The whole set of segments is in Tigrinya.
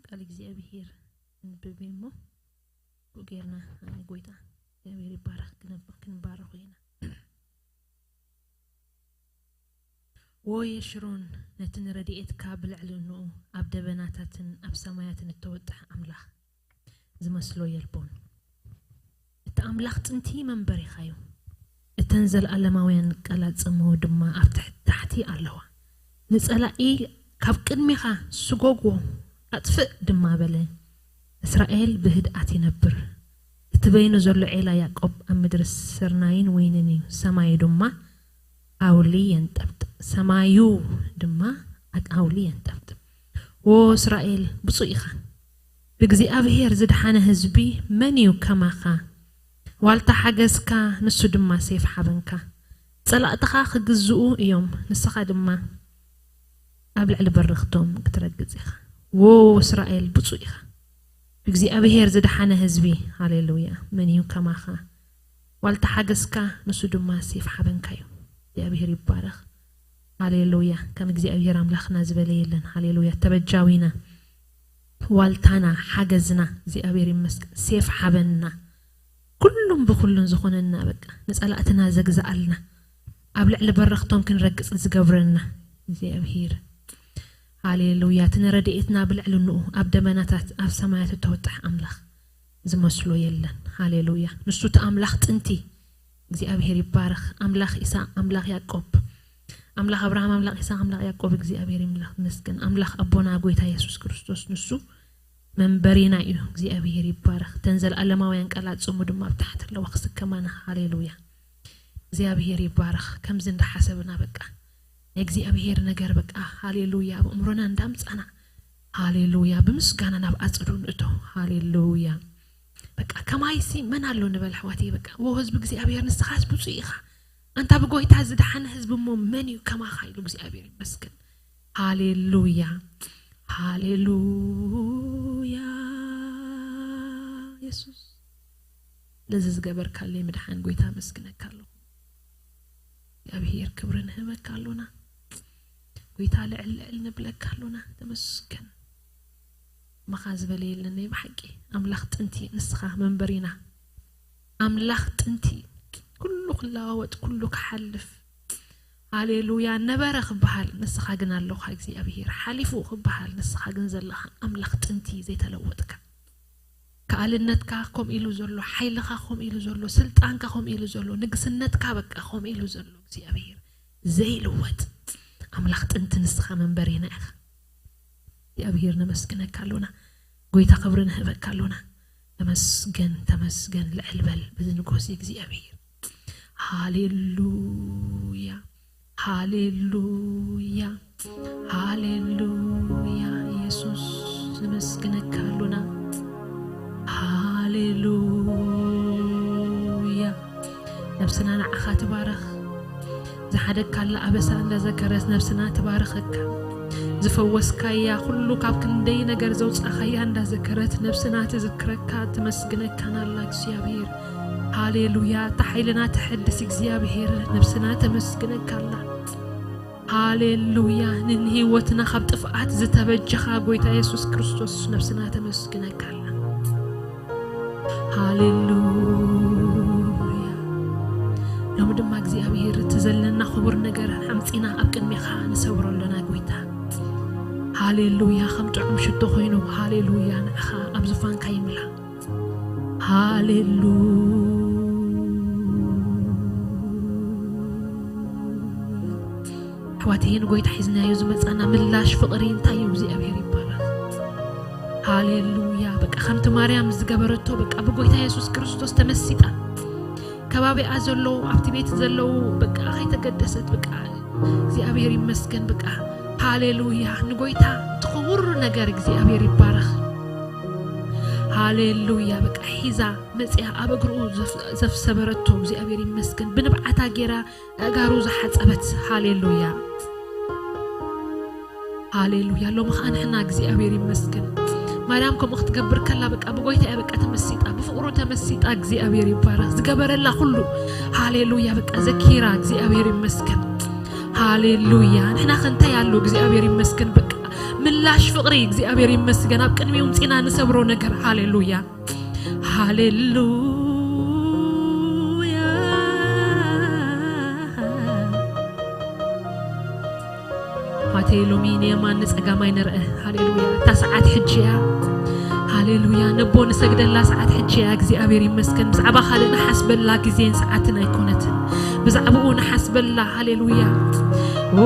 ቃል እግዚኣብሔር ንብብ እሞ ብኡ ጌርና ንጎይታ እግዚኣብሔር ይባረክ ክንብ- ክንባረኹ ኢና። ዎ የሽሮን ነቲ ንረድኤትካ ብልዕሊ እንኡ ኣብ ደበናታትን ኣብ ሰማያትን እተወጥሐ ኣምላኽ ዝመስሎ የልቦን። እቲ ኣምላኽ ጥንቲ መንበሪኻ እዩ። እተን ዘለኣለማውያን ቀላጽሞ ድማ ኣብ ትሕቲ ታሕቲ ኣለዋ። ንጸላኢ ካብ ቅድሜኻ ስጎግዎ ኣጥፍእ ድማ በለ። እስራኤል ብህድኣት ይነብር። እቲ በይኑ ዘሎ ዔላ ያዕቆብ ኣብ ምድሪ ስርናይን ወይንን እዩ። ሰማዩ ድማ ኣውሊ የንጠብጥብ። ሰማዩ ድማ ኣውሊ የንጠብጥብ። ዎ እስራኤል ብፁዕ ኢኻ። ብእግዚኣብሔር ዝደሓነ ህዝቢ መን እዩ ከማኻ? ዋልታ ሓገዝካ ንሱ ድማ ሴፍ ሓበንካ። ጸላእትኻ ክግዝኡ እዮም፣ ንስኻ ድማ ኣብ ልዕሊ በረኽቶም ክትረግጽ ኢኻ። ዎ እስራኤል ብፁዕ ኢኻ። ብእግዚኣብሔር ዝደሓነ ህዝቢ። ሃሌሉያ። መን እዩ ከማኻ? ዋልታ ሓገዝካ ንሱ ድማ ሴፍ ሓበንካ እዩ። እግዚኣብሔር ይባረኽ። ሃሌሉያ። ከም እግዚኣብሔር ኣምላኽና ዝበለ የለን። ሃሌሉያ። ተበጃዊና፣ ዋልታና፣ ሓገዝና እግዚኣብሔር ይመስገን። ሴፍ ሓበንና፣ ኩሉም ብኩሉን ዝኾነና፣ በቃ ንጸላእትና ዘግዝኣልና፣ ኣብ ልዕሊ በረኽቶም ክንረግጽ ዝገብረና እግዚኣብሔር። ሃሌሉያ። እቲ ንረድኤትና ብልዕሊ እንኡ ኣብ ደመናታት ኣብ ሰማያት እተወጥሐ ኣምላኽ ዝመስሎ የለን። ሃሌሉያ። ንሱ እቲ ኣምላኽ ጥንቲ እግዚኣብሔር ይባረኽ። ኣምላኽ ኢሳቅ፣ ኣምላኽ ያዕቆብ፣ ኣምላኽ ኣብርሃም፣ ኣምላኽ ኢሳቅ፣ ኣምላኽ ያዕቆብ እግዚኣብሔር ይምላኽ ይመስገን። ኣምላኽ ኣቦና ጎይታ የሱስ ክርስቶስ ንሱ መንበሪና እዩ። እግዚኣብሔር ይባረኽ። እተን ዘለኣለማውያን ቀላጽሙ ድማ ኣብ ታሕቲ ኣለዋ ክስከማና። ሃሌሉያ። እግዚኣብሔር ይባረኽ። ከምዚ እንዳሓሰብና በቃ ናይ እግዚኣብሔር ነገር በቃ ሃሌሉያ ኣብ ኣእምሮና እንዳምጻና ሃሌሉያ ብምስጋና ናብ ኣጽዱ ንእቶ። ሃሌሉያ። በቃ ከማይሲ መን ኣሎ ንበል ኣሕዋተይ። በቃ ዎ ህዝቢ እግዚኣብሔር ንስኻስ ብፁዕ ኢኻ። ኣንታ ብጎይታ ዝደሓነ ህዝቢ እሞ መን እዩ ከማኻ ኢሉ እግዚኣብሔር ይመስገን። ሃሌሉያ ሃሌሉያ። የሱስ ነዚ ዝገበርካለይ ምድሓን ጎይታ ኣመስግነካ ኣለኹ። እግዚኣብሔር ክብሪ ንህበካ ኣሎና። ጎይታ ልዕል ልዕል ንብለካ ኣሎና። ተመስገን። ከማኻ ዝበለ የለን ናይ ብሓቂ። ኣምላኽ ጥንቲ ንስኻ መንበሪና። ኣምላኽ ጥንቲ ኩሉ ክለዋወጥ ኩሉ ክሓልፍ። ሃሌሉያ። ነበረ ክበሃል ንስኻ ግን ኣለኻ እግዚኣብሔር። ሓሊፉ ክበሃል ንስኻ ግን ዘለኻ ኣምላኽ ጥንቲ ዘይተለወጥካ። ከኣልነትካ ከምኡ ኢሉ ዘሎ፣ ሓይልኻ ከምኡ ኢሉ ዘሎ፣ ስልጣንካ ከምኡ ኢሉ ዘሎ፣ ንግስነትካ በቃ ከምኡ ኢሉ ዘሎ እግዚኣብሔር ዘይልወጥ ኣምላኽ ጥንቲ ንስኻ መንበሪና ኢኻ። እግዚኣብሔር ነመስግነካ ኣሎና። ጎይታ ክብሪ ንህበካ ኣሎና። ተመስገን ተመስገን ልዕል በል በዚ ንጎሲ እግዚኣብሔር። ሃሌሉያ ሃሌሉያ ሃሌሉያ። ኢየሱስ ነመስግነካ ኣሎና። ሃሌሉያ። ነብስና ንዓኻ ትባረኽ። ዝሓደግካላ ኣበሳ እንዳዘከረት ነብስና ትባርኸካ። ዝፈወስካያ ኩሉ ካብ ክንደይ ነገር ዘውጻኻያ እንዳዘከረት ነብስና ትዝክረካ ትመስግነካን ኣላ እግዚኣብሔር። ሃሌሉያ። እታ ሓይልና ተሐድስ እግዚኣብሔር ነብስና ተመስግነካ ኣላ። ሃሌሉያ። ንህይወትና ካብ ጥፍኣት ዝተበጀኻ ጎይታ የሱስ ክርስቶስ ነብስና ተመስግነካ ኣላ። ሃሌሉያ። ሎሚ ድማ እግዚኣብሔር እቲ ዘለና ክቡር ነገር ሓምፂና ኣብ ቅድሜኻ ንሰብሮ ኣለና ጎይታ። ሃሌሉያ። ከም ጥዑም ሽቶ ኮይኑ ሃሌሉያ ንዓኻ ኣብ ዙፋንካ ይምላ። ሃሌሉያ። ኣሕዋተይ ንጎይታ ሒዝናዮ ዝመጻና ምላሽ ፍቕሪ እንታይ እዩ? እግዚኣብሔር ይባረኽ። ሃሌሉያ። በቃ ከምቲ ማርያም ዝገበረቶ በቃ ብጎይታ የሱስ ክርስቶስ ተመሲጣ። ከባቢኣ ዘለዉ ኣብቲ ቤት ዘለዉ በቃ ከይተገደሰት በቃ እግዚኣብሔር ይመስገን በቃ ሃሌሉያ። ንጎይታ እቲ ክቡር ነገር እግዚኣብሔር ይባረኽ። ሃሌሉያ። በቃ ሒዛ መጽያ ኣብ እግሩ ዘፍ- ዘፍሰበረቶ እግዚኣብሔር ይመስገን። ብንብዓታ ጌራ ኣእጋሩ ዝሓጸበት ሃሌሉያ። ሃሌሉያ። ሎሚ ኸዓ ንሕና እግዚኣብሔር ይመስገን። ማርያም ከምኡ ክትገብር ከላ በቃ ብጎይታ እያ በቃ ተመሲጣ፣ ብፍቕሩ ተመሲጣ። እግዚኣብሔር ይባረኽ። ዝገበረላ ኩሉ ሃሌሉያ በቃ ዘኪራ እግዚኣብሔር ይመስገን። ሃሌሉያ። ንሕና ከ እንታይ ኣሎ እግዚኣብሔር ይመስገን በቃ ምላሽ ፍቕሪ እግዚኣብሔር ይመስገን። ኣብ ቅድሚኡ ምጺና ንሰብሮ ነገር። ሃሌሉያ፣ ሃሌሉያ። ኣሕዋተይ፣ ሎሚ ንየማን ንጸጋም ኣይንርአ። ሃሌሉያ። እታ ሰዓት ሕጂ እያ። ሃሌሉያ። ነቦ ንሰግደላ ሰዓት ሕጂ እያ። እግዚኣብሔር ይመስገን። ብዛዕባ ካልእ ንሓስበላ ግዜን ሰዓትን ኣይኮነትን። ብዛዕባኡ ንሓስበላ። ሃሌሉያ። ኦ፣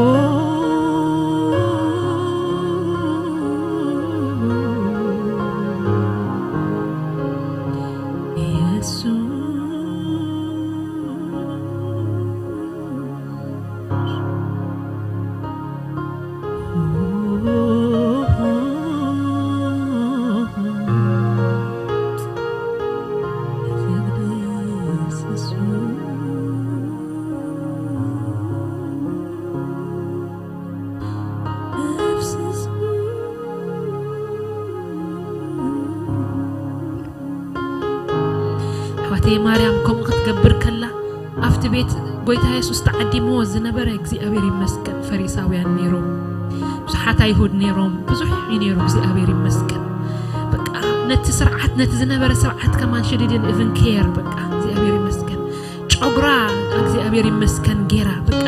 የሱስ። ኣሕዋተይ፣ ማርያም ከምኡ ክትገብር ከላ፣ ኣብቲ ቤት ጎይታ የሱስ ተዓዲምዎ ዝነበረ፣ እግዚኣብሔር ይመስገን፣ ፈሪሳውያን ነይሮም፣ ብዙሓት ኣይሁድ ነይሮም፣ ብዙሕ እዩ ነይሩ። እግዚኣብሔር ይመስገን። በቃ ነቲ ስርዓት፣ ነቲ ዝነበረ ስርዓት ከማን she didn't even care። በቃ እግዚኣብሔር ይመስገን። ጨጉራ እግዚኣብሔር ይመስገን ጌራ። በቃ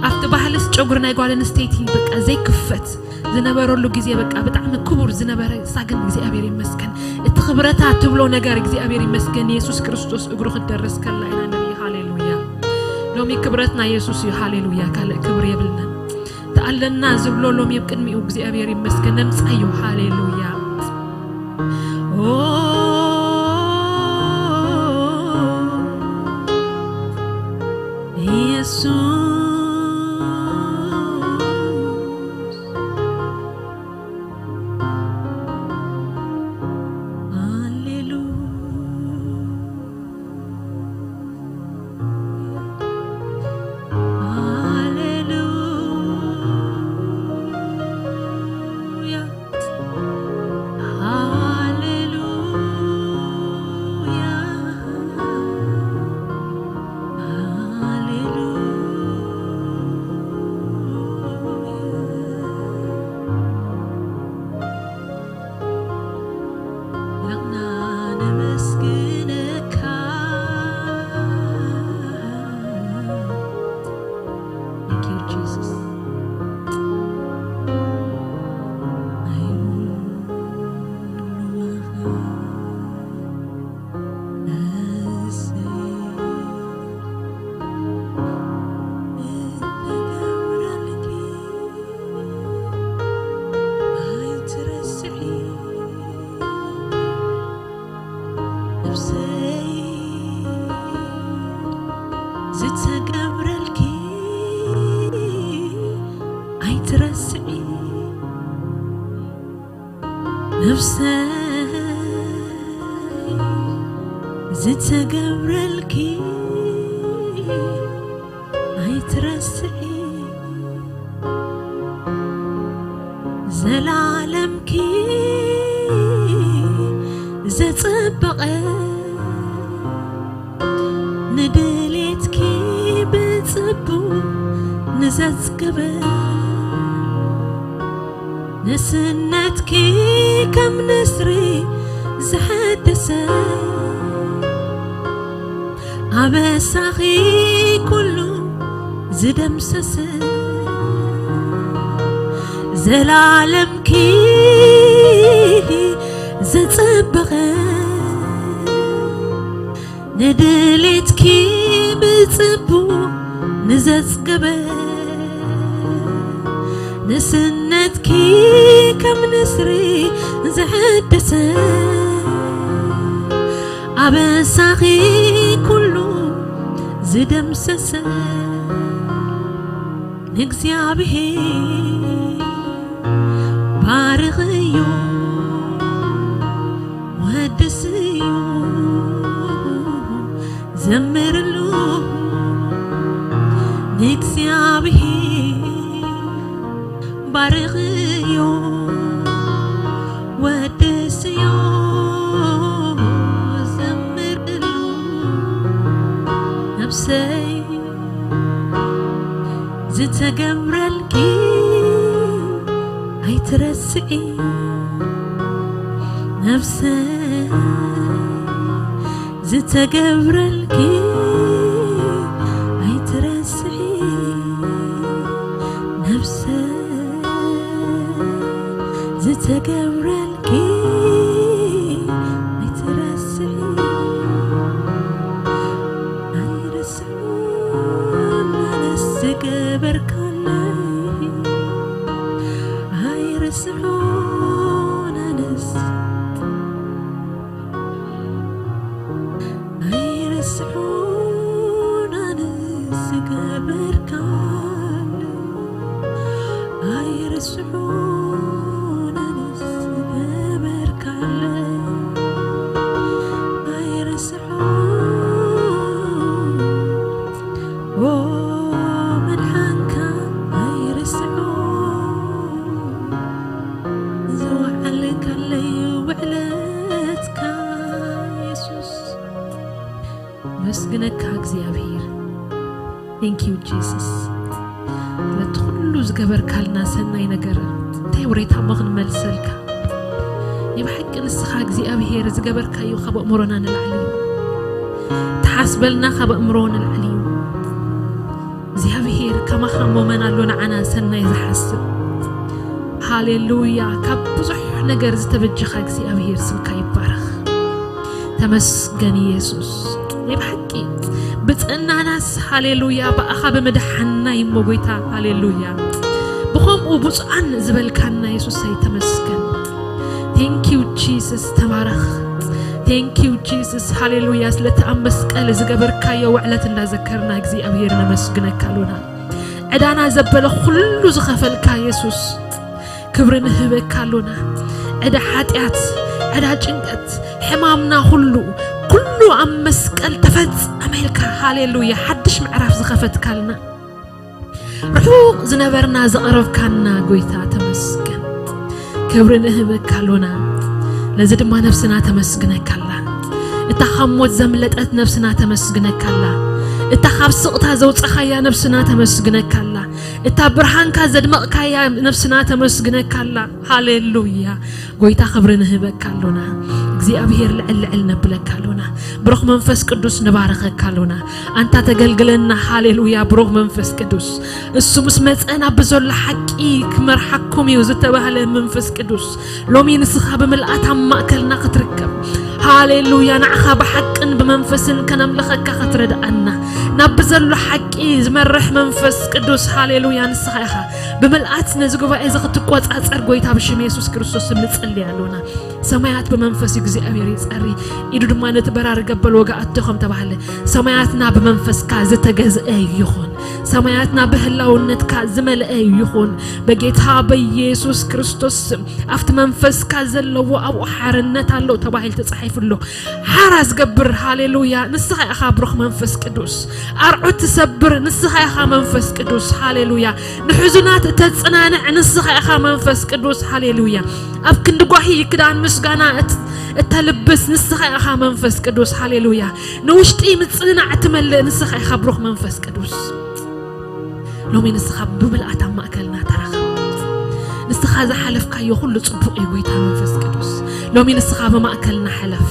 ኣብቲ ባህልስ ጨጉሪ ናይ ጓል ኣንስተይቲ በቃ ዘይክፈት ዝነበረሉ ግዜ፣ በቃ ብጣዕሚ ክቡር ዝነበረ፣ እሳ ግን እግዚኣብሔር ይመስገን እቲ ክብረታ ትብሎ ነገር፣ እግዚኣብሔር ይመስገን፣ የሱስ ክርስቶስ እግሩ ክትደርስ ከላ ኢና ንርኢ። ሃሌሉያ። ሎሚ ክብረትና የሱስ እዩ። ሃሌሉያ። ካልእ ክብሪ የብልናን። ተኣለና ዝብሎ ሎሚ ኣብ ቅድሚኡ እግዚኣብሔር ይመስገን ነምጻዮ። ሃሌሉያ። ኦ፣ የሱስ። ሃሌሉያ። ሃሌሉያ። ሃሌሉያ። ሃሌሉያ። ለና ነመስግነካ። Thank you, Jesus. ዝተገብረልኪ ኣይትረስዒ። ነፍሰይ ዝተገብረልኪ ኣይትረስዒ። ዘላለምኪ ዘጸበቐ፣ ንድሌትኪ ብጽቡቕ ንዘጽገበ፣ ንስነትኪ ከም ንስሪ ዝሐደሰ፣ ኣበሳኺ ኩሉ ዝደምሰሰ፣ ዘላለምኪ ዘጸበቐ፣ ንድሌትኪ ብጽቡቕ ንዘጽገበ፣ ንስነትኪ ከም ንስሪ ዝሐደሰ፣ ኣበሳኺ ኩሉ ዝደምሰሰ፣ ንእግዚኣብሔር ባርኽዮ፣ ወድስዮ፣ ዘምርሉ። ንእግዚኣብሔር ባርኽዮ፣ ወድስዮ፣ ዘምርሉ። ነፍሰይ ዝተገብረልኪ ኣይትረስዒ ነፍሰይ ዝተገብረልኪ፣ ኣይትረስዒ ነፍሰይ ዝተገብረልኪ፣ ኣይትረስዒ። ኣይረስዑን ኣነስ ዝገበርካለይ፣ ኣይረስዑን ኣነስ፣ ኣይረስዑን ኣነስ ዝገበርካለይ፣ ኣይረስዑን ኣነስ ዝገበርካለይ፣ ኣይረስዑን ኦ መድሓንካ ኣይረስዑን፣ ዝወዓልካለይ ውዕለትካ የሱስ። መስግነካ እግዚኣብሔር። Thank you Jesus። ነቲ ኩሉ ዝገበርካልና ሰናይ ነገር እንታይ ውሬታ እሞ ክንመልሰልካ። ናይ ብሓቂ ንስኻ እግዚኣብሔር ዝገበርካዮ ካብ ኣእምሮና ንላዕሊ እዩ። ትሓስበልና ካብ ኣእምሮ ንላዕሊ እዩ። እግዚኣብሔር ከማኻ እሞ መን ኣሎ ንዓና ሰናይ ዝሓስብ። ሃሌሉያ። ካብ ብዙሕ ነገር ዝተበጀኻ እግዚኣብሔር ስምካ ይባረኽ። ተመስገን ኢየሱስ። ናይ ብሓቂ ብጥዕናናስ ሃሌሉያ፣ ብኣኻ ብምድሓንና እሞ ጎይታ ሃሌሉያ። ብኸምኡ ብፁዓን ዝበልካና የሱሰይ ተመስገን። Thank you Jesus፣ ተባረኽ። Thank you Jesus፣ ሃሌሉያ። ስለቲ ኣብ መስቀል ዝገበርካዮ ውዕለት እንዳዘከርና እግዚኣብሔር ነመስግነካ ኣሎና። ዕዳና ዘበለ ኩሉ ዝኸፈልካ የሱስ ክብሪ ንህበካ ኣሎና። ዕዳ ሓጢኣት፣ ዕዳ ጭንቀት፣ ሕማምና ኩሉ፣ ኩሉ ኣብ መስቀል ተፈጸመ ኢልካ፣ ሃሌሉያ፣ ሓድሽ ምዕራፍ ዝኸፈትካልና። ርሑቕ ዝነበርና ዘቕረብካና ጎይታ ተመስገን። ክብሪ ንህበካ ኣሎና። ነዚ ድማ ነፍስና ተመስግነካ ኣላ። እታ ካብ ሞት ዘምለጠት ነፍስና ተመስግነካ ኣላ። እታ ካብ ስቕታ ዘውጻኻያ ነፍስና ተመስግነካ ኣላ። እታ ብርሃንካ ዘድመቕካያ ነፍስና ተመስግነካ ኣላ። ሃሌሉያ። ጎይታ ክብሪ ንህበካ ኣሎና። እግዚኣብሔር ልዕል ልዕል ነብለካ ኣሎና። ብሩኽ መንፈስ ቅዱስ ንባረኸካ ኣሎና። ኣንታ ተገልግለና። ሃሌሉያ። ብሩኽ መንፈስ ቅዱስ እሱ ምስ መጸ ናብ ብዘሎ ሓቂ ክመርሓኩም እዩ ዝተባህለ መንፈስ ቅዱስ ሎሚ ንስኻ ብምልኣት ኣብ ማእከልና ክትርከብ። ሃሌሉያ። ንዓኻ ብሓቅን ብመንፈስን ከነምልኸካ ክትረድኣና ናብ ብዘሎ ሓቂ ዝመርሕ መንፈስ ቅዱስ ሃሌሉያ ንስኻ ኢኻ። ብምልኣት ነዚ ጉባኤ እዚ ክትቆጻጸር ጎይታ ብሽም የሱስ ክርስቶስ ስም ንጽሊ ኣሎና። ሰማያት ብመንፈስ እግዚኣብሔር ይጸሪ፣ ኢዱ ድማ ነቲ በራሪ ገበል ወጋኣቶ ከም ተባህለ ሰማያትና ብመንፈስካ ዝተገዝአ ይኹን። ሰማያትና ብህላውነትካ ዝመልአ ይኹን። በጌታ በኢየሱስ ክርስቶስ ስም ኣብቲ መንፈስካ ዘለዎ ኣብኡ ሓርነት ኣሎ ተባሂሉ ተጻሒፉ ኣሎ። ሓራ ዝገብር ሃሌሉያ ንስኻ ኢኻ ብሩኽ መንፈስ ቅዱስ። ኣርዑት ትሰብር ንስኻ ኢኻ መንፈስ ቅዱስ ሃሌሉያ። ንሕዙናት እተጽናንዕ ንስኻ ኢኻ መንፈስ ቅዱስ ሃሌሉያ። ኣብ ክንዲ ጓሂ ክዳን ምስጋና እት-፣ እተልብስ ንስኻ ኢኻ መንፈስ ቅዱስ ሃሌሉያ። ንውሽጢ ምጽንናዕ እትመልእ ንስኻ ኢኻ ብሩኽ መንፈስ ቅዱስ። ሎሚ ንስኻ ብምልኣት ኣብ ማእከልና ተረኸብ። ንስኻ ዝሓለፍካዮ ኩሉ ጽቡቕ እዩ ጎይታ መንፈስ ቅዱስ። ሎሚ ንስኻ ብማእከልና ሕለፍ።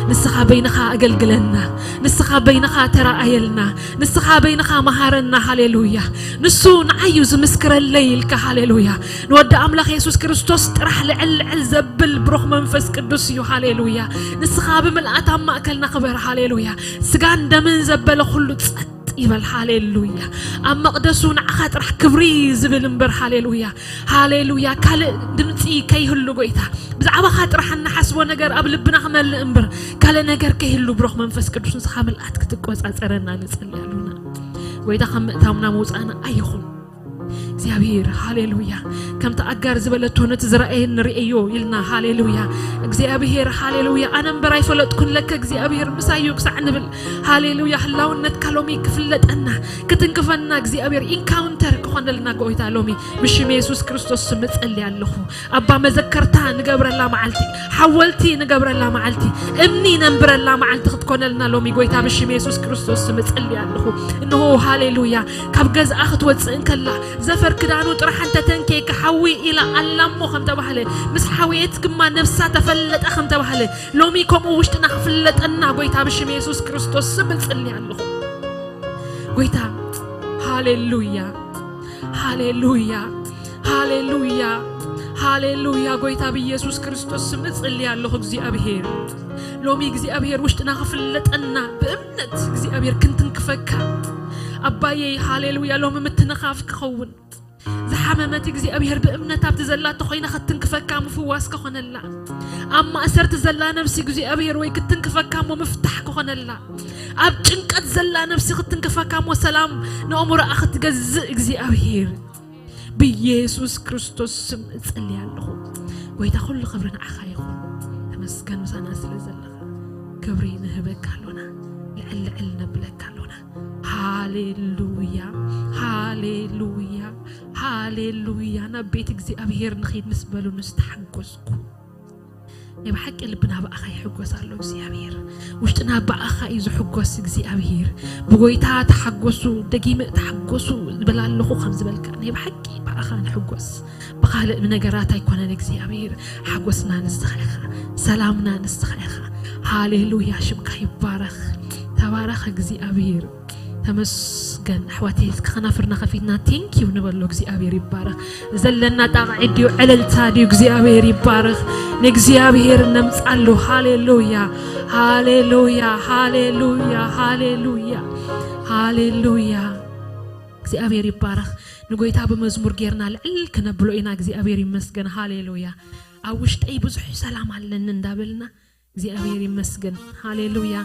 ንስኻ በይንኻ ኣገልግለና። ንስኻ በይንኻ ተረኣየልና። ንስኻ በይንኻ መሃረና። ሃሌሉያ። ንሱ ንዓይ እዩ ዝምስክረለይ ኢልካ። ሃሌሉያ። ንወዲ ኣምላኽ የሱስ ክርስቶስ ጥራሕ ልዕል ልዕል ዘብል ብሩኽ መንፈስ ቅዱስ እዩ። ሃሌሉያ። ንስኻ ብምልኣት ኣብ ማእከልና ክበር። ሃሌሉያ። ስጋን ደምን ዘበለ ኩሉ ጸጥ ይበል። ሃሌሉያ። ኣብ መቕደሱ ንዓኻ ጥራሕ ክብሪ ዝብል እምበር። ሃሌሉያ። ሃሌሉያ። ካልእ ድምጺ ከይህሉ ጎይታ። ብዛዕባኻ ጥራሕ እንሓስቦ ነገር ኣብ ልብና ክመልእ እምበር ካልእ ነገር ከይህሉ ብሩኽ መንፈስ ቅዱስ ንስኻ ምልኣት ክትቆጻጸረና ንጽሊ ኣሉና። ጎይታ ከም ምእታውና መውጻእና ኣይኹን። እግዚኣብሔር ሃሌሉያ። ከምቲ ኣጋር ዝበለቶ ነቲ ዝረኣየኒ ርእዮ ኢልና። ሃሌሉያ። እግዚኣብሔር ሃሌሉያ። ኣነ እምበር ኣይፈለጥኩን ለከ እግዚኣብሔር ምሳዩ ክሳዕ ንብል። ሃሌሉያ። ህላውነትካ ሎሚ ክፍለጠና፣ ክትንክፈና እግዚኣብሔር ኢንካውንተር ክኾነልና ጎይታ ሎሚ ብሽም የሱስ ክርስቶስ ስም እጸሊ ኣለኹ። ኣባ መዘከርታ ንገብረላ መዓልቲ፣ ሓወልቲ ንገብረላ መዓልቲ፣ እምኒ ነንብረላ መዓልቲ ክትኮነልና ሎሚ ጎይታ ብሽም የሱስ ክርስቶስ ስም እጸሊ ኣለኹ። እንሆ ሃሌሉያ። ካብ ገዝኣ ክትወጽእ እንከላ ዘፈር ክዳኑ ጥራሕ እንተተንከየ ክሓዊ ኢላ ኣላ እሞ ከም ተባህለ፣ ምስ ሓውየት ድማ ነፍሳ ተፈለጠ ከም ተባህለ፣ ሎሚ ከምኡ ውሽጥና ክፍለጠና ጎይታ ብሽም የሱስ ክርስቶስ ስም እጽሊ ኣለኹ። ጎይታ፣ ሃሌሉያ፣ ሃሌሉያ፣ ሃሌሉያ፣ ሃሌሉያ። ጎይታ ብኢየሱስ ክርስቶስ ስም እጽሊ ኣለኹ። እግዚኣብሔር፣ ሎሚ እግዚኣብሔር ውሽጥና ክፍለጠና ብእምነት እግዚኣብሔር ክንትንክፈካ። ኣባየይ፣ ሃሌሉያ። ሎሚ ምትንኻፍ ክኸውን፣ ዝሓመመት እግዚኣብሔር ብእምነት ኣብቲ ዘላቶ ኮይና ክትትንክፈካ ምፍዋስ ክኾነላ። ኣብ ማእሰርቲ ዘላ ነብሲ እግዚኣብሔር ወይ ክትትንክፈካ እሞ ምፍታሕ ክኾነላ። ኣብ ጭንቀት ዘላ ነብሲ ክትትንክፈካ እሞ ሰላም ንኣእምሮኣ ክትገዝእ እግዚኣብሔር ብኢየሱስ ክርስቶስ ስም እጽሊ ኣለኹ። ጎይታ፣ ኩሉ ክብሪ ንዓኻ ይኹን። ተመስገን ምሳና ስለ ዘለኻ። ክብሪ ንህበካ ኣሎና። ልዕል ልዕል ነብለካ ኣሎና። ሃሌሉያ፣ ሃሌሉያ፣ ሃሌሉያ። ናብ ቤት እግዚኣብሔር ንኸይድ ምስ በሉ ንዝተሓጎስኩ። ናይ ብሓቂ ልብና ብኣኻ ይሕጎስ ኣሎ እግዚኣብሔር። ውሽጥና ብኣኻ እዩ ዝሕጎስ እግዚኣብሔር። ብጎይታ ተሓጎሱ፣ ደጊመ ተሓጎሱ ዝብል ኣለኹ ከም ዝበልካ፣ ናይ ብሓቂ ብኣኻ ንሕጎስ። ብኻልእ ነገራት ኣይኮነን እግዚኣብሔር። ሓጎስና ንስኻ ኢኻ፣ ሰላምና ንስኻ ኢኻ። ሃሌሉያ፣ ሽምካ ይባረኽ። ተባረኽ እግዚኣብሔር። ተመስገን። ኣሕዋተይ፣ እስኪ ከናፍርና ከፊትና ቴንኪዩ ንበሎ። እግዚኣብሔር ይባረኽ። ዘለና ጣቕዒት ድዩ፣ ዕልልታ ድዩ? እግዚኣብሔር ይባረኽ። ንእግዚኣብሔር ነምጻሉ። ሃሌሉያ፣ ሃሌሉያ፣ ሃሌሉያ፣ ሃሌሉያ፣ ሃሌሉያ። እግዚኣብሔር ይባረኽ። ንጎይታ ብመዝሙር ጌርና ልዕል ክነብሎ ኢና። እግዚኣብሔር ይመስገን። ሃሌሉያ። ኣብ ውሽጠይ ብዙሕ ሰላም ኣለኒ እንዳበልና እግዚኣብሔር ይመስገን። ሃሌሉያ።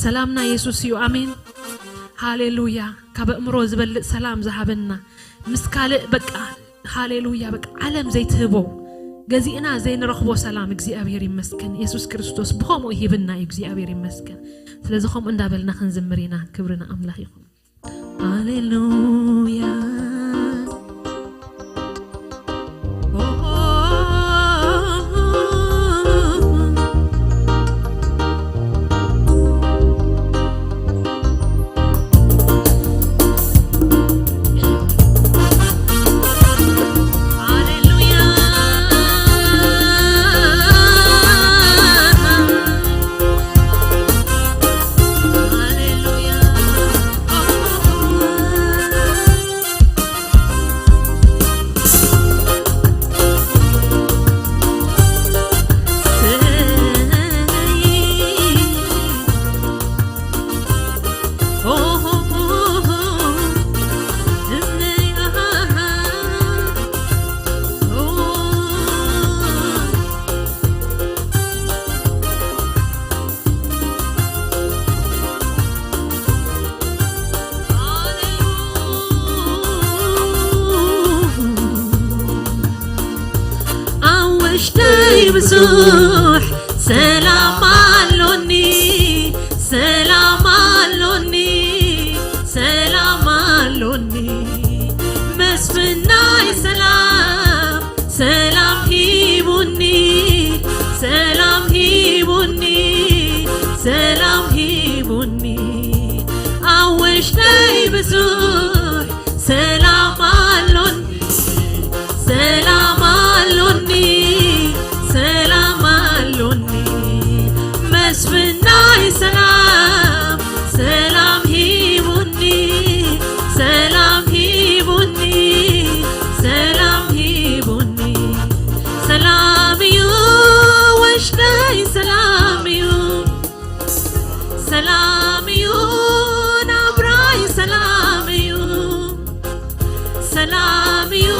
ሰላምና የሱስ እዩ። ኣሜን። ሃሌሉያ። ካብ ኣእምሮ ዝበልጥ ሰላም ዝሃበና፣ ምስ ካልእ በቃ፣ ሃሌሉያ፣ በቃ ዓለም ዘይትህቦ፣ ገዚእና ዘይንረኽቦ ሰላም እግዚኣብሔር ይመስገን። የሱስ ክርስቶስ ብኸምኡ ሂብና እዩ። እግዚኣብሔር ይመስገን። ስለዚ ከምኡ እንዳበልና ክንዝምር ኢና። ክብሪ ንኣምላኽ ይኹን። ሃሌሉያ። ኣብ ውሽጠይ ብዙሕ ሰላም ኣሎኒ፣ ሰላም ኣሎኒ፣ ሰላም ኣሎኒ። መስፍናይ ሰላም፣ ሰላም ሂቡኒ፣ ሰላም ሂቡኒ፣ ሰላም ሂቡኒ። ኣብ ውሽጠይ ብዙሕ ሰላም ኣሎኒ፣ ሰላም ኣሎኒ፣ ሰላም ኣሎኒ። መስፍናይ ሰላም፣ ሰላም ሂቡኒ፣ ሰላም ሂቡኒ፣ ሰላም ሂቡኒ። ሰላም እዩ ውሽጠይ፣ ሰላም እዩ፣ ሰላም እዩ ናብራይ፣ ሰላም እዩ፣ ሰላም እዩ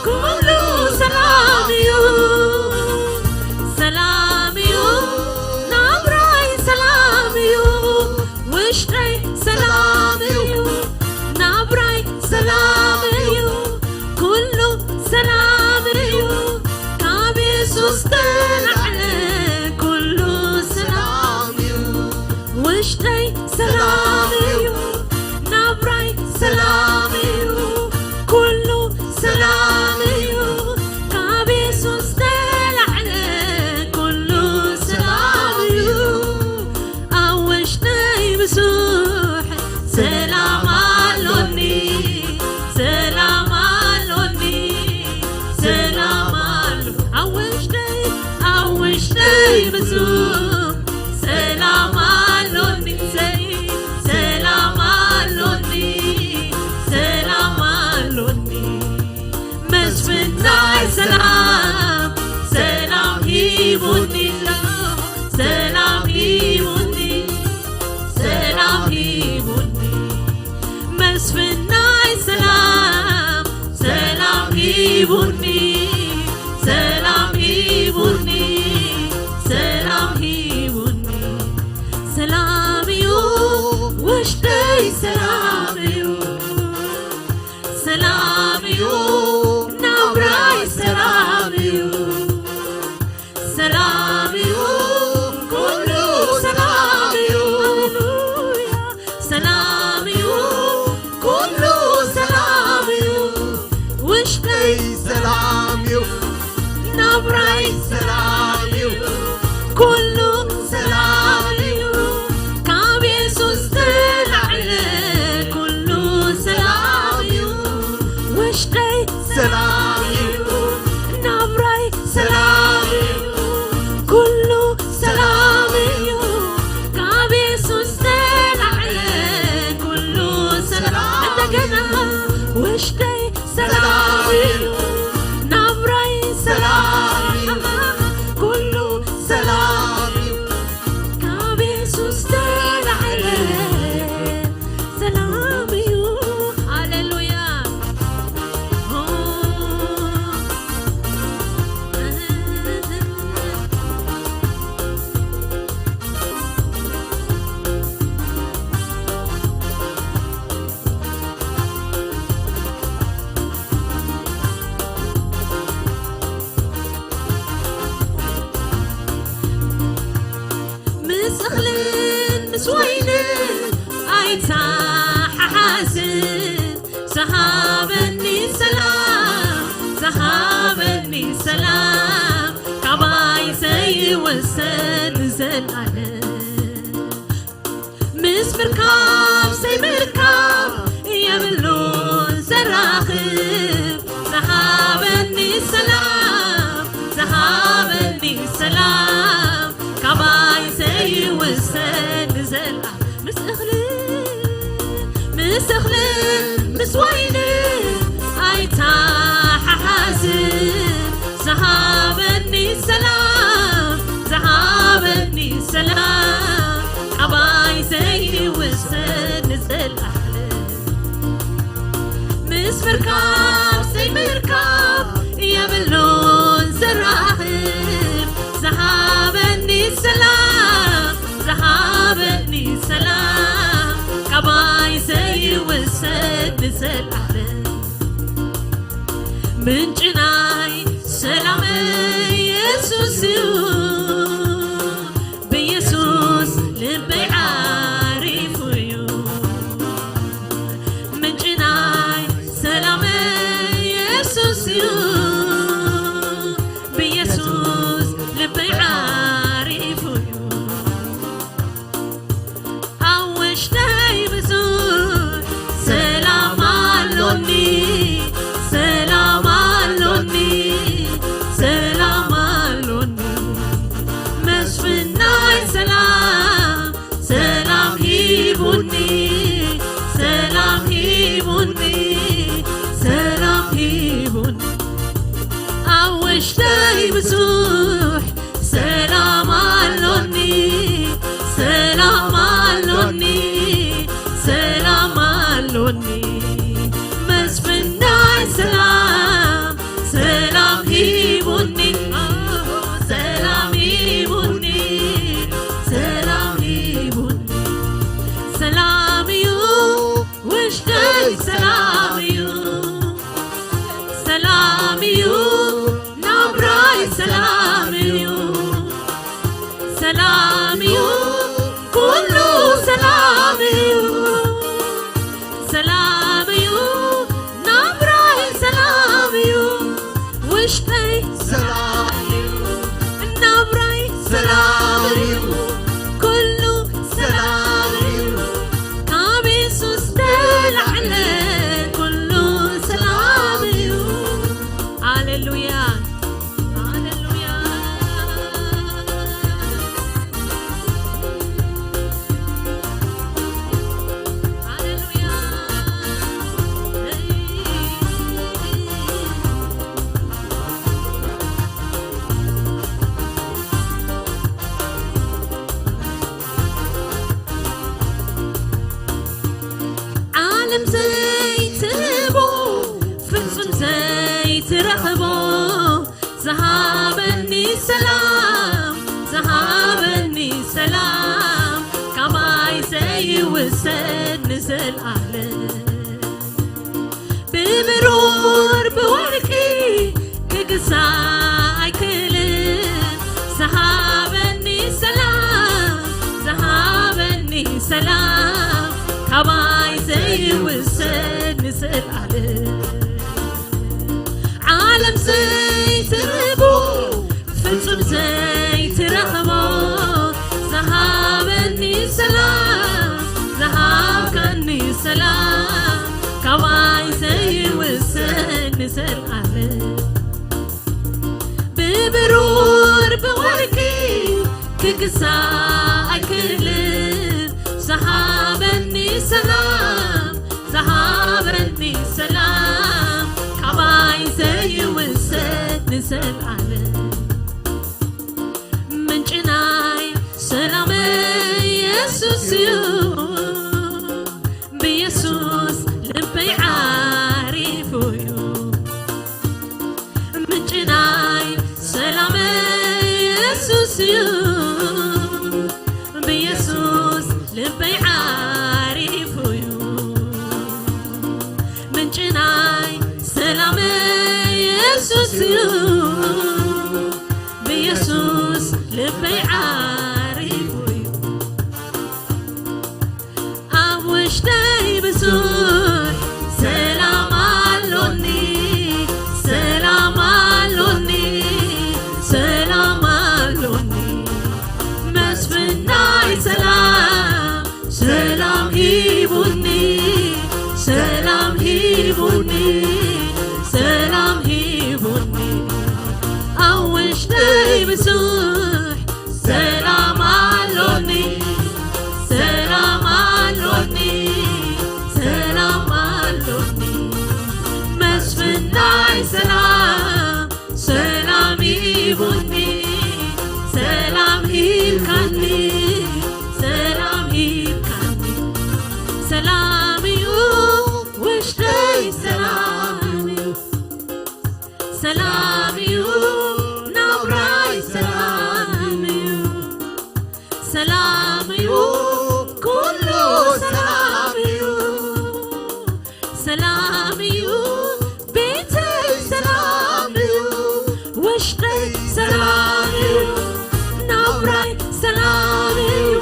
ኩሉ፣ ሰላም እዩ፣ ሰላም እዩ ናብራይ፣ ሰላም እዩ ውሽጠይ፣ ሰላም እዩ ናብራይ፣ ሰላም እዩ ኩሉ፣ ሰላም እዩ ካብ የሱስ ተላዕለ ኩሉ፣ ሰላም እዩ ውሽጠይ፣ ሰላም እዩ ናብራይ፣ ሰላም እዩ ኩሉ፣ ሰላም ሰላም ሂቡኒ፣ ሰላም ሂቡኒ፣ ሰላም ሂቡኒ። መስፍናይ ሰላም ሰላም ሂቡኒ፣ ሰላም ሂቡኒ፣ ሰላም ሂቡኒ። ሰላም እዩ ውሽጠይ ሰላም እዩ፣ ሰላም እዩ ናብራይ ሰላም እዩ። ሰላም እዩ ኩሉ ሰላም እዩ። ሃሌሉያ። ሰላም እዩ ኩሉ ሰላም እዩ። ውሽጠይ ሰላም እዩ። ናብራይ ሰላም እዩ። ኩሉ ሰላም እዩ። ካብ የሱስ ዝለዓለ ኩሉ ሰላም እዩ። ውሽጠይ ሰላም እዩ። ናብራይ ሰላም እዩ። ኩሉ ሰላም እዩ። ካብ የሱስ ዝለዓለ ኩሉ ሰላም። እንደገና ውሽጠይ ሰላም እዩ። ናብራይ ሰላም እዩ። ኩሉ ሰላም እዩ። ካብ የሱስ ዝለዓለ ሰላም እዩ። ሃሌሉያ። ምስ እኽልን ምስ ወይንን ኣይተሓሓዝን። ዝሃበኒ ሰላም፣ ዝሃበኒ ሰላም፣ ካባይ ዘይወሰድ ንዘለኣለም። ምስ ምርካብ ዘይምርካብ የብሉን ዘራኽብ። ዝሃበኒ ሰላም፣ ዝሃበኒ ሰላም፣ ካባይ ዘይውሰድ ንዘለኣለም። ምስ እኽልን ምስ እኽልን ምስ ወይንን ኣይተሓሓዝን። ዝሃበኒ ሰላም፣ ዝሃበኒ ሰላም፣ ካባይ ዘይውሰድ ንዘለኣለም። ምስ ምርካብ ዘይምርካብ የብሉን ዘራኽብ። ዝሃበኒ ሰላም፣ ዝሃበኒ ሰላም፣ ካባይ ዘይውሰድ ንዘለኣለም። ምንጪ ናይ ሰላመይ የሱስ እዩ። ብየሱስ ልበይ ዓሪፉ እዩ። ምንጪ ናይ ሰላመይ የሱስ እዩ። ብየሱስ ልበይ ዓሪፉ እዩ። ኣብ ውሽጠይ ብዙሕ ሰላም ኣሎኒ፣ ሰላም ኣሎኒ፣ ሰላም ዝሃበኒ ሰላም ካባይ ዘይውሰድ ንዘልኣለም። ብብሩር ብወርቂ ክግዛእ ኣይክእልን። ዝሃበኒ ሰላም፣ ዝሃበኒ ሰላም ካባይ ዘይውሰድ ንዘልኣለም። ዓለም ዘይትረኽቦ፣ ፍጹም ዘይትረኽቦ፣ ዝሃበኒ ሰላም፣ ዝሃብካኒ ሰላም ካባይ ዘይውሰድ ንዘልኣለም። ብብሩር ብወርቂ ክግዛእ ኣይክእልን። ዝሃበኒ ሰላም፣ ዝሃበኒ ሰላም ካባይ ዘይውሰድ ንዘልኣለም። ምንጭ ናይ ሰላመይ ኢየሱስ እዩ። ብኢየሱስ ልበይ ዓሪፉ እዩ። ምንጭ ናይ ሰላመይ ኢየሱስ እዩ። ብኢየሱስ ልበይ ዓሪፉ እዩ። ምንጭ ናይ ሰላመይ ኢየሱስ እዩ። ብኢየሱስ ልበይ ዓሪፉ እዩ። ኣብ ውሽጠይ ብዙሕ ሰላም ኣሎኒ፣ ሰላም ኣሎኒ፣ ሰላም ኣሎኒ። መስፍን ናይ ሰላም፣ ሰላም ሂቡኒ፣ ሰላም ሂቡኒ፣ ሰላም ሂቡኒ። ኣብ ውሽጠይ ብዙሕ ሰላም ኣሎኒ፣ ሰላም ኣሎኒ፣ ሰላም ኣሎኒ። መስፍን ናይ ሰላም፣ ሰላም ሂቡኒ፣ ሰላም ሂብካኒ፣ ሰላም ሂብካኒ። ሰላም እዩ ውሽጠይ፣ ሰላም እዩ፣ ሰላም እዩ ናብራይ፣ ሰላም እዩ፣ ሰላም እዩ ኩሉ፣ ሰላም እዩ፣ ሰላም እዩ ቤተይ፣ ሰላም እዩ ውሽጠይ፣ ሰላም እዩ ናብራይ፣ ሰላም እዩ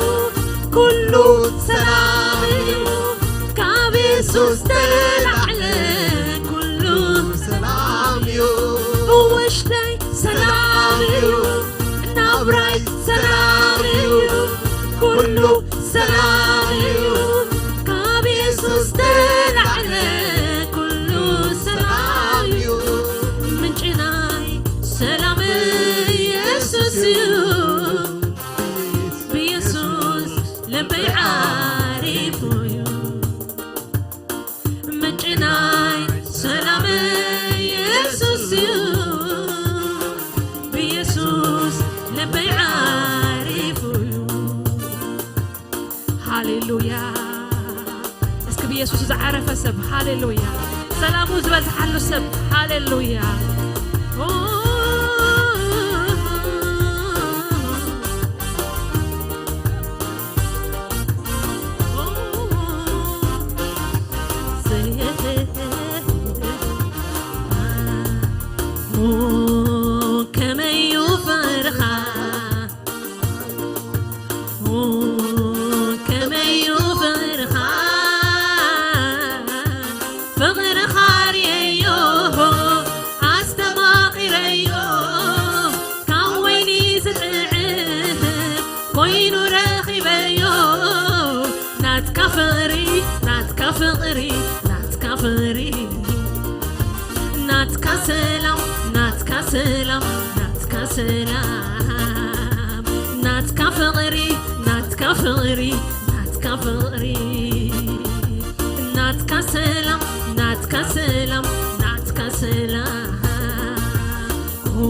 ኩሉ፣ ሰላም እዩ ካብ ኢየሱስ ተላዕለ ኩሉ፣ ሰላም እዩ ውሽጠይ፣ ሰላም እዩ ናብራይ፣ ሰላም እዩ ኩሉ፣ ሰላም እዩ ካብ ኢየሱስ ተላዕለ ኩሉ፣ ሰላም እዩ። ምንጭ ናይ ሰላም ኢየሱስ እዩ። ብኢየሱስ ልበይ ዓሪፉ እዩ። ምንጭ ናይ ሰላም ኢየሱስ እዩ። ብኢየሱስ ልበይ ዓሪፉ እዩ። ሃሌሉያ። እስኪ ብኢየሱስ ዝዓረፈ ሰብ ሃሌሉያ። ሰላሙ ዝበዝሓሉ ሰብ ሃሌሉያ። ኦ፣ ኦ፣ ከመይ እዩ ፍቕርኻ፣ ኦ፣ ከመይ እዩ ፍቕርኻ፣ ፍቕርኻ ርእየዮ፣ ኣስተማቒረዮ፣ ካብ ወይኒ ዝጥዕም ኮይኑ ረኺበዮ። ናትካ ፍቕሪ፣ ናትካ ፍቕሪ፣ ናትካ ፍቕሪ፣ ናትካ ሰላም፣ ናትካ ሰላም፣ ናትካ ሰላም፣ ናትካ ፍቕሪ፣ ናትካ ፍቕሪ፣ ናትካ ፍቕሪ፣ ናትካ ሰላም፣ ናትካ ሰላም፣ ናትካ ሰላም። ኦ፣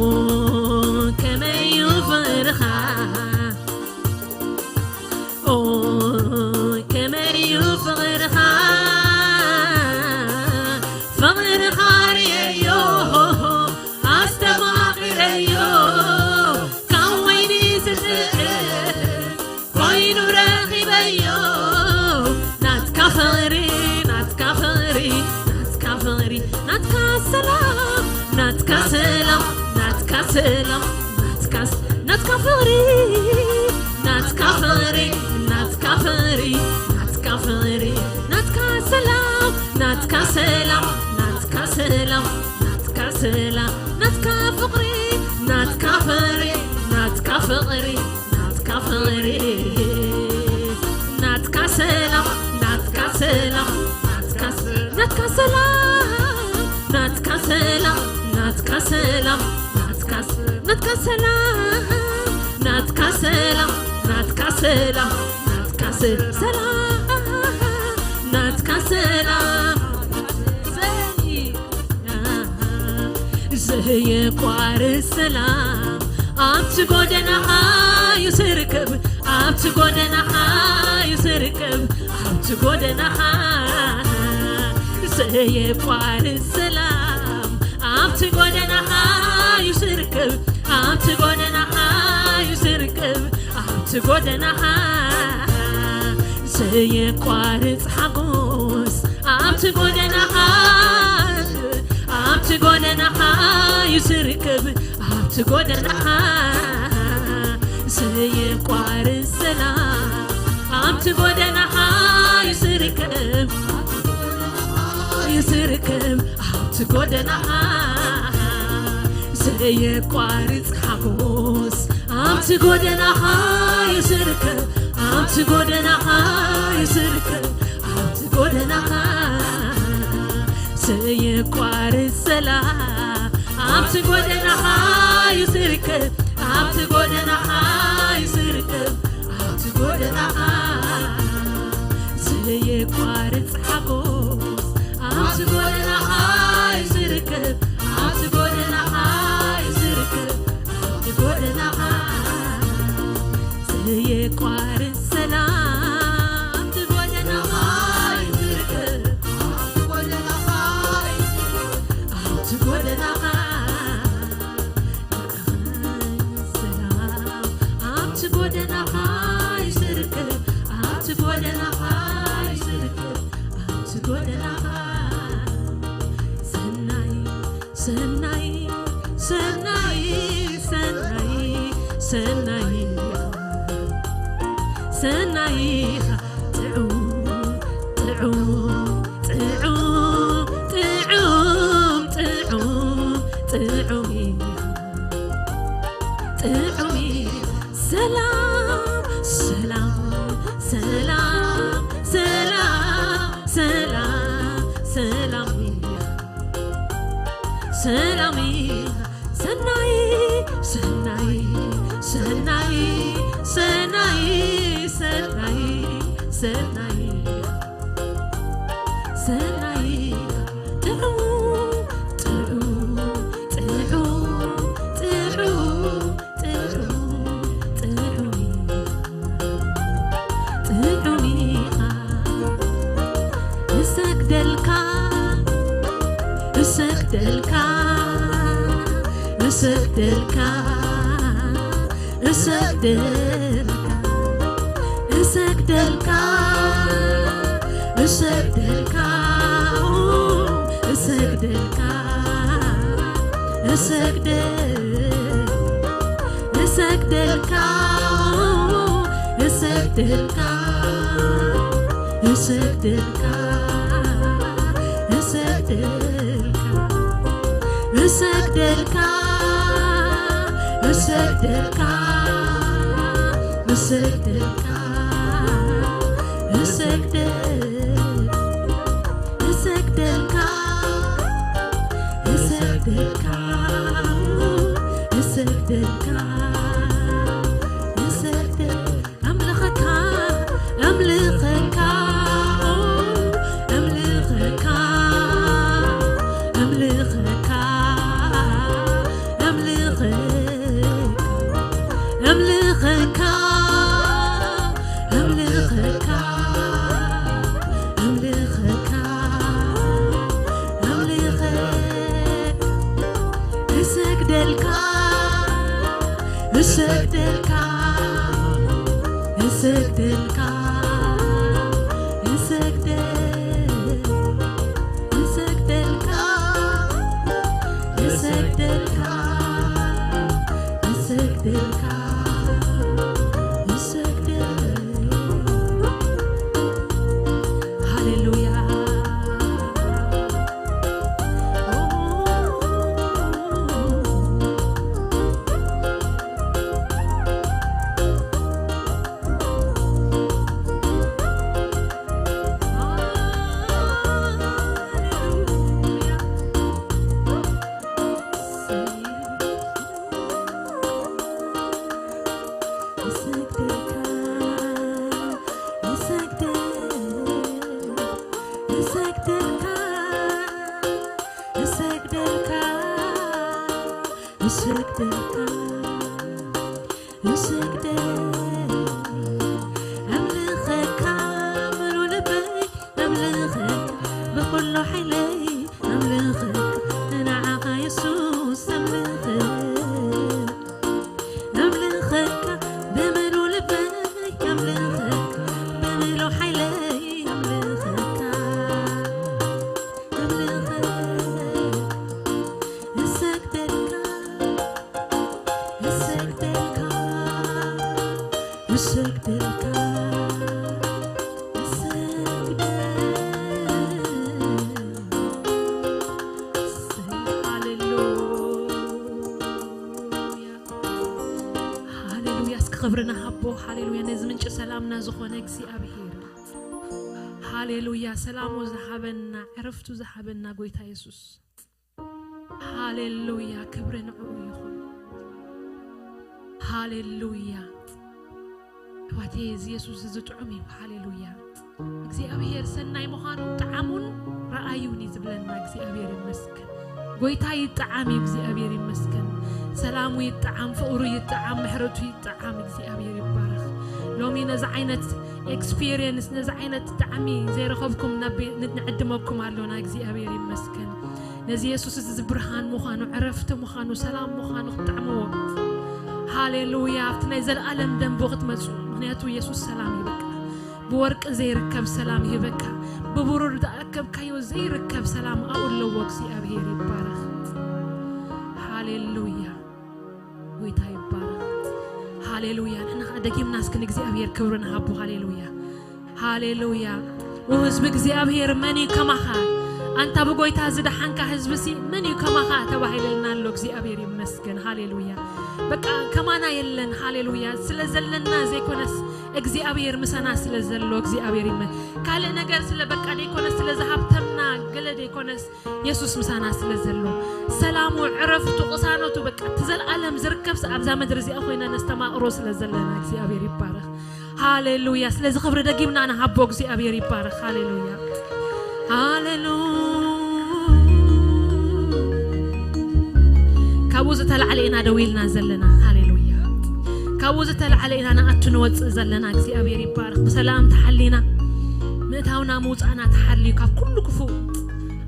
ከመይ እዩ ፍቕርኻ፣ ኦ፣ ከመይ እዩ ፍቕርኻ፣ ፍቕርኻ ርእየዮ፣ ኣስተማቒረዮ፣ ናትካ ሰላም ናትካ ሰላም ናትካ ሰላም ናትካ ስ- ናትካ ፍቕሪ ናትካ ፍቕሪ ናትካ ፍቕሪ ናትካ ፍቕሪ ናትካ ሰላም ናትካ ሰላም ናትካ ሰላም ናትካ ሰላም ናትካ ፍቕሪ ናትካ ፍቕሪ ናትካ ፍቕሪ ናትካ ፍቕሪ ናትካ ሰላም ናትካ ሰላም ናትካ ስ- ናትካ ሰላም ናትካ ሰላም ናትካ ሰላም ናትካ ስ- ናትካ ሰላም ናትካ ሰላም ናትካ ሰላም ናትካ ስ- ሰላም ናትካ ሰላም ዘይ- ዘየቋርጥ ሰላም ኣብቲ ጎደናኻ እዩ ዝርከብ ኣብቲ ጎደናኻ እዩ ዝርከብ ኣብቲ ጎደናኻ ዘየቋርጥ ሰላም ኣብቲ ጎደናኻ እዩ ዝርከብ ኣብቲ ጎደናኻ እዩ ዝርከብ ኣብቲ ጎደናኻ ዘየቋርጽ ሓጎስ ኣብቲ ጎደናኻ ኣብቲ ጎደናኻ እዩ ዝርከብ ኣብቲ ጎደናኻ ዘየቋርጽ ሰላም ኣብቲ ጎደናኻ እዩ ዝርከብ እዩ ዝርከብ ኣብቲ ጎደናኻ ዘየቋርጽ ሓጎስ ኣብቲ ጎደናኻ እዩ ዝርከብ ኣብቲ ጎደናኻ እዩ ዝርከብ ኣብቲ ጎደናኻ ዘየቋርጽ ሰላም ኣብቲ ጎደናኻ እዩ ዝርከብ ኣብቲ ጎደናኻ እዩ ዝርከብ ኣብቲ ጎደናኻ ዘየቋርጽ ሓጎስ ኣብቲ ጎደናኻ እዩ ዝርከብ ኣብቲ ጎደናኻ እዩ ዝርከብ ኣብቲ ጎደናኻ ዘየቋርጽ ሰላም ኣብቲ ጎደናኻ እዩ ዝርከብ ኣብቲ ጎደናኻ እዩ ዝርከብ ኣብቲ ጎደናኻ ሰላም ኣብቲ ጎደናኻ ይዝርከብ ኣብቲ ጎደናኻ ይዝርከብ ኣብቲ ጎደናኻ ሰናይ ሰናይ ሰናይ ሰናይ ሰናይ ሰናይ ጥዑም ጥዑም ጥዑም ጥዑም ጥዑም ጥዑም ጥዑም ሰላም ሰላም ሰላም ሰላም ሰላም ሰላም ሰላም ሰናይ ሰናይ ሰናይ ሰናይ ሰናይ ሰናይ ሰናይ ጥዑም ጥዑም ጥዑም ጥዑም ጥዑም ጥዑም ጥዑም ኢኻ እሰግደልካ እሰግደልካ እሰግደልካ እሰግደልካ እሰግደልካ እሰግደልካ እሰግደልካ እሰግደል እሰግደልካ እሰግደልካ እሰግደልካ እሰግደልካ እሰግደልካ እሰግደልካ እሰግደልካ እሰግደል እሰግደልካ እሰግደልካ እሰግደልካ እሰግደል ኣምልኸካ ኣምልኸካ ኣምልኸካ ኣምልኸካ ኣምልኸካ ኣምልኸካ ኣምልኸካ ኣምልኸካ ኣምልኸ እሰግደልካ እሰግደልካ እሰግደልካ እሰግደል እሰግደልካ እሰግደልካ፣ እሰግደልካ፣ እሰግደል-፣ ኣምልኸካ ምሉእ ልበይ፣ ኣምልኸካ ብኹሉ ሓይለይ፣ ኣምልኸካ ንዓኻ የሱስ፣ ኣምልኸካ፣ ኣምልኸካ ብምሉእ ልበይ፣ ኣምልኸካ ብምሉእ ሓይለይ፣ ኣምልኸካ፣ ኣምልኸካ፣ እሰግደልካ፣ እሰግደልካ፣ እሰግደልካ፣ እሰግደል-፣ ሃሌሉያ፣ ሃሌሉያ። እስኪ ክብሪ ንሃቦ። ሃሌሉያ፣ ነዚ ምንጪ ሰላምና ዝኾነ እግዚኣብሔር። ሃሌሉያ፣ ሰላሙ ዝሃበና፣ ዕረፍቱ ዝሃበና ጎይታ የሱስ። ሃሌሉያ፣ ክብሪ ንዕኡ ይኹን። ሃሌሉያ። ኣሕዋተይ፣ እዚ የሱስ እዚ ጥዑም እዩ። ሃሌሉያ። እግዚኣብሔር ሰናይ ምዃኑ ጠዓሙን ረኣዩን እዩ ዝብለና። እግዚኣብሔር ይመስገን። ጎይታ ይጠዓም እዩ። እግዚኣብሔር ይመስገን። ሰላሙ ይጠዓም፣ ፍቕሩ ይጠዓም፣ ምሕረቱ ይጠዓም። እግዚኣብሔር ይባረኽ። ሎሚ ነዚ ዓይነት ኤክስፒሪየንስ፣ ነዚ ዓይነት ጣዕሚ ዘይረኸብኩም ናብ ቤ-፣ ንዕድመኩም ኣሎና። እግዚኣብሔር ይመስገን። ነዚ የሱስ እዚ ብርሃን ምዃኑ፣ ዕረፍቲ ምዃኑ፣ ሰላም ምዃኑ ክትጥዕምዎ። ሃሌሉያ። ኣብቲ ናይ ዘለኣለም ደንቦ ክትመጹ። ምኽንያቱ የሱስ ሰላም እዩ በቃ። ብወርቂ ዘይርከብ ሰላም ይህበካ። ብብሩር ዝኣከብካዮ ዘይርከብ ሰላም ኣብኡ ኣለዎ። እግዚኣብሔር ይባረኽ። ሃሌሉያ። ጎይታ ይባረኽ። ሃሌሉያ። ንሕና ኸዓ ደጊምና እስኪ ንእግዚኣብሔር ክብሪ ንሃቦ። ሃሌሉያ። ሃሌሉያ። ኦ ህዝቢ እግዚኣብሔር፣ መን እዩ ከማኻ? ኣንታ ብጎይታ ዝደሓንካ ህዝቢ ሲ መን እዩ ከማኻ? ተባሂልልና ኣሎ። እግዚኣብሔር ይመስገን። ሃሌሉያ። በቃ ከማና የለን። ሃሌሉያ። ስለ ዘለና ዘይኮነስ እግዚኣብሔር ምሳና ስለ ዘሎ እግዚኣብሔር ይመ-፣ ካልእ ነገር ስለ በቃ ደይኮነስ ስለ ዝሃብተምና ገለ ደይኮነስ የሱስ ምሳና ስለ ዘሎ ሰላሙ፣ ዕረፍቱ፣ ቅሳነቱ በቃ እቲ ዘለኣለም ዝርከብስ ኣብዛ ምድሪ እዚኣ ኮይና ነስተማቕሮ ስለ ዘለና እግዚኣብሔር ይባረኽ። ሃሌሉያ። ስለዚ ክብሪ ደጊምና ንሃቦ። እግዚኣብሔር ይባረኽ። ሃሌሉያ። ሃሌሉያ። ካብኡ ዝተላዕለ ኢና ደው ኢልና ዘለና። ሃሌሉያ። ካብኡ ዝተላዕለ ኢና ንኣቱ ንወፅእ ዘለና። እግዚኣብሔር ይባረኽ። ብሰላም ተሓሊና ምእታውና ምውፃእና ተሓልዩ ካብ ኩሉ ክፉእ።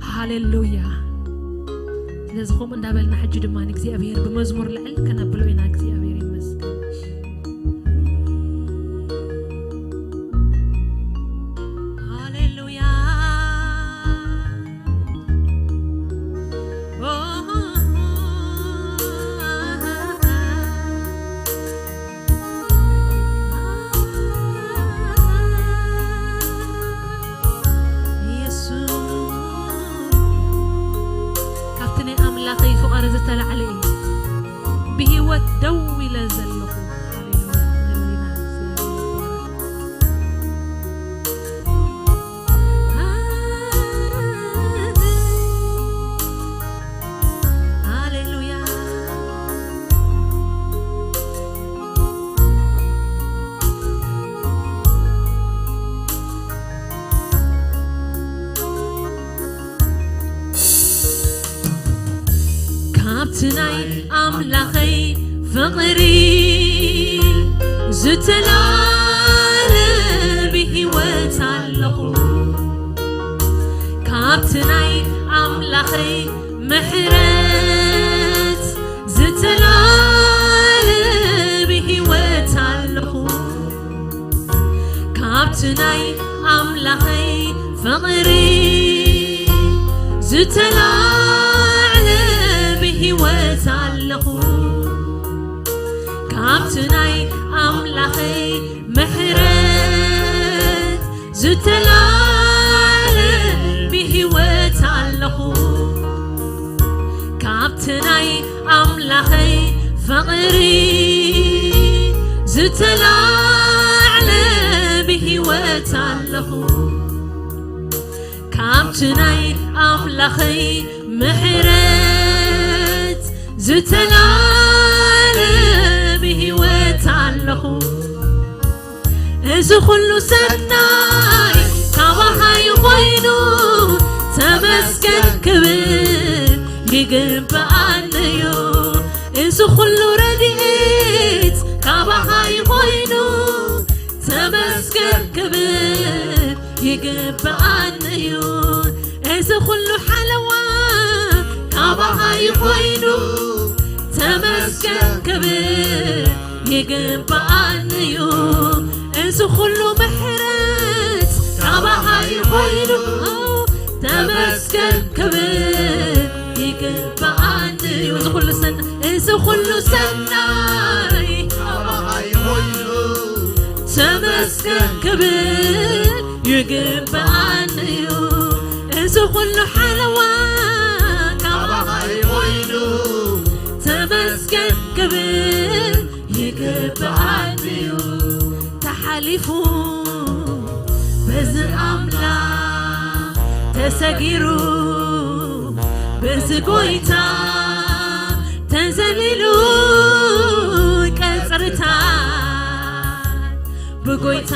ሃሌሉያ። ስለዚ ከምኡ እንዳበልና ሕጂ ድማ ንእግዚኣብሔር ብመዝሙር ልዕል ከነብሎ ኢና። እግዚኣብሔር ይመስገን። ሃሌሉያ። ኢየሱስ፣ ካብቲ ናይ ኣምላኸይ ፍቕሪ ዝተላዕለ እየ ብህይወት ደው ኢለ ዘለኹ። ሃሌሉያ፣ ሃሌሉያ፣ ሃሌሉያ። ካብቲ ናይ ኣምላኸይ ፍቕሪ ዝተላለ ብህይወት ኣለኹ። ካብቲ ናይ ኣምላኸይ ምሕረት ዝተላለ ብህይወት ኣለኹ። ካብቲ ናይ ኣምላኸይ ፍቕሪ ዝተላዕለ ብህይወት ኣለኹ። ካብቲ ናይ ኣምላኸይ ምሕረት ዝተላዕለ ብህይወት ኣለኹ። ካብቲ ናይ ኣምላኸይ ፍቕሪ ዝተላዕለ ብህይወት ኣለኹ። ካብቲ ናይ ኣምላኸይ ምሕረት ዝተላዕለ ብህይወት ኣለኹ። እዚ ኩሉ ሰናይ ካባኻ እዩ ኮይኑ፣ ተመስገን ክብል ይግብኣኒ እዩ። እዚ ኩሉ ረድኤት ካባኻ እዩ ኮይኑ፣ ተመስገን ክብል ይግብኣኒ እዩ። እዚ ኩሉ ሓለዋ ካባኻ እዩ ኮይኑ፣ ተመስገን ክብል ይግብኣኒ እዩ። እዚ ኩሉ ምሕረት ካባኻ እዩ ኮይኑ፣ ተመስገን ክብል ይግብኣኒ እዩ። እዚ ኩሉ ሰናይ፣ እዚ ኩሉ ሰናይ ካባኻ እዩ ኮይኑ፣ ተመስገን ክብል ይግብኣኒ እዩ። እዚ ኩሉ ሓለዋ ካባኻ እዩ ኮይኑ፣ ተመስገን ክብል ይግብኣኒ እዩ። ተሓሊፉ በዚ ኣምላኽ ተሰጊሩ፣ በዚ ጎይታ ተዘሊሉ፣ ቀጽርታት ብጎይታ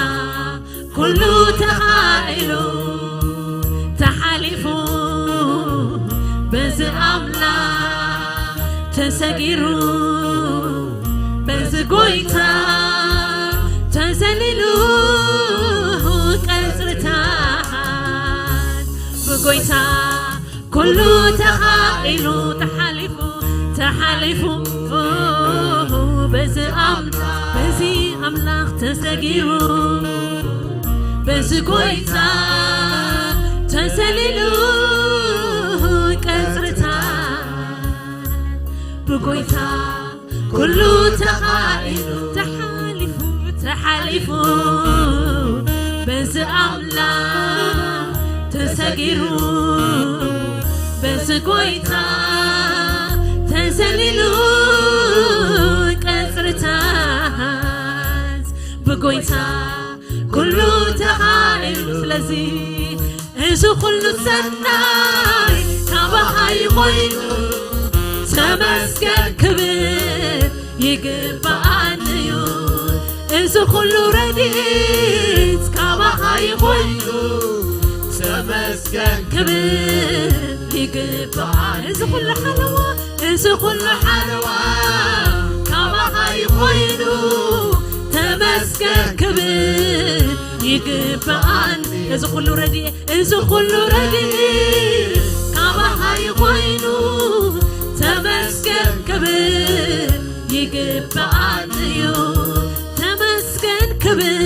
ኩሉ ተኻኢሉ። ተሓሊፉ በዚ ኣምላኽ ተሰጊሩ፣ በዚ ጎይታ ተዘሊሉ፣ ቀጽርታት ብጎይታ ኩሉ ተኻኢሉ። ተሓሊፉ፣ ተሓሊፉ በዚ ኣምላኽ፣ በዚ ኣምላኽ ተሰጊሩ፣ በዚ ጎይታ ተዘሊሉ፣ ቀጽርታት ብጎይታ ኩሉ ተኻኢሉ። ተሓሊፉ፣ ተሓሊፉ በዚ ኣምላኽ ተሰጊሩ፣ በዚ ጎይታ ተዘሊሉ፣ ቀጽርታት ብጎይታ ኩሉ ተኻኢሉ። ስለዚ እዚ ኩሉ ሰናይ ካባኻ እዩ ኮይኑ፣ ተመስገን ክብል ይግብኣኒ እዩ። እዚ ኩሉ ረድኤት ካባኻ እዩ ኮይኑ፣ ተመስገን ክብል ይግብኣኒ። እዚ ኩሉ ሓለዋ፣ እዚ ኩሉ ሓለዋ ካባኻ እዩ ኮይኑ፣ ተመስገን ክብል ይግብኣኒ። እዚ ኩሉ ረድኤት፣ እዚ ኩሉ ረድኤት ካባኻ እዩ ኮይኑ፣ ተመስገን ክብል ይግብኣኒ እዩ። ተመስገን ክብል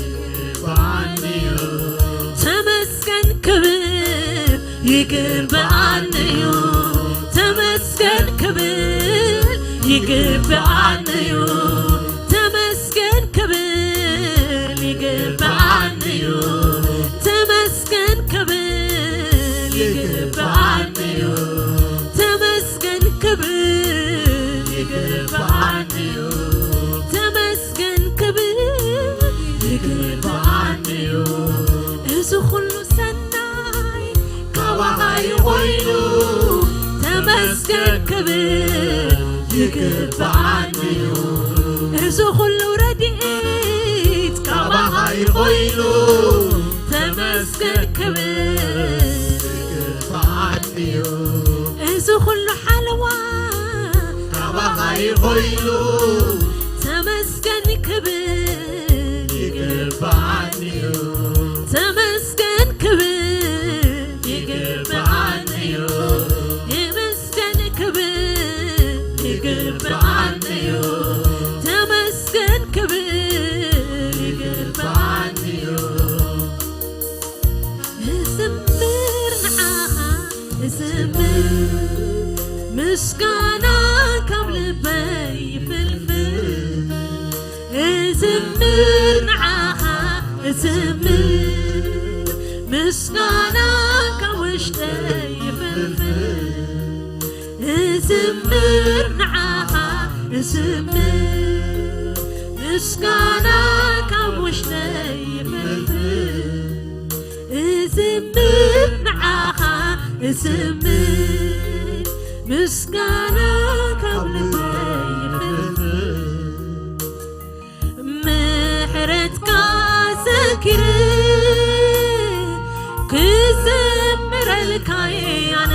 ይግብኣኒ እዩ። ተመስገን ክብል ይግብኣኒ እዩ። ተመስገን ክብል ይግብኣኒ እዩ። ተመስገን ክብል ይግብኣኒ እዩ። ተመስገን ክብል ይግብኣኒ እዩ። ተመስገን ክብል ይግብኣኒ እዩ። ተመስገን ክብል ይግብኣኒ እዩ። እዚ ኩሉ ሰናይ ካባኻ እዩ ኮይኑ፣ ተመስገን ክብል ይግብኣኒ እዩ። እዚ ኩሉ ረድኤት ካባኻ እዩ ኮይኑ፣ ተመስገን ክብል ይግብኣኒ እዩ። እዚ ኩሉ ሓለዋ ካባኻ እዩ ኮይኑ፣ ተመስገን ክብል ይግብኣኒ እዩ። ተመስገን ክብል ይግብኣኒ እዩ። ይመስገን ክብል ይግብኣኒ እዩ። ተመስገን ክብል ይግብኣኒ እዩ። እዝምር ንዓኻ እዝምር፣ ምስጋና ካብ ልበይ ይፍልፍል። እዝምር ንዓኻ እዝምር፣ ምስጋና ካብ ውሽጠይ ይፍልፍል። እዝምር ንዓኻ እዝምር፣ ምስጋና ካብ ውሽጠይ ይፍልፍል። እዝምር ንዓኻ እዝምር፣ ምስጋና ካብ ልበይ ይፍልፍል። ምሕረትካ ዘኪረ ክዘምረልካ እየ ኣነ።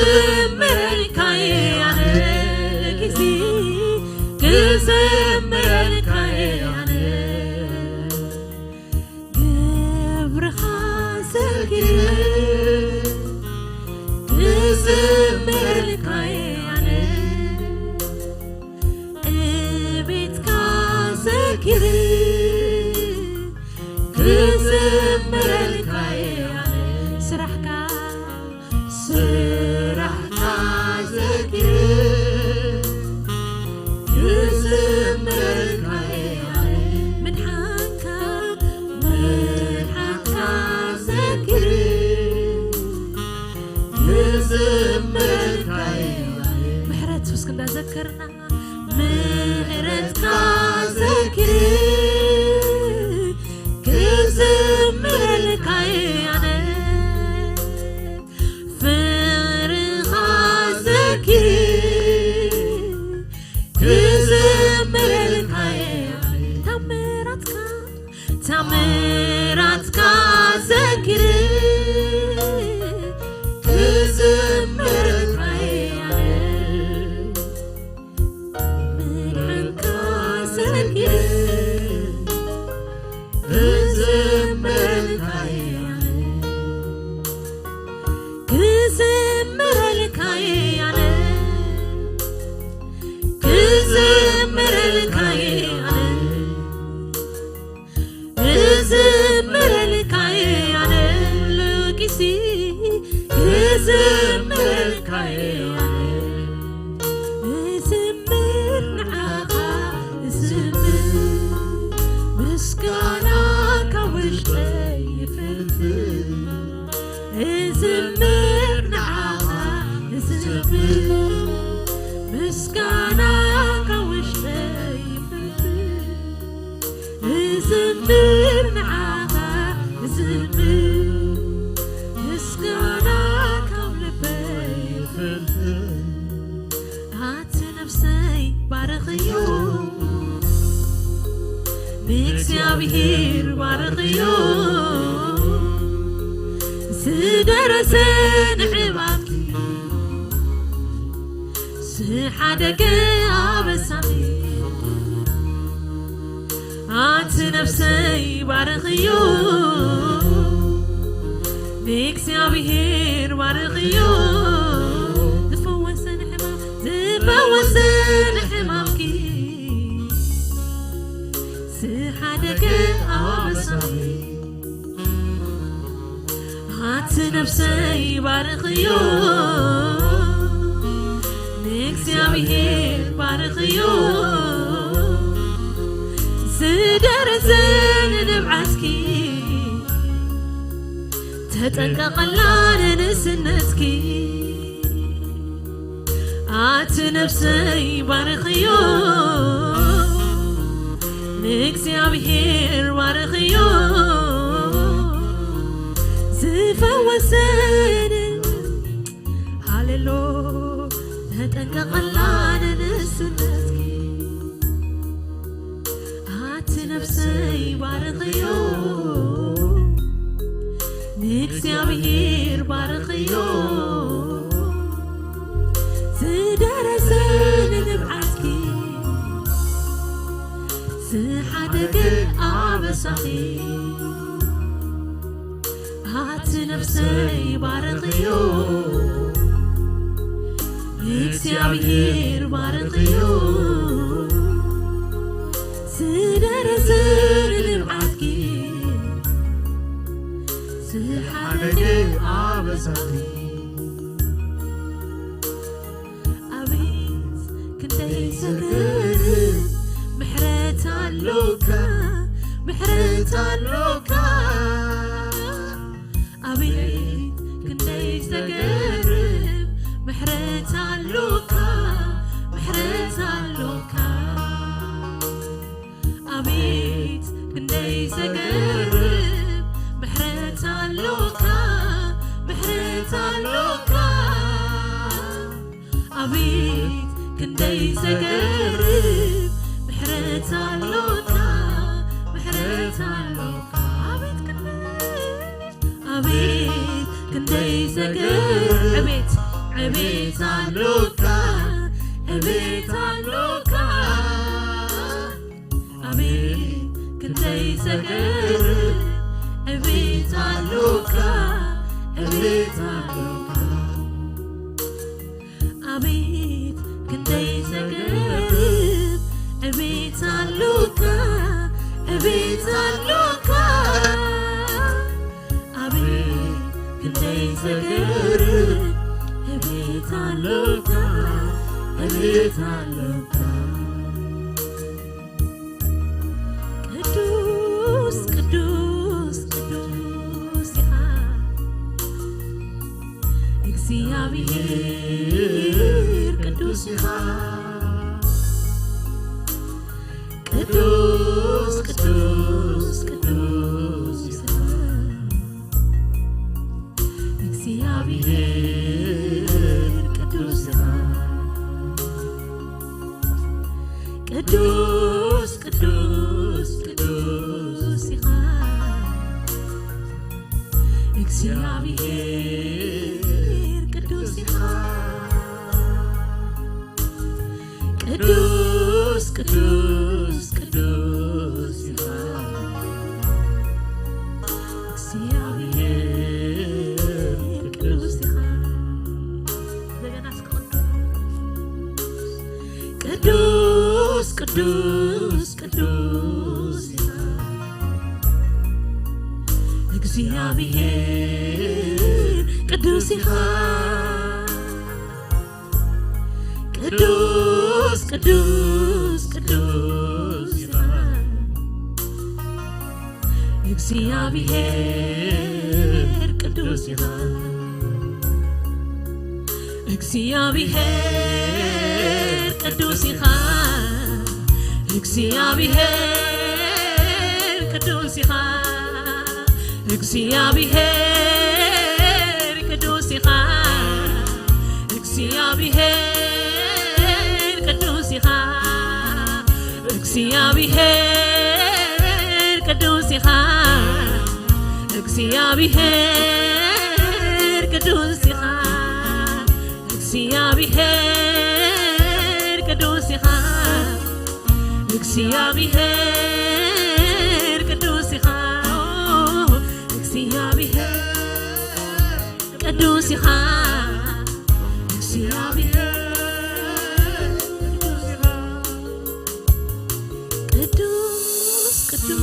ክዘምረልካ እየ ኣነ፣ ጊዜ ክዘምረልካ እየ ኣነ። ግብርኻ ዘኪረ ክዘምረልካ እየ ኣነ። ዕቤትካ ዘኪረ ክዘምረልካ እየ ኣነ። ስራሕካ፣ ስራሕካ ዘኪረ ክዘምረልካ እየ ኣነ። ምድሓንካ፣ ምድሓንካ ዘኪረ ክዘምረልካ እየ ኣነ። ምሕረት ውስክ እንዳዘከርና ምሕረትካ ዘኪረ ክዘምረልካ እየ ኣነ። ፍቕርኻ ዘኪረ ክዘምረልካ እየ ኣነ። ታምራትካ፣ ታምራትካ ዘኪረ ክዘምረልካ እየ ኣነ። ምድሓንካ ዘኪረ ክዘምረልካ እየ ኣነ። ክዘምረልካ እየ ኣነ። ክዘምረልካ እየ ኣነ። እዝምረልካ እየ ኣነ፣ ለኪሲ እዝምረልካ እየ ኣነ። እዝምር ንዓኻ፣ እዝምር ምስጋና ካብ ውሽጠይ ይፍልፍል። እዝምር ንዓኻ፣ እዝምር ምስጋና ካብ ውሽጠይ ይፍልፍል። እዝምር ንዓኻ፣ እዝምር ምስጋና ካብ ልበይ ይፍልፍል። ኣቲ ነፍሰይ ባርኽዮ፣ ንእግዚኣብሔር ባርኽዮ። ዝደረሰ ንዕባብኪ፣ ዝሓደገ ኣበሳኺ። ኣቲ ነፍሰይ ባርኽዮ፣ ንእግዚኣብሔር ባርኽዮ። ዝፈወሰ ንሕማም፣ ዝፈወሰ ንሕማምኪ፣ ዝሓደገ ኣበሳኺ። ኣቲ ነፍሰይ ባርኽዮ፣ ንእግዚኣብሔር ባርኽዮ። ዝደረሰ ንንብዓትኪ፣ ተጠንቀቐላ ንንእስነትኪ። ኣቲ ነፍሰይ ባርኽዮ፣ ንእግዚኣብሔር ባርኽዮ። ዝፈወሰን፣ ሃሌሎ፣ ተጠንቀቐላ ንንእስነትኪ። ኣቲ ነፍሰይ ባርኽዮ፣ ንእግዚኣብሔር ባርኽዮ። ዝደረሰ ንንብዓትኪ፣ ዝሓደገ ኣበሳኺ። ኣቲ ነፍሰይ ባርኽዮ፣ ንእግዚኣብሔር ባርኽዮ። ዝደረሰ ንንብዓትኪ፣ ዝሓደገ ኣበሳኺ። ኣቤት ክንደይ ዘገርም ምሕረት ኣሎካ፣ ምሕረት ኣሎካ። ኣቤት ክንደይ ዘገርም ምሕረት ኣሎካ፣ ምሕረት ኣሎካ። ኣቤት ክንደይ ዘገርም ምሕረት ኣሎካ፣ ምሕረት ኣሎካ። ኣቤት ክንደይ ዘገርም ምሕረት ኣሎካ፣ ምሕረት ኣሎካ። ኣቤት ክንደይ፣ ኣቤት ክንደይ ዘገርም ዕቤት፣ እቤት ኣሎካ፣ እቤት ኣሎካ። ኣቤት ክንደይ ዘገርም፣ እቤት ኣሎካ፣ እቤት ኣሎካ። ኣቤት ክንደይ ዘገርም፣ እቤት ኣሎካ፣ እቤት ኣሎካ። ኣቤት ክንደይ ዘገርም፣ እቤት ኣሎካ፣ እቤት ኣሎካ። ቅዱስ፣ ቅዱስ፣ ቅዱስ ኢኻ። እግዚኣብሔር ቅዱስ ኢኻ። ቅዱስ፣ ቅዱስ፣ ቅዱስ ኢኻ። እግዚኣብሔር ቅዱስ ኢኻ። ቅዱስ፣ ቅዱስ፣ ቅዱስ ኢኻ። እግዚኣብሔር ቅዱስ ኢኻ። ቅዱስ፣ ቅዱስ፣ ቅዱስ ኢኻ። እግዚኣብሔር ቅዱስ ኢኻ። እንደገና እስኪ ቅዱስ፣ ቅዱስ፣ ቅዱስ ኢኻ። እግዚኣብሔር ቅዱስ ኢኻ። ቅዱስ፣ ቅዱስ፣ ቅዱስ ኢኻ። እግዚኣብሔር ቅዱስ ኢኻ። እግዚኣብሔር ቅዱስ ኢኻ። እግዚኣብሔር ቅዱስ ኢኻ። እግዚኣብሔር ቅዱስ ኢኻ። እግዚኣብሔር ቅዱስ ኢኻ። እግዚኣብሔር ቅዱስ ኢኻ። እግዚኣብሔር ቅዱስ ኢኻ። እግዚኣብሔር ቅዱስ ኢኻ። እግዚኣብሔር ቅዱስ ኢኻ። እግዚኣብሔር ቅዱስ ኢኻ። እግዚኣብሔር ቅዱስ ኢኻ። ቅዱስ፣ ቅዱስ፣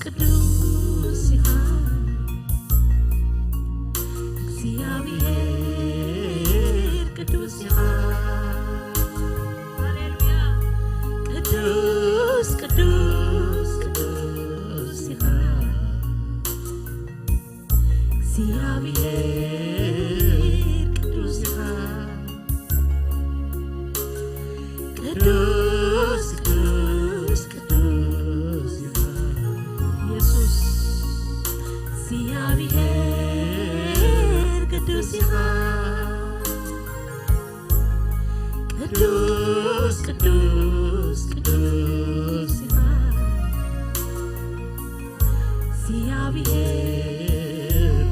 ቅዱስ ኢኻ። እግዚኣብሔር ቅዱስ ኢኻ። ሃሌሉያ። ቅዱስ፣ ቅዱስ፣ ቅዱስ ኢኻ። እግዚኣብሔር ቅዱስ ኢኻ። ቅዱስ፣ ቅዱስ፣ ቅዱስ ኢኻ። ኢየሱስ እግዚኣብሔር ቅዱስ ኢኻ። ቅዱስ፣ ቅዱስ፣ ቅዱስ ኢኻ። እግዚኣብሔር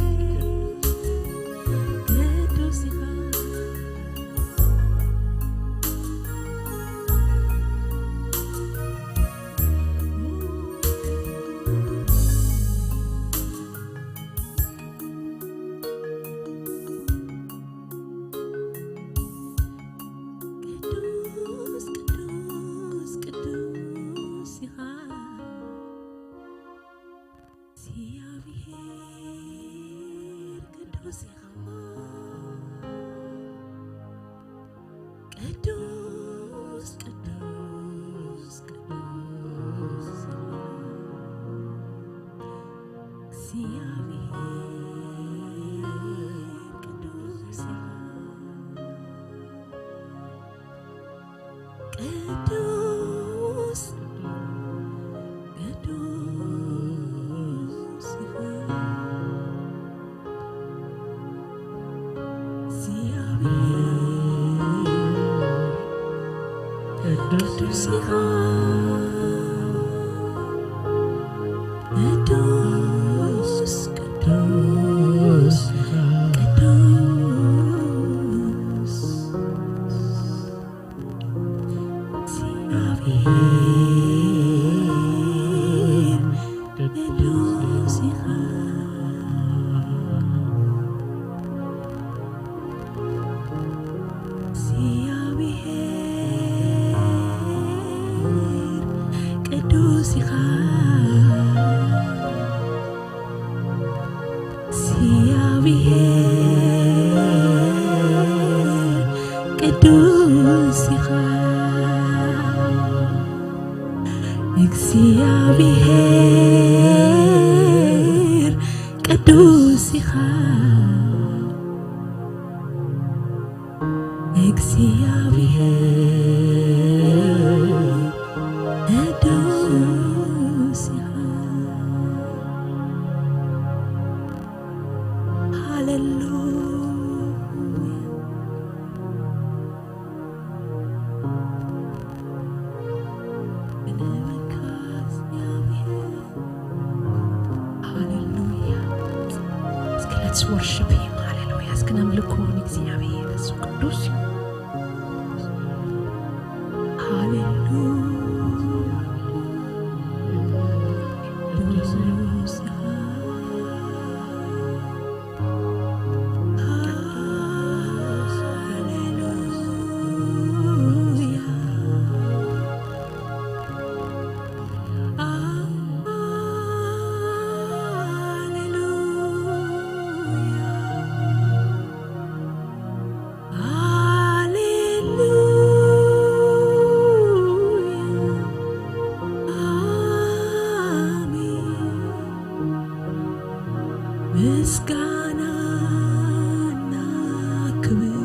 ቅዱስ ኢኻ። ቅዱስ፣ ቅዱስ፣ ቅዱስ ኢኻ። እግዚኣብሔር ቅዱስ ኢኻ። ቅዱስ፣ ቅዱስ፣ ቅዱስ ኢኻ። እግዚኣብሔር ቅዱስ ኢኻ። ቅዱስ፣ ቅዱስ ኢኻ። እግዚኣብሔር ቅዱስ ኢኻ። ቅዱስ፣ ቅዱስ፣ ቅዱስ ኢኻ። ቅዱስ ቅዱስ ኢኻ እግዚኣብሔር፣ ቅዱስ ኢኻ። ሃሌሉያ። ሃሌሉያ። እስኪ let's worship him። ሃሌሉያ። እስኪ ነምልኮ ንእግዚኣብሔር፣ እሱ ቅዱስ እዩ። ሃሌሉያ። ቅዱስ እዩ። ሃሌሉያ። ምስጋናና ክብር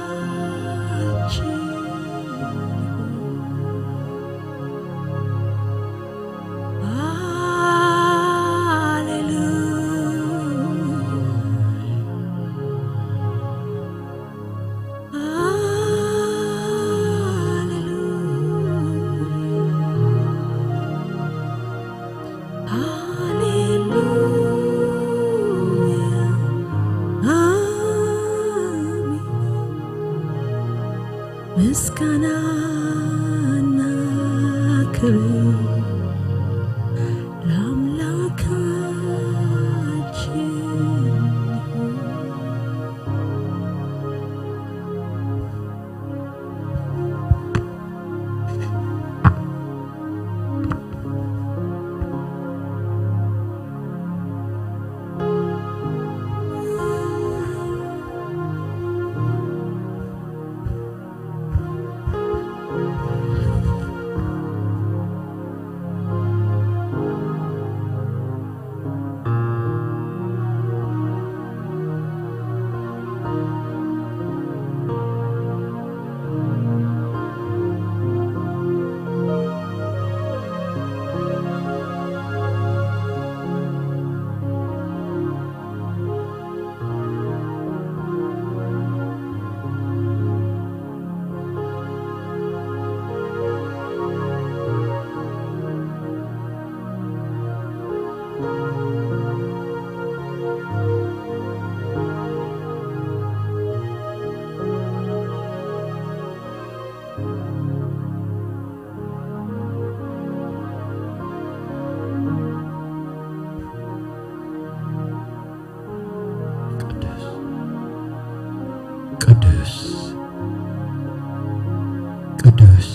ለአምላካችን ይሁን። ሃሌሉያ፣ ሃሌሉያ። ሃሌሉያ፣ አሜን። ምስጋናና ክብር ለአምላካችን ይሁን። ቅዱስ፣ ቅዱስ፣ ቅዱስ፣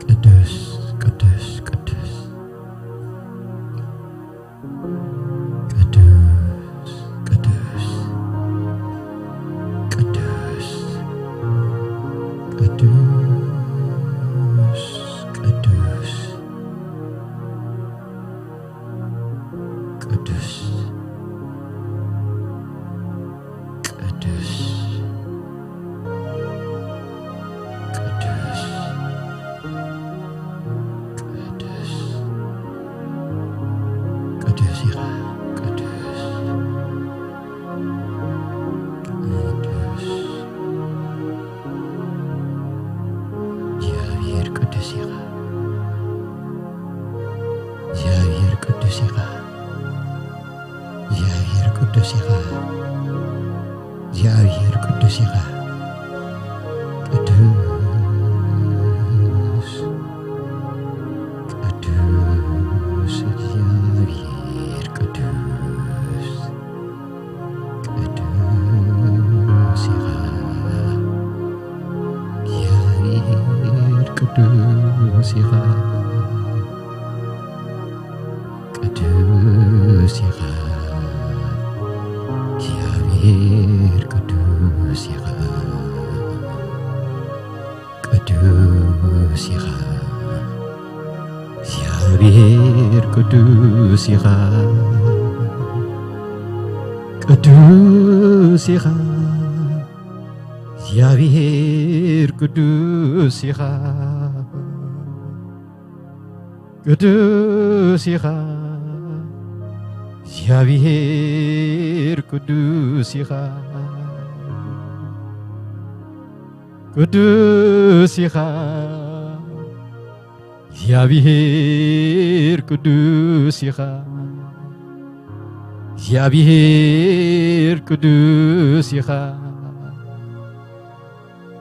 ቅዱስ፣ ቅዱስ፣ ቅዱስ፣ ቅዱስ፣ ቅዱስ፣ ቅዱስ፣ ቅዱስ፣ ቅዱስ፣ ቅዱስ፣ ቅዱስ፣ ቅዱስ፣ ቅዱስ፣ ቅዱስ ኢኻ፣ ቅዱስ፣ ቅዱስ፣ እግዚኣብሔር ቅዱስ ኢኻ፣ እግዚኣብሔር ቅዱስ ኢኻ። እግዚኣብሔር ቅዱስ ኢኻ፣ እግዚኣብሔር ቅዱስ ኢኻ። ቅዱስ፣ ቅዱስ እግዚኣብሔር ቅዱስ፣ ቅዱስ ኢኻ፣ እግዚኣብሔር ቅዱስ ኢኻ። ቅዱስ ኢኻ፣ እግዚኣብሔር ቅዱስ ኢኻ። ቅዱስ ኢኻ እግዚኣብሔር፣ ቅዱስ ኢኻ፣ ቅዱስ ኢኻ እግዚኣብሔር፣ ቅዱስ ኢኻ፣ ቅዱስ ኢኻ እግዚኣብሔር፣ ቅዱስ ኢኻ፣ ቅዱስ ኢኻ እግዚኣብሔር፣ ቅዱስ ኢኻ እግዚኣብሔር፣ ቅዱስ ኢኻ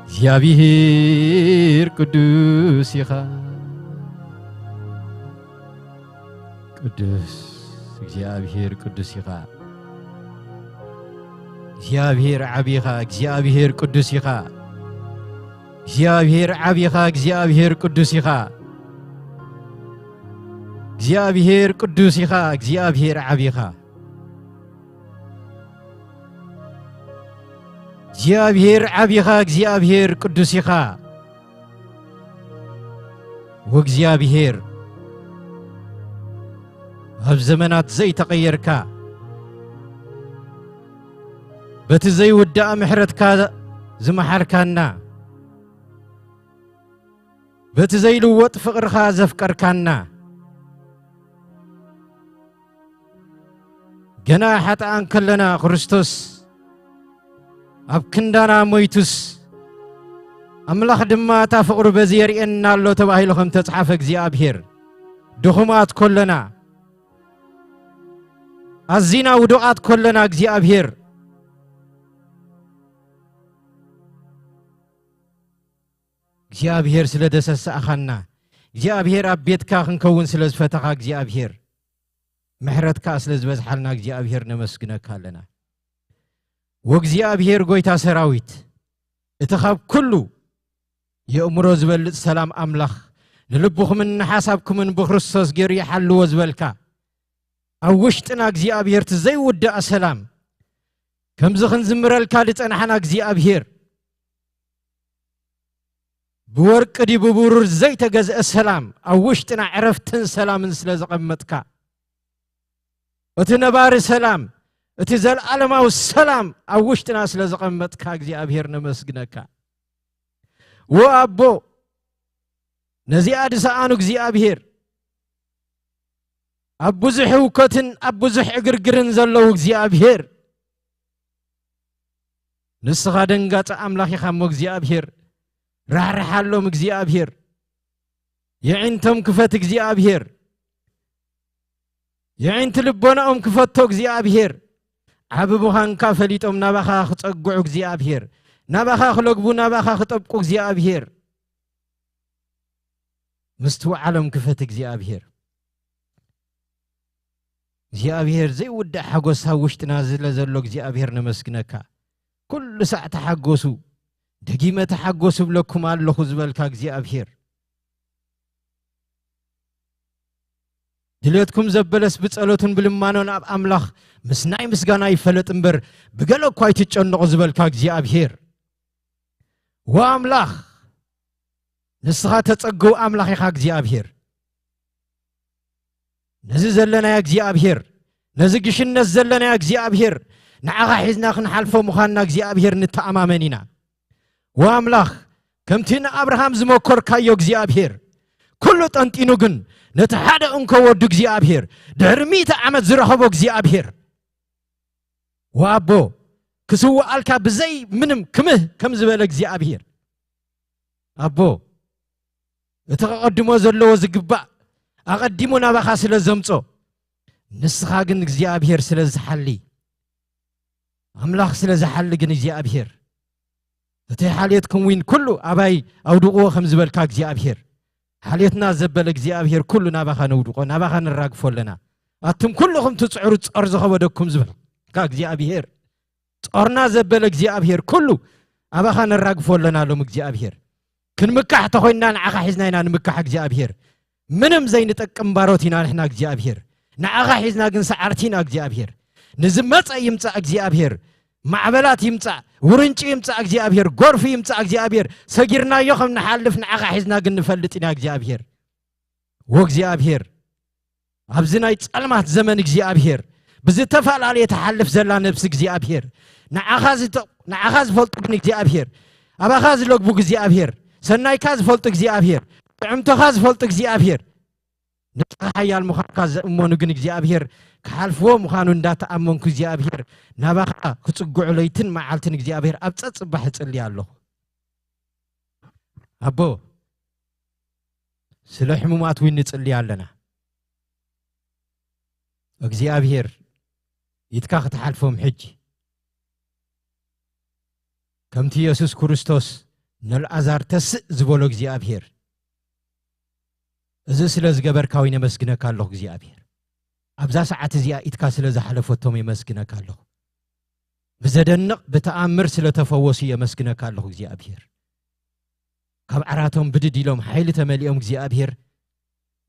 እግዚኣብሔር፣ ቅዱስ ኢኻ። ቅዱስ እግዚኣብሔር፣ ቅዱስ ኢኻ። እግዚኣብሔር ዓቢ ኢኻ። እግዚኣብሔር ቅዱስ ኢኻ። እግዚኣብሔር ዓቢ ኢኻ። እግዚኣብሔር ቅዱስ ኢኻ። እግዚኣብሔር ቅዱስ ኢኻ። እግዚኣብሔር ዓቢ ኢኻ። እግዚኣብሔር ዓቢ ኢኻ። እግዚኣብሔር ቅዱስ ኢኻ። ወእግዚኣብሔር፣ ኣብ ዘመናት ዘይተቐየርካ፣ በቲ ዘይውዳእ ምሕረትካ ዝመሓርካና፣ በቲ ዘይልወጥ ፍቕርኻ ዘፍቀርካና፣ ገና ሓጥኣን ከለና ክርስቶስ ኣብ ክንዳና ሞይቱስ፣ ኣምላኽ ድማ እታ ፍቕሩ በዚ የርእየና ኣሎ ተባሂሉ ከም ተጽሓፈ፣ እግዚኣብሔር፣ ድኹማት ከለና፣ ኣዚና ውዱቓት ከለና፣ እግዚኣብሔር፣ እግዚኣብሔር ስለ ደሰሳእኻና፣ እግዚኣብሔር ኣብ ቤትካ ክንከውን ስለ ዝፈተኻ፣ እግዚኣብሔር ምሕረትካ ስለ ዝበዝሓልና፣ እግዚኣብሔር ነመስግነካ ኣለና። ወእግዚኣብሔር ጐይታ ሰራዊት፣ እቲ ካብ ኩሉ የእምሮ ዝበልጽ ሰላም ኣምላኽ ንልብኹምን ንሓሳብኩምን ብክርስቶስ ገይሩ ይሓልዎ ዝበልካ፣ ኣብ ውሽጥና እግዚኣብሔር እቲ ዘይውዳእ ሰላም፣ ከምዚ ክንዝምረልካ ዝጸናሕና እግዚኣብሔር፣ ብወርቂ ድዩ ብብሩር ዘይተገዝአ ሰላም ኣብ ውሽጥና ዕረፍትን ሰላምን ስለ ዘቐመጥካ፣ እቲ ነባሪ ሰላም፣ እቲ ዘለዓለማዊ ሰላም ኣብ ውሽጥና ስለ ዘቐመጥካ እግዚኣብሔር ነመስግነካ። ወ ኣቦ፣ ነዚኣ ዝሰኣኑ እግዚኣብሔር፣ ኣብ ብዙሕ ህውከትን ኣብ ብዙሕ ዕግርግርን ዘለዉ እግዚኣብሔር፣ ንስኻ ደንጋጸ ኣምላኽ ኢኻ እሞ እግዚኣብሔር፣ ራሕርሓሎም እግዚኣብሔር፣ የዒንቶም ክፈት እግዚኣብሔር፣ የዒንቲ ልቦናኦም ክፈቶ እግዚኣብሔር፣ ዓቢ ምዃንካ ፈሊጦም ናባኻ ክጸግዑ እግዚኣብሔር፣ ናባኻ ክለግቡ፣ ናባኻ ክጠብቁ እግዚኣብሔር፣ ምስትውዓሎም ክፈት እግዚኣብሔር። እግዚኣብሔር ዘይውዳእ ሓጎስ ኣብ ውሽጥና ስለ ዘሎ እግዚኣብሔር ነመስግነካ። ኩሉ ሳዕ ተሓጎሱ፣ ደጊመ ተሓጎሱ እብለኩም ኣለኹ ዝበልካ እግዚኣብሔር። ድሌትኩም ዘበለስ ብጸሎትን ብልማኖን ኣብ ኣምላኽ ምስ ናይ ምስጋና ይፈለጥ እምበር፣ ብገለ እኳ ኣይትጨነቑ ዝበልካ እግዚኣብሔር። ወ ኣምላኽ፣ ንስኻ ተጸግው ኣምላኽ ኢኻ እግዚኣብሔር። ነዚ ዘለናዮ እግዚኣብሔር፣ ነዚ ግሽነት ዘለናዮ እግዚኣብሔር፣ ንዓኻ ሒዝና ክንሓልፎ ምዃንና እግዚኣብሔር ንተኣማመን ኢና። ወ ኣምላኽ፣ ከምቲ ንኣብርሃም ዝመኮርካዮ እግዚኣብሔር፣ ኩሉ ጠንጢኑ ግን ነቲ ሓደ እንኮ ወዱ እግዚኣብሔር፣ ድሕሪ ሚእቲ ዓመት ዝረኸቦ እግዚኣብሔር፣ ወ ኣቦ፣ ክስውኣልካ ብዘይ ምንም ክምህ ከም ዝበለ እግዚኣብሔር፣ ኣቦ፣ እቲ ከቐድሞ ዘለዎ ዝግባእ ኣቐዲሙ ናባኻ ስለ ዘምጾ፣ ንስኻ ግን እግዚኣብሔር ስለ ዝሓሊ፣ ኣምላኽ ስለ ዝሓሊ ግን እግዚኣብሔር፣ እቲ ሓልየትኩም ዊን ኩሉ ኣባይ ኣውድቕዎ ከም ዝበልካ እግዚኣብሔር፣ ሓልየትና ዘበለ እግዚኣብሔር ኩሉ ናባኻ ነውድቆ፣ ናባኻ ነራግፎ ኣለና። ኣቱም ኩልኹም ትጽዕሩ ጾር ዝኸበደኩም ዝበልካ እግዚኣብሔር፣ ጾርና ዘበለ እግዚኣብሔር ኩሉ ኣባኻ ነራግፎ ኣለና። ሎም እግዚኣብሔር፣ ክንምካሕ ተኾይንና ንዓኻ ሒዝና ኢና ንምካሕ እግዚኣብሔር። ምንም ዘይንጠቅም ባሮት ኢና ንሕና እግዚኣብሔር። ንዓኻ ሒዝና ግን ሰዓርቲ ኢና እግዚኣብሔር። ንዝመጸ ይምጻእ እግዚኣብሔር። ማዕበላት ይምጻእ፣ ውርንጭ ይምጻእ እግዚኣብሔር፣ ጎርፊ ይምጻእ እግዚኣብሔር፣ ሰጊርናዮ ከም ንሓልፍ ንዓኻ ሒዝና ግን ንፈልጥ ኢና እግዚኣብሔር። ወእግዚኣብሔር፣ ኣብዚ ናይ ጸልማት ዘመን እግዚኣብሔር፣ ብዝተፈላለየ ትሓልፍ ዘላ ነብሲ እግዚኣብሔር፣ ንዓኻ ዝተ-፣ ንዓኻ ዝፈልጡ ግን እግዚኣብሔር፣ ኣባኻ ዝለግቡ እግዚኣብሔር፣ ሰናይካ ዝፈልጡ እግዚኣብሔር፣ ጥዕምቶኻ ዝፈልጡ እግዚኣብሔር፣ ንስኻ ሓያል ምዃንካ ዘእመኑ ግን እግዚኣብሔር ክሓልፍዎ ምዃኑ እንዳተኣመንኩ እግዚኣብሔር ናባኻ ክጽግዑ ለይትን መዓልትን እግዚኣብሔር ኣብ ጸጽባሕ እጽሊ ኣለኹ። ኣቦ፣ ስለ ሕሙማት እውን ንጽሊ ኣለና። እግዚኣብሔር ኢድካ ክትሓልፎም ሕጂ። ከምቲ የሱስ ክርስቶስ ንልኣዛር ተስእ ዝበሎ እግዚኣብሔር፣ እዚ ስለ ዝገበርካ እውን የመስግነካ ኣለኹ እግዚኣብሔር። ኣብዛ ሰዓት እዚኣ ኢድካ ስለ ዝሓለፈቶም የመስግነካ ኣለኹ። ብዘደንቕ ብተኣምር ስለ ተፈወሱ የመስግነካ ኣለኹ እግዚኣብሔር። ካብ ዓራቶም ብድድ ኢሎም ሓይሊ ተመሊኦም እግዚኣብሔር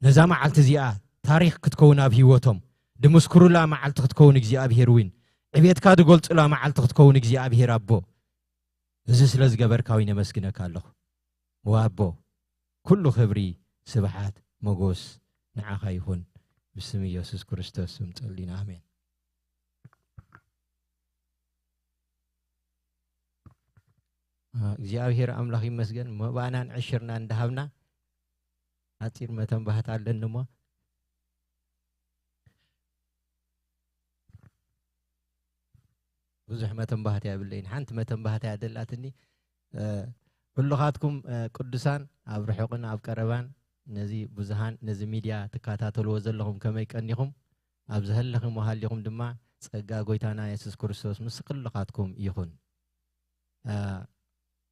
ነዛ መዓልቲ እዚኣ ታሪኽ ክትከውን ኣብ ህይወቶም ድምስክሩላ መዓልቲ ክትከውን እግዚኣብሔር እውን ዕቤትካ ድገልጹላ መዓልቲ ክትከውን እግዚኣብሔር ኣቦ፣ እዚ ስለ ዝገበርካ እውን የመስግነካ ኣለኹ። ወኣቦ፣ ኩሉ ክብሪ፣ ስብሓት፣ መጎስ ንዓኻ ይኹን። ብስም ኢየሱስ ክርስቶስ ስም ጸሊና፣ ኣሜን። እግዚኣብሔር ኣምላኽ ይመስገን። መባእናን ዕሽርና እንዳሃብና፣ ሓጺር መተንባህታ ኣለኒ እሞ፣ ብዙሕ መተንባህታ የብለይን። ሓንቲ መተንባህታ እያ ደላትኒ። እ፣ ኩልኻትኩም፣ እ፣ ቅዱሳን ኣብ ርሑቕን ኣብ ቀረባን ነዚ ብዙሃን፣ ነዚ ሚድያ ትከታተልዎ ዘለኹም ከመይ ቀኒኹም? ኣብ ዝሃለኹም ሃሊኹም ድማ ጸጋ ጎይታና የሱስ ክርስቶስ ምስ ኩልኻትኩም ይኹን። እ፣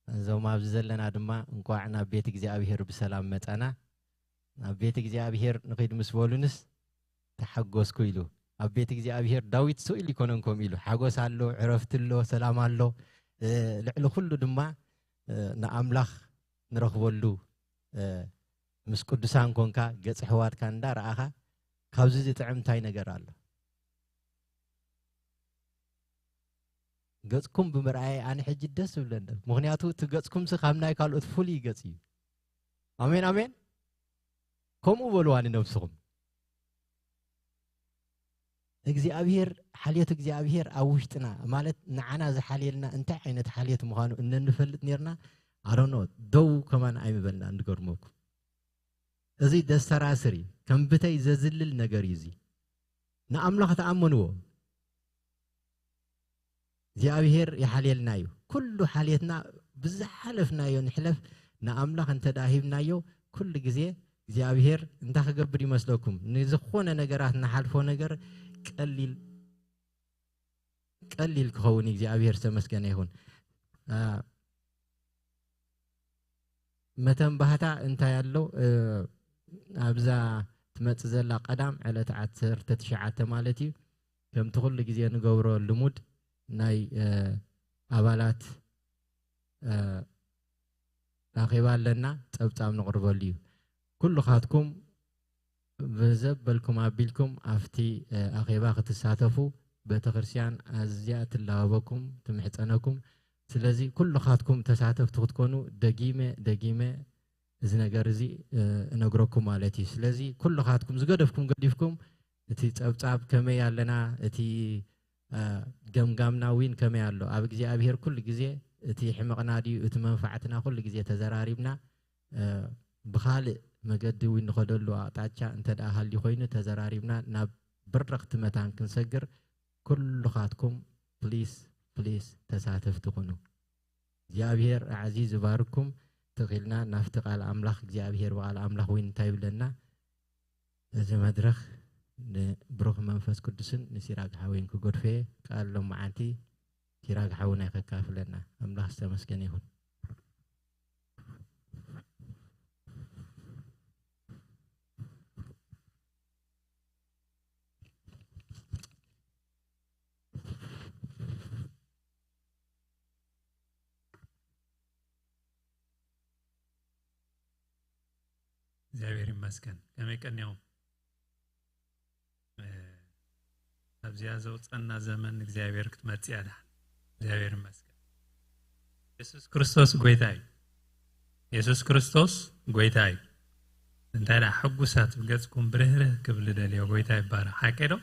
እዞም ኣብዚ ዘለና ድማ እንቋዕ ናብ ቤት እግዚኣብሔር ብሰላም መጻና። ናብ ቤት እግዚኣብሔር ንኺድ ምስ በሉንስ ተሓጎስኩ ኢሉ። ኣብ ቤት እግዚኣብሔር ዳዊት ስቕ ኢሉ ይኮነን ከምኡ ኢሉ። ሓጎስ ኣሎ፣ ዕረፍቲ ኣሎ፣ ሰላም ኣሎ። እ፣ ልዕሊ ኩሉ ድማ፣ እ፣ ንኣምላኽ ንረኽበሉ፣ እ፣ ምስ ቅዱሳን ኮንካ ገጽ ኣሕዋትካ እንዳረኣኻ ካብዚ ዝጥዕም እንታይ ነገር ኣሎ? ገጽኩም ብምርኣየይ ኣነ ሕጂ ደስ ዝብለኒ። ምኽንያቱ እቲ ገጽኩምሲ ካብ ናይ ካልኦት ፍሉይ ገጽ እዩ። ኣሜን፣ ኣሜን። ከምኡ በልዋ ንነብስኹም። እግዚኣብሔር፣ ሓልዮት እግዚኣብሔር ኣብ ውሽጥና፣ ማለት ንዓና ዝሓልየልና እንታይ ዓይነት ሓልዮት ምዃኑ እነንፈልጥ ኔርና፣ ኣሮኖ ደው ከማን ኣይምበልና፣ እንድገርመኩም። እዚ ደሰራስር እዩ። ከም ብተይ ዘዝልል ነገር እዩ እዚ። ንኣምላኽ ተኣመንዎ። እግዚኣብሔር ይሓልየልና እዩ። ኩሉ ሓልየትና ብዝሓለፍናዮ ንሕለፍ፣ ንኣምላኽ እንተ ደኣ ሂብናዮ፣ ኩሉ ግዜ እግዚኣብሔር እንታይ ክገብር ይመስለኩም? ንዝኾነ ነገራት ንሓልፎ ነገር ቀሊል፣ ቀሊል ክኸውን እዩ። እግዚኣብሔር ዝተመስገነ ይኹን። አ፣ መተንባህታ እንታይ ኣሎ? እ፣ ኣብዛ ትመጽእ ዘላ ቀዳም ዕለት ዓሰርተ ትሽዓተ ማለት እዩ። ከምቲ ኩሉ ግዜ ንገብሮ ልሙድ ናይ፣ እ፣ ኣባላት፣ እ፣ ኣኼባ ኣለና፣ ጸብጻብ ንቕርበሉ እዩ። ኩልኻትኩም ብዘበልኩም ኣቢልኩም ኣብቲ፣ እ፣ ኣኼባ ክትሳተፉ ቤተክርስትያን ኣዝያ ትላበበኩም፣ ትምሕጸነኩም። ስለዚ ኩልኻትኩም ተሳተፍቲ ክትኮኑ ደጊመ፣ ደጊመ እዚ ነገር እዚ፣ እ፣ እነግረኩም ማለት እዩ። ስለዚ ኩልኻትኩም ዝገደፍኩም ገዲፍኩም እቲ ጸብጻብ ከመይ ኣለና፣ እቲ፣ እ፣ ገምጋምና እውን ከመይ ኣሎ። ኣብ እግዚኣብሔር ኩሉ ግዜ እቲ ሕመቕና ድዩ፣ እቲ መንፋዕትና ኩሉ ግዜ ተዘራሪብና፣ እ፣ ብኻልእ መገዲ እውን ንኸደሉ ኣቕጣጫ እንተ ደኣ ሃልዩ ኮይኑ ተዘራሪብና ናብ ብረኽቲ መታን ክንሰግር ኩልኻትኩም ፕሊስ፣ ፕሊስ ተሳተፍቲ ኩኑ። እግዚኣብሔር ኣዕዚዙ ይባርኩም። ትኺልና ናብቲ ቃል ኣምላኽ እግዚኣብሔር ብቓል ኣምላኽ እውን እንታይ ይብለና? እዚ መድረኽ ንብሩኽ መንፈስ ቅዱስን ንሲራክ ሓወይን ክገድፎ እየ። ቃል ሎመዓንቲ ሲራክ ሓውና ከካፍለና። ኣምላኽ ዝተመስገነ ይኹን። እግዚኣብሔር ይመስገን። ከመይ ቀኒኹም? እ፣ ኣብዚኣ ዘውፀና ዘመን እግዚኣብሔር ክትመፅእ እያ ደሓን። እግዚኣብሔር ይመስገን። የሱስ ክርስቶስ ጎይታ እዩ። የሱስ ክርስቶስ ጎይታ እዩ። እንታይ ደኣ ሕጉሳት ብገጽኩም ብርህርህ ክብል ደልዮ። ጎይታ ይባረኽ። ሓቂ ዶ?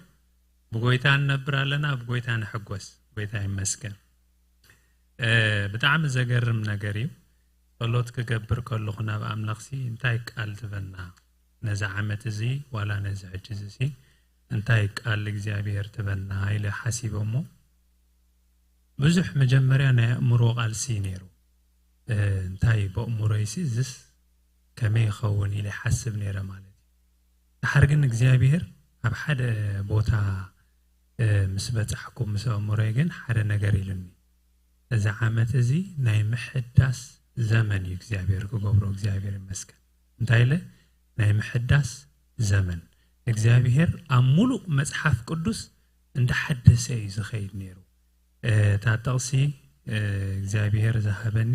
ብጎይታ ንነብር ኣለና፣ ብጎይታ ንሕጎስ። ጎይታ ይመስገን። እ፣ ብጣዕሚ ዘገርም ነገር እዩ። ጸሎት ክገብር ከለኹ ናብ ኣምላኽሲ እንታይ ቃል ትበና? ነዚ ዓመት እዚ ዋላ ነዚ ሕጂ እዚ እንታይ ቃል እግዚኣብሔር ትበና? ኢለ ሓሲበ እሞ ብዙሕ መጀመርያ ናይ ኣእምሮ ቃልሲ ነይሩ። እ፣ እንታይ በእምሮይሲ እዝስ ከመይ ይኸውን ኢለ ይሓስብ ነይረ ማለት እዩ። ድሓር ግን እግዚኣብሔር ኣብ ሓደ ቦታ፣ እ፣ ምስ በጻሕኩ ምስ ኣእምሮይ ግን ሓደ ነገር ኢሉኒ። እዚ ዓመት እዚ ናይ ምሕዳስ ዘመን እዩ እግዚኣብሔር ክገብሮ። እግዚኣብሔር ይመስገን። እንታይ ኢለ? ናይ ምሕዳስ ዘመን። እግዚኣብሔር ኣብ ሙሉእ መጽሓፍ ቅዱስ እንዳሓደሰ እዩ ዝኸይድ ነይሩ። እ፣ እታ ጥቕሲ፣ እ፣ እግዚኣብሔር ዝሃበኒ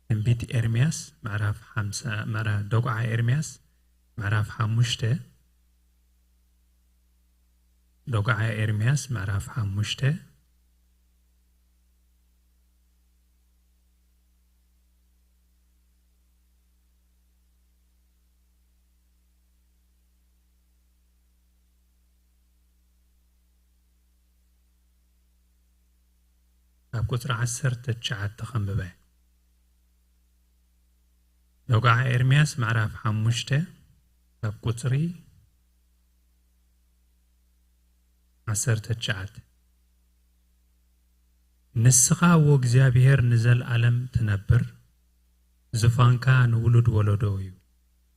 ትንቢት ኤርምያስ ምዕራፍ ሓምሳ፣ ምዕራ-፣ ደጉዓ ኤርምያስ ምዕራፍ ሓሙሽተ፣ ደጉዓ ኤርምያስ ምዕራፍ ሓሙሽተ፣ ካብ ቁጽሪ ዓሰርተ ትሽዓተ ከንብበ። ደጉዓ ኤርምያስ ምዕራፍ ሓሙሽተ ካብ ቁጽሪ ዓሰርተ ትሽዓተ። ንስኻ እዎ እግዚኣብሔር ንዘለኣለም ትነብር፣ ዙፋንካ ንውሉድ ወለዶ እዩ።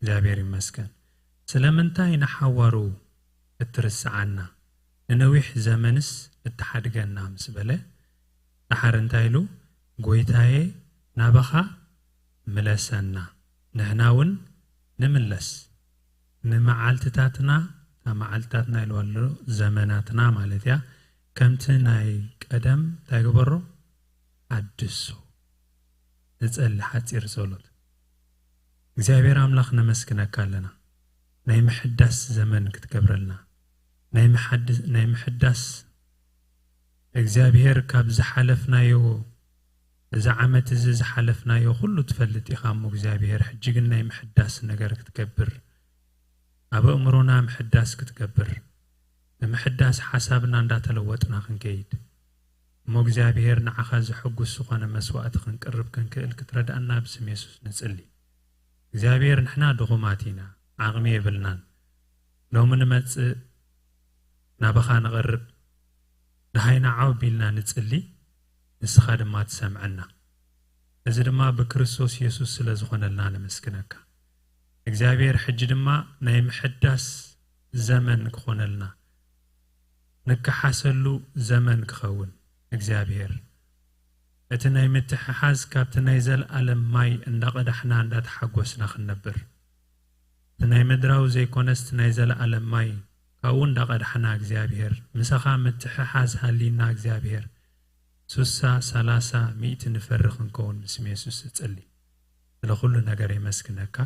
እግዚኣብሔር ይመስገን። ስለምንታይ ንሓዋሩ እትርስዓና፣ ንነዊሕ ዘመንስ እትሓድገና ምስ በለ፣ ደሓር እንታይ ኢሉ? ጎይታዬ ናባኻ ምለሰና፣ ንሕና እውን ንምለስ። ንመዓልትታትና፣ እታ መዓልትታትና ኢልዋ ኣሎ፣ ዘመናትና ማለት እያ። ከምቲ ናይ ቀደም እንታይ ግበሮ? ሓድሶ። ንጸሊ ሓጺር ጸሎት። እግዚኣብሔር ኣምላኽ ነመስግነካ ኣለና። ናይ ምሕዳስ ዘመን ክትገብረልና። ናይ ምሓድ-፣ ናይ ምሕዳስ እግዚኣብሔር ካብ ዝሓለፍናዮ፣ እዚ ዓመት እዚ ዝሓለፍናዮ ኩሉ ትፈልጥ ኢኻ እሞ እግዚኣብሔር፣ ሕጂ ግን ናይ ምሕዳስ ነገር ክትገብር፣ ኣብ ኣእምሮና ምሕዳስ ክትገብር፣ ብምሕዳስ ሓሳብና እንዳተለወጥና ክንከይድ፣ እሞ እግዚኣብሔር ንዓኻ ዘሐጉስ ዝኾነ መስዋእቲ ክንቅርብ ክንክእል ክትረድኣና ብስም የሱስ ንጽሊ። እግዚኣብሔር ንሕና ድኹማት ኢና፣ ዓቕሚ የብልናን። ሎሚ ንመጽእ ናባኻ ንቐርብ፣ ደሃይና ዓው ቢልና ንጽሊ፣ ንስኻ ድማ ትሰምዐና። እዚ ድማ ብክርስቶስ የሱስ ስለ ዝኾነልና ነመስግነካ። እግዚኣብሔር ሕጂ ድማ ናይ ምሕዳስ ዘመን ክኾነልና፣ ንከሓሰሉ ዘመን ክኸውን እግዚኣብሔር እቲ ናይ ምትሕሓዝ ካብቲ ናይ ዘለኣለም ማይ እንዳቐዳሕና እንዳተሓጎስና ክንነብር፣ እቲ ናይ ምድራዊ ዘይኮነስ እቲ ናይ ዘለኣለም ማይ ካብኡ እንዳቐዳሕና እግዚኣብሔር ምሳኻ ምትሕሓዝ ሃሊና እግዚኣብሔር ሱሳ፣ ሰላሳ፣ ሚእቲ ንፈሪ ክንከውን ብስም የሱስ እጽሊ። ስለ ኩሉ ነገር የመስግነካ።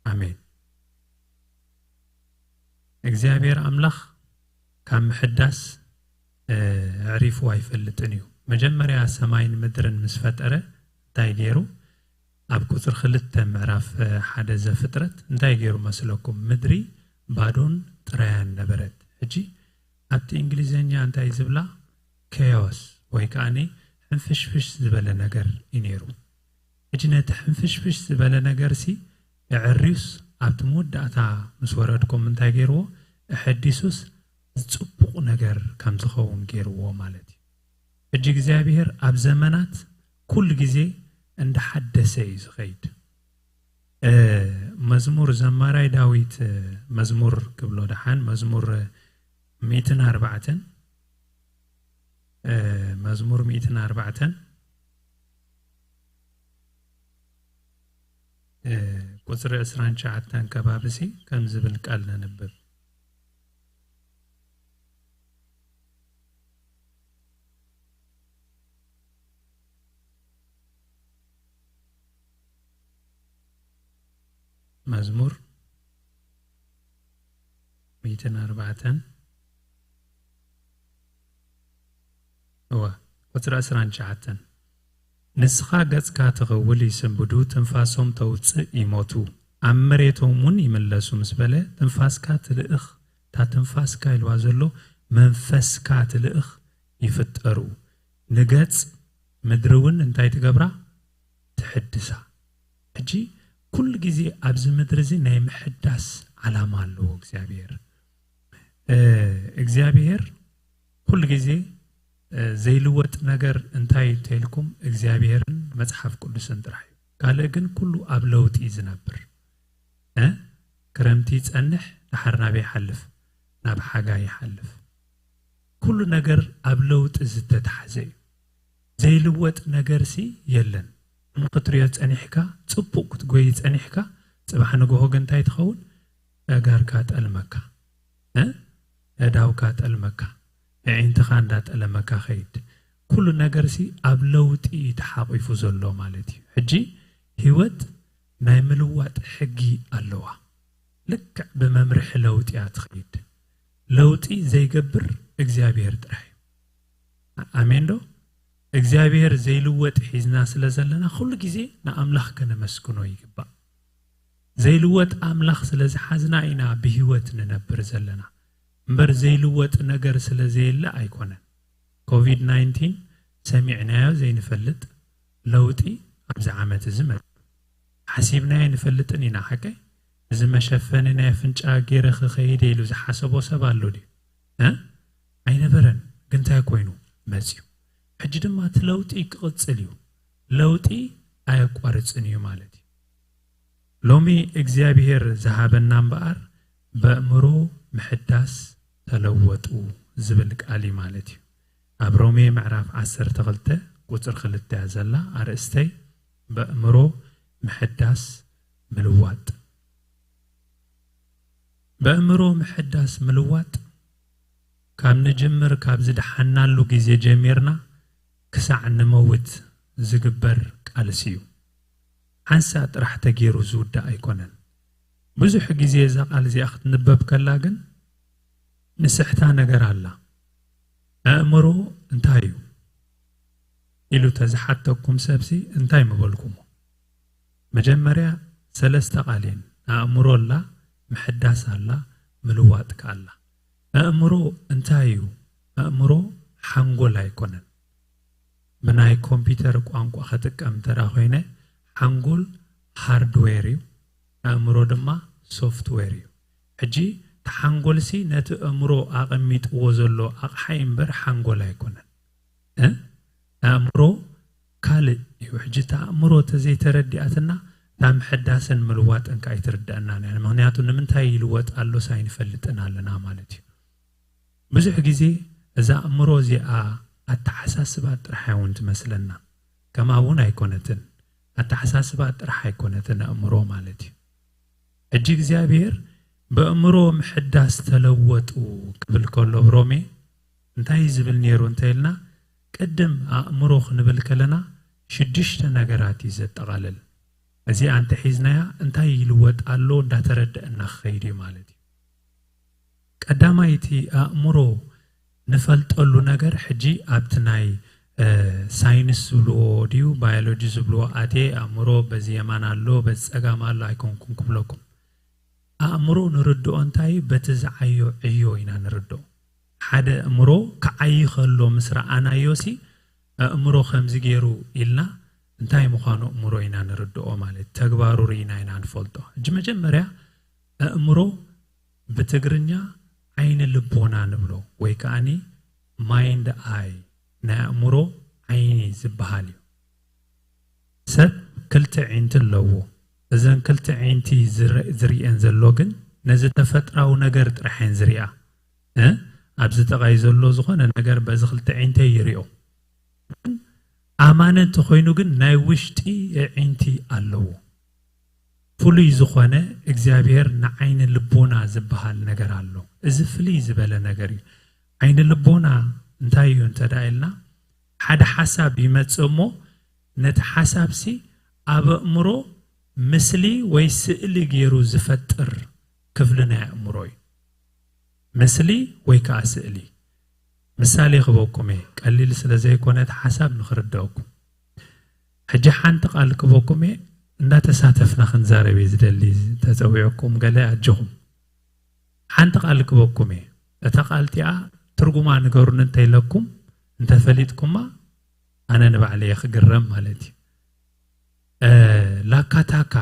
ኣሜን። እግዚኣብሔር ኣምላኽ ካብ ምሕዳስ፣ እ፣ ኣዕሪፉ ኣይፈልጥን እዩ። መጀመርያ ሰማይን ምድርን ምስ ፈጠረ እንታይ ገይሩ? ኣብ ቁጽሪ ክልተ ምዕራፍ፣ እ፣ ሓደ ዘፍጥረት እንታይ ገይሩ መስለኩም? ምድሪ ባዶን ጥራያን ነበረት። ሕጂ ኣብቲ እንግሊዝኛ እንታይ ዝብላ? ኬዮስ ወይ ከኣኒ ሕንፍሽፍሽ ዝበለ ነገር እዩ ነይሩ። ሕጂ ነቲ ሕንፍሽፍሽ ዝበለ ነገርሲ የዐርዩስ ኣብቲ መወዳእታ ምስ ወረድኩም እንታይ ገይርዎ? ኣሐዲሱስ ጽቡቕ ነገር ከም ዝኸውን ገይርዎ ማለት እዩ። ሕጂ እግዚኣብሔር ኣብ ዘመናት ኩሉ ግዜ እንዳሓደሰ እዩ ዝኸይድ። እ፣ መዝሙር ዘማራይ ዳዊት፣ እ፣ መዝሙር ክብሎ ደሓን፣ መዝሙር ሚእትን ኣርባዕተን፣ እ፣ መዝሙር ሚእትን ኣርባዕተን፣ እ፣ ቁጽሪ ዕስራን ትሽዓተን ከባቢሲ ከም ዝብል ቃል ነንብብ። መዝሙር ሚእትን ኣርባዕተን። እወ፣ ቁፅሪ ዕስራን ትሽዓተን፣ ንስኻ ገጽካ ትኽውል ይስንብዱ፣ ትንፋሶም ተውፅእ ይሞቱ፣ ኣብ መሬቶም እውን ይምለሱ ምስ በለ፣ ትንፋስካ ትልእኽ፣ እታ ትንፋስካ ኢልዋ ዘሎ መንፈስካ ትልእኽ ይፍጠሩ፣ ንገጽ ምድሪ እውን እንታይ ትገብራ? ትሕድሳ። ሕጂ ኩሉ ግዜ ኣብዚ ምድሪ እዚ ናይ ምሕዳስ ዓላማ ኣለዎ እግዚኣብሔር። እግዚኣብሔር ኩሉ ግዜ ዘይልወጥ ነገር እንታይ እንተልኩም እግዚኣብሔርን መጽሓፍ ቅዱስን ጥራሕ እዩ። ካልእ ግን ኩሉ ኣብ ለውጢ እዩ ዝነብር። ክረምቲ ይጸንሕ፣ ድሓር ናበይ ይሓልፍ? ናብ ሓጋይ ይሓልፍ። ኩሉ ነገር ኣብ ለውጢ ዝተታሕዘ እዩ። ዘይልወጥ ነገርሲ የለን። ክትሪኦ ጸኒሕካ፣ ጽቡቕ ክትጎይ ጸኒሕካ፣ ጽባሕ ንግሆ ግን እንታይ ትኸውን? ኣእጋርካ ጠልመካ፣ ኣእዳውካ ጠልመካ፣ ኣዒንትኻ እንዳጠለመካ ኸይድ። ኩሉ ነገርሲ ኣብ ለውጢ እዩ ተሓቂፉ ዘሎ ማለት እዩ። ሕጂ ህይወት ናይ ምልዋጥ ሕጊ ኣለዋ። ልክዕ ብመምርሒ ለውጢ እያ ትኸይድ። ለውጢ ዘይገብር እግዚኣብሔር ጥራሕ እዩ። ኣሜን ዶ? እግዚኣብሔር ዘይልወጥ ሒዝና ስለ ዘለና ኩሉ ግዜ ንኣምላኽ ከነመስግኖ ይግባእ። ዘይልወጥ ኣምላኽ ስለ ዝሓዝና ኢና ብህይወት ንነብር ዘለና እምበር ዘይልወጥ ነገር ስለ ዘየለ ኣይኮነን። ኮቪድ ናይንቲን ሰሚዕናዮ ዘይንፈልጥ ለውጢ ኣብዚ ዓመት እዚ መ ሓሲብናዮ ንፈልጥን ኢና ሓቀይ። እዚ መሸፈኒ ናይ ኣፍንጫ ገይረ ክኸይድ ኢሉ ዝሓሰቦ ሰብ ኣሎ ድዩ? እ? ኣይነበረን። ግን እንታይ ኮይኑ መፅዩ? ሕጂ ድማ እቲ ለውጢ ክቕፅል እዩ። ለውጢ ኣየቋርፅን እዩ ማለት እዩ። ሎሚ እግዚኣብሔር ዝሃበና እምበኣር በእምሮ ምሕዳስ ተለወጡ ዝብል ቃል እዩ ማለት እዩ። ኣብ ሮሜ ምዕራፍ ዓሰርተ ክልተ ቁፅሪ ክልተ እያ ዘላ ኣርእስተይ፣ በእምሮ ምሕዳስ ምልዋጥ። በእምሮ ምሕዳስ ምልዋጥ ካብ ንጅምር፣ ካብ ዝደሓናሉ ግዜ ጀሚርና ክሳዕ ንመውት ዝግበር ቃልሲ እዩ። ሓንሳእ ጥራሕ ተገይሩ ዝውዳእ ኣይኮነን። ብዙሕ ግዜ እዛ ቃል እዚኣ ክትንበብ ከላ ግን ንስሕታ ነገር ኣላ። ኣእምሮ እንታይ እዩ ኢሉ ተዝሓተኩም ሰብሲ እንታይ ምበልኩሞ? መጀመርያ ሰለስተ ቃል እየን። ኣእምሮ ኣላ፣ ምሕዳስ ኣላ፣ ምልዋጥ ከኣ ኣላ። ኣእምሮ እንታይ እዩ? ኣእምሮ ሓንጎል ኣይኮነን። ብናይ ኮምፒውተር ቋንቋ ክጥቀም እንተ ደኣ ኮይነ፣ ሓንጎል ሃርድዌር እዩ፣ ኣእምሮ ድማ ሶፍትዌር እዩ። ሕጂ እቲ ሓንጎልሲ ነቲ ኣእምሮ ኣቐሚጥዎ ዘሎ ኣቕሓ እዩ እምበር ሓንጎል ኣይኮነን። እ? ኣእምሮ ካልእ እዩ። ሕጂ እቲ ኣእምሮ ተዘይተረዲኣትና እታ ምሕዳስን ምልዋጥን ከኣ ኣይትርድኣናን እያ። ምኽንያቱ ንምንታይ ይልወጥ ኣሎስ ኣይንፈልጥን ኣለና ማለት እዩ። ብዙሕ ግዜ እዛ ኣእምሮ እዚኣ ኣተሓሳስባ ጥራሕ እውን ትመስለና። ከምኣ እውን ኣይኮነትን። ኣተሓሳስባ ጥራሕ ኣይኮነትን ኣእምሮ ማለት እዩ። ሕጂ እግዚኣብሔር በእምሮ ምሕዳስ ተለወጡ ክብል ከሎ ብሮሜ እንታይ እዩ ዝብል ነይሩ እንተ ኢልና፣ ቅድም ኣእምሮ ክንብል ከለና ሽዱሽተ ነገራት እዩ ዘጠቓልል። እዚኣ እንተሒዝናያ እንታይ ይልወጥ ኣሎ እንዳተረደአና ክኸይድ እዩ ማለት እዩ። ቀዳማይቲ ኣእምሮ ንፈልጠሉ ነገር ሕጂ ኣብቲ ናይ ሳይንስ ዝብልዎ ድዩ ባዮሎጂ ዝብልዎ ኣትየ ኣእምሮ በዚ የማን ኣሎ በዚ ጸጋም ኣሎ ኣይኮንኩን ክብለኩም። ኣእምሮ ንርድኦ እንታይ እዩ? በቲ ዝዓዮ ዕዮ ኢና ንርድኦ። ሓደ ኣእምሮ ክዓዪ ከሎ ምስ ረኣናዮ ሲ ኣእምሮ ከምዚ ገይሩ ኢልና እንታይ ምዃኑ ኣእምሮ ኢና ንርድኦ ማለት ተግባሩ ርኢና ኢና ንፈልጦ። ሕጂ መጀመርያ ኣእምሮ ብትግርኛ ዓይኒ ልቦና ንብሎ ወይ ከኣኒ ማይንድ ኣይ ናይ ኣእምሮ ዓይኒ ዝበሃል እዩ። ሰብ ክልተ ኣዒንቲ ኣለዎ። እዘን ክልተ ኣዒንቲ ዝረ- ዝርእየን ዘሎ ግን ነዚ ተፈጥራዊ ነገር ጥራሕ እየን ዝሪኣ። እ? ኣብዚ ጠቓይ ዘሎ ዝኾነ ነገር በዚ ክልተ ኣዒንተይ ይሪኦ። ኣማነ እንተኾይኑ ግን ናይ ውሽጢ ኣዒንቲ ኣለዎ። ፍሉይ ዝኾነ እግዚኣብሔር ንዓይኒ ልቦና ዝበሃል ነገር ኣሎ። እዚ ፍልይ ዝበለ ነገር እዩ። ዓይኒ ልቦና እንታይ እዩ እንተ ደኣ ኢልና፣ ሓደ ሓሳብ ይመጽእ እሞ ነቲ ሓሳብሲ ኣብ ኣእምሮ ምስሊ ወይ ስእሊ ገይሩ ዝፈጥር ክፍሊ ናይ ኣእምሮ እዩ። ምስሊ ወይ ከኣ ስእሊ። ምሳሌ ክበኩም እየ፣ ቀሊል ስለ ዘይኮነ እቲ ሓሳብ ንኽርደአኩም። ሕጂ ሓንቲ ቃል ክበኩም እየ፣ እንዳተሳተፍና ክንዛረብ እየ ዝደሊ። ተጸዊዕኩም ገለ ኣጆኹም። ሓንቲ ቃል ክበኩም እየ፣ እታ ቃል እቲኣ ትርጉማ ንገሩኒ እንተኢለኩም፣ እንተፈሊጥኩማ ኣነ ንባዕለይ እየ ክግረም ማለት እዩ። እ፣ ላካታካ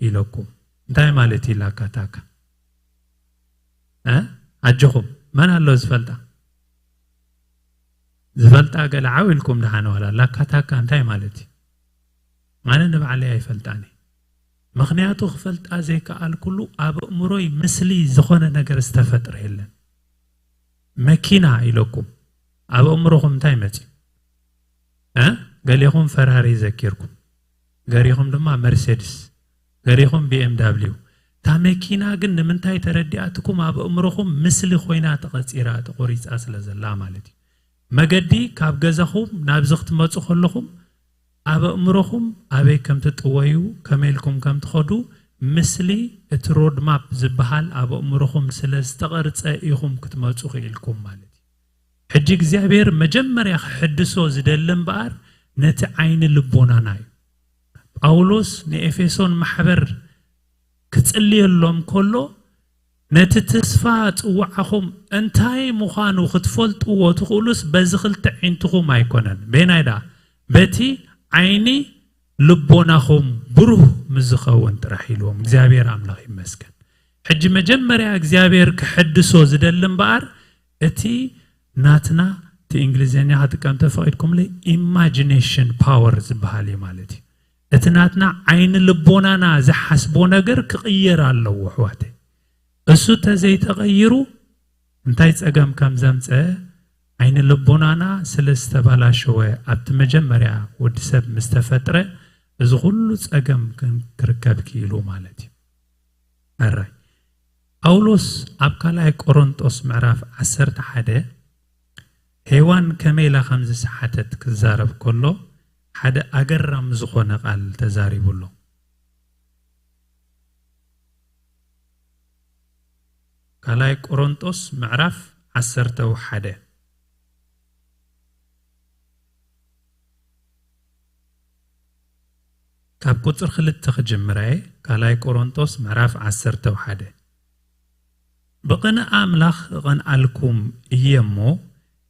ኢለኩም። እንታይ ማለት እዩ ላካታካ? እ? ኣጆኹም፣ መን ኣሎ ዝፈልጣ? ዝፈልጣ ገለ ዓው ኢልኩም ደሓን ዋላ። ላካታካ እንታይ ማለት እዩ? ኣነ ንባዕለይ ኣይፈልጣን እየ። ምኽንያቱ ክፈልጣ ዘይከኣልኩሉ ኣብ ኣእምሮይ ምስሊ ዝኾነ ነገር ዝተፈጥረ የለን። መኪና ኢለኩም ኣብ ኣእምሮኹም እንታይ መፂ? እ? ገሌኹም ፈራሪ ዘኪርኩም፣ ገሪኹም ድማ መርሴድስ፣ ገሪኹም ቢ ኤም ዳብሊው። እታ መኪና ግን ንምንታይ ተረዲኣትኩም? ኣብ ኣእምሮኹም ምስሊ ኮይና ተቐፂራ ተቆሪፃ ስለ ዘላ ማለት እዩ። መገዲ ካብ ገዛኹም ናብዚ ክትመፁ ከለኹም ኣብ ኣእምሮኹም ኣበይ ከም ትጥወዩ፣ ከመይ ኢልኩም ከም ትኸዱ፣ ምስሊ እቲ ሮድ ማፕ ዝበሃል ኣብ ኣእምሮኹም ስለ ዝተቐርፀ ኢኹም ክትመፁ ክኢልኩም ማለት እዩ። ሕጂ እግዚኣብሔር መጀመርያ ክሕድሶ ዝደሊ እምበኣር ነቲ ዓይኒ ልቦናና እዩ። ጳውሎስ ንኤፌሶን ማሕበር ክጽልየሎም ከሎ ነቲ ተስፋ ጽዋዓኹም እንታይ ምዃኑ ክትፈልጥዎ ትኽእሉስ በዚ ክልተ ዒንትኹም ኣይኮነን። በየናይ ደኣ? በቲ ዓይኒ ልቦናኹም ብሩህ ምስ ዝኸውን ጥራሕ ኢልዎም። እግዚኣብሔር ኣምላኽ ይመስገን። ሕጂ መጀመርያ እግዚኣብሔር ክሕድሶ ዝደሊ እምበኣር እቲ ናትና፣ እቲ እንግሊዝኛ ክጥቀም ተፈቒድኩምለይ፣ ኢማጂኔሽን ፓወር ዝበሃል እዩ ማለት እዩ። እቲ ናትና ዓይኒ ልቦናና ዝሓስቦ ነገር ክቕየር ኣለዎ ኣሕዋተይ። እሱ ተዘይተቐይሩ እንታይ ጸገም ከም ዘምጸ ዓይኒ ልቦናና ስለ ዝተባላሸወ ኣብቲ መጀመርያ ወዲ ሰብ ምስ ተፈጥረ እዚ ኩሉ ጸገም ክን-፣ ክርከብ ክኢሉ ማለት እዩ። ኣራይ ጳውሎስ ኣብ ካልኣይ ቆሮንጦስ ምዕራፍ ዓሰርተ ሓደ ሄዋን ከመይ ኢላ ከም ዝሰሓተት ክዛረብ ከሎ ሓደ ኣገራሚ ዝኾነ ቃል ተዛሪቡ ኣሎ። ካልኣይ ቆሮንጦስ ምዕራፍ ዓሰርተ ሓደ ካብ ቁጽሪ ክልተ ክጅምር እየ። ካልኣይ ቆሮንጦስ ምዕራፍ ዓሰርተ ሓደ። ብቕንኢ ኣምላኽ እቐንኣልኩም እየ እሞ፣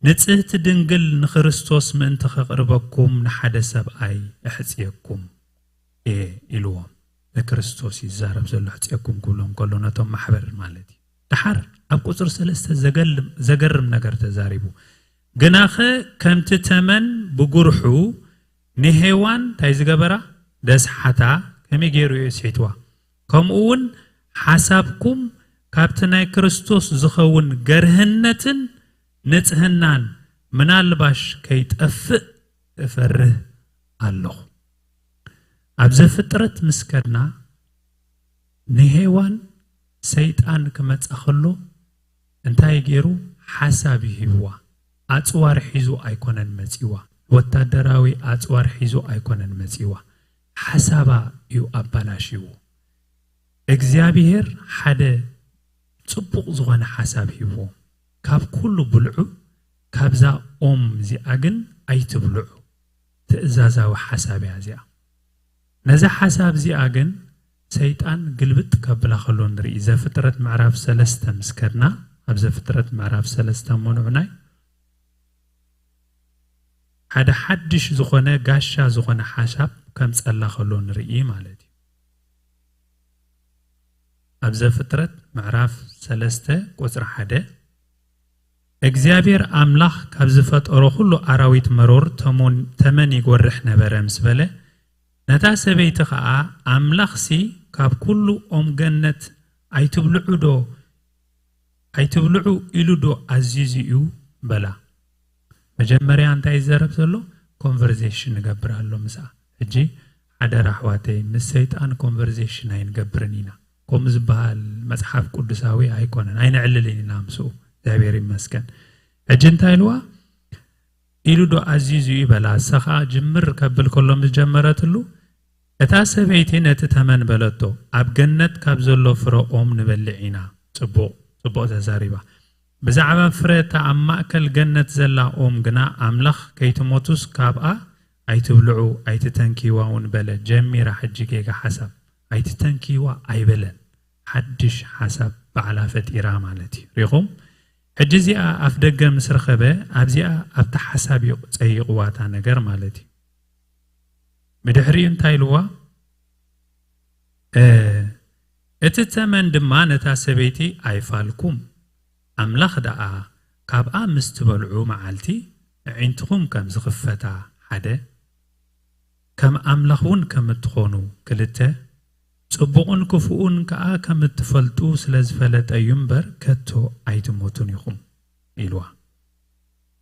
ንጽህቲ ድንግል ንክርስቶስ ምእንቲ ከቕርበኩም ንሓደ ሰብኣይ እሕጽየኩም እየ ኢልዎም። ንክርስቶስ ይዛረብ ዘሎ፣ እሕጽየኩም ክብሎም ከሎ ነቶም ማሕበር ማለት እዩ። ደሓር ኣብ ቁጽሪ ሰለስተ ዘገልም-፣ ዘገርም ነገር ተዛሪቡ። ግናኸ ከምቲ ተመን ብጉርሑ ንሄዋን እንታይ ዝገበራ? ዘስሓታ ከመይ ገይሩ እዩ ስሒትዋ? ከምኡ እውን ሓሳብኩም ካብቲ ናይ ክርስቶስ ዝኸውን ገርህነትን ንጽህናን ምናልባሽ ከይጠፍእ እፈርህ ኣለኹ። ኣብ ዘፍጥረት ምስ ከድና ንሄዋን ሰይጣን ክመጻ ከሎ እንታይ ገይሩ? ሓሳብ እዩ ሂብዋ። ኣጽዋር ሒዙ ኣይኮነን መጺዋ። ወታደራዊ ኣጽዋር ሒዙ ኣይኮነን መጺዋ። ሓሳባ እዩ ኣባላሽዎ። እግዚኣብሔር ሓደ ጽቡቕ ዝኾነ ሓሳብ ሂብዎም። ካብ ኩሉ ብልዑ፣ ካብዛ ኦም እዚኣ ግን ኣይትብልዑ። ትእዛዛዊ ሓሳብ እያ እዚኣ። ነዛ ሓሳብ እዚኣ ግን ሰይጣን ግልብጥ ከብላ ከሎ ንርኢ። ዘፍጥረት ምዕራፍ ሰለስተ ምስ ከድና፣ ኣብ ዘፍጥረት ምዕራፍ ሰለስተ እሞ ንዑናይ ሓደ ሓድሽ ዝኾነ ጋሻ ዝኾነ ሓሳብ ከምጸላ ከሎ ንርኢ ማለት እዩ። ኣብ ዘፍጥረት ምዕራፍ ሰለስተ ቁጽሪ ሓደ፣ እግዚኣብሔር ኣምላኽ ካብ ዝፈጠሮ ኩሉ ኣራዊት መሮር ተሞን-፣ ተመን ይጎርሕ ነበረ ምስ በለ፣ ነታ ሰበይቲ ኸኣ፣ ኣምላኽሲ ካብ ኩሉ ኦም ገነት ኣይትብልዑ ዶ፣ ኣይትብልዑ ኢሉ ዶ ኣዚዙ እዩ? በላ። መጀመርያ እንታይ ይዛረብ ዘሎ? ኮንቨርሴሽን ንገብር ኣሎ ምስኣ። ሕጂ ሓደራ ኣሕዋተይ፣ ምስ ሰይጣን ኮንቨርሴሽን ኣይንገብርን ኢና። ከምኡ ዝበሃል መጽሓፍ ቅዱሳዊ ኣይኮነን፣ ኣይነዕልልን ኢና ምስኡ። እግዚኣብሔር ይመስገን። ሕጂ እንታይ ኢልዋ? ኢሉ ዶ ኣዚዙ እዩ? በላ። እሳ ኸኣ ጅምር ከብል ከሎ ምስ ጀመረትሉ፣ እታ ሰበይቲ ነቲ ተመን በለቶ፣ ኣብ ገነት ካብ ዘሎ ፍረ ኦም ንበልዕ ኢና። ጽቡቕ፣ ጽቡቕ ተዛሪባ። ብዛዕባ ፍረ እታ ኣብ ማእከል ገነት ዘላ ኦም ግና ኣምላኽ ከይትሞቱስ ካብኣ ኣይትብልዑ ኣይትተንክይዋ እውን በለ። ጀሚራ ሕጂ ጌጋ ሓሳብ። ኣይትተንክይዋ ኣይበለን። ሓድሽ ሓሳብ ባዕላ ፈጢራ ማለት እዩ። ሪኹም? ሕጂ እዚኣ ኣፍ ደገ ምስ ረኸበ ኣብዚኣ ኣብታ ሓሳብ እዩ ጸይቕዋ እታ ነገር ማለት እዩ። ብድሕሪኡ እንታይ ኢልዋ? እቲ ተመን ድማ ነታ ሰበይቲ ኣይፋልኩም፣ ኣምላኽ ደኣ ካብኣ ምስ ትበልዑ መዓልቲ ኣዒንትኹም ከም ዝኽፈታ ሓደ፣ ከም ኣምላኽ እውን ከም እትኾኑ ክልተ፣ ጽቡቕን ክፉእን ከኣ ከም እትፈልጡ ስለ ዝፈለጠ እዩ እምበር ከቶ ኣይትሞቱን ኢኹም ኢልዋ።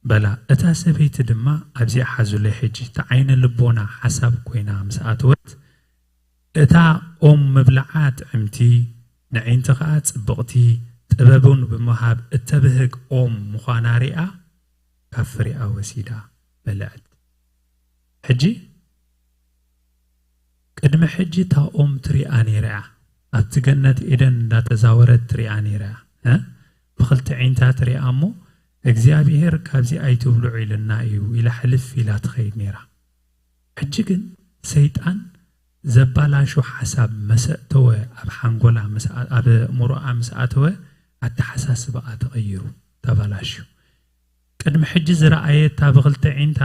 በላ እታ ሰበይቲ ድማ ኣብዚኣ ሓዙለይ ሕጂ እታ ዓይነ ልቦና ሓሳብ ኮይና ምስ ኣተወት እታ ኦም ምብልዓ ጥዕምቲ ንዒንቲ ኸኣ ጽብቕቲ ጥበቡን ብምሃብ እተብህግ ኦም ምዃና ሪኣ ካብ ፍሬኣ ወሲዳ በልዐት። ሕጂ ቅድሚ ሕጂ እታ ኦም ትሪኣ ነይራ እያ። ኣብቲ ገነት ኤደን እንዳተዛወረት ትሪኣ ነይራ እያ። እ? ብኽልተ ዒንታ ትሪኣ እሞ እግዚኣብሔር ካብዚ ኣይትብልዑ ኢልና እዩ ኢላ ሕልፍ ኢላ ትኸይድ ነይራ። ሕጂ ግን ሰይጣን ዘባላሹ ሓሳብ መሰእተወ ኣብ ሓንጎላ ኣብ እእምሮኣ ምስ ኣተወ ኣተሓሳስባኣ ተቐይሩ ተባላሹ። ቅድሚ ሕጂ ዝረኣየታ ብኽልተ ዒንታ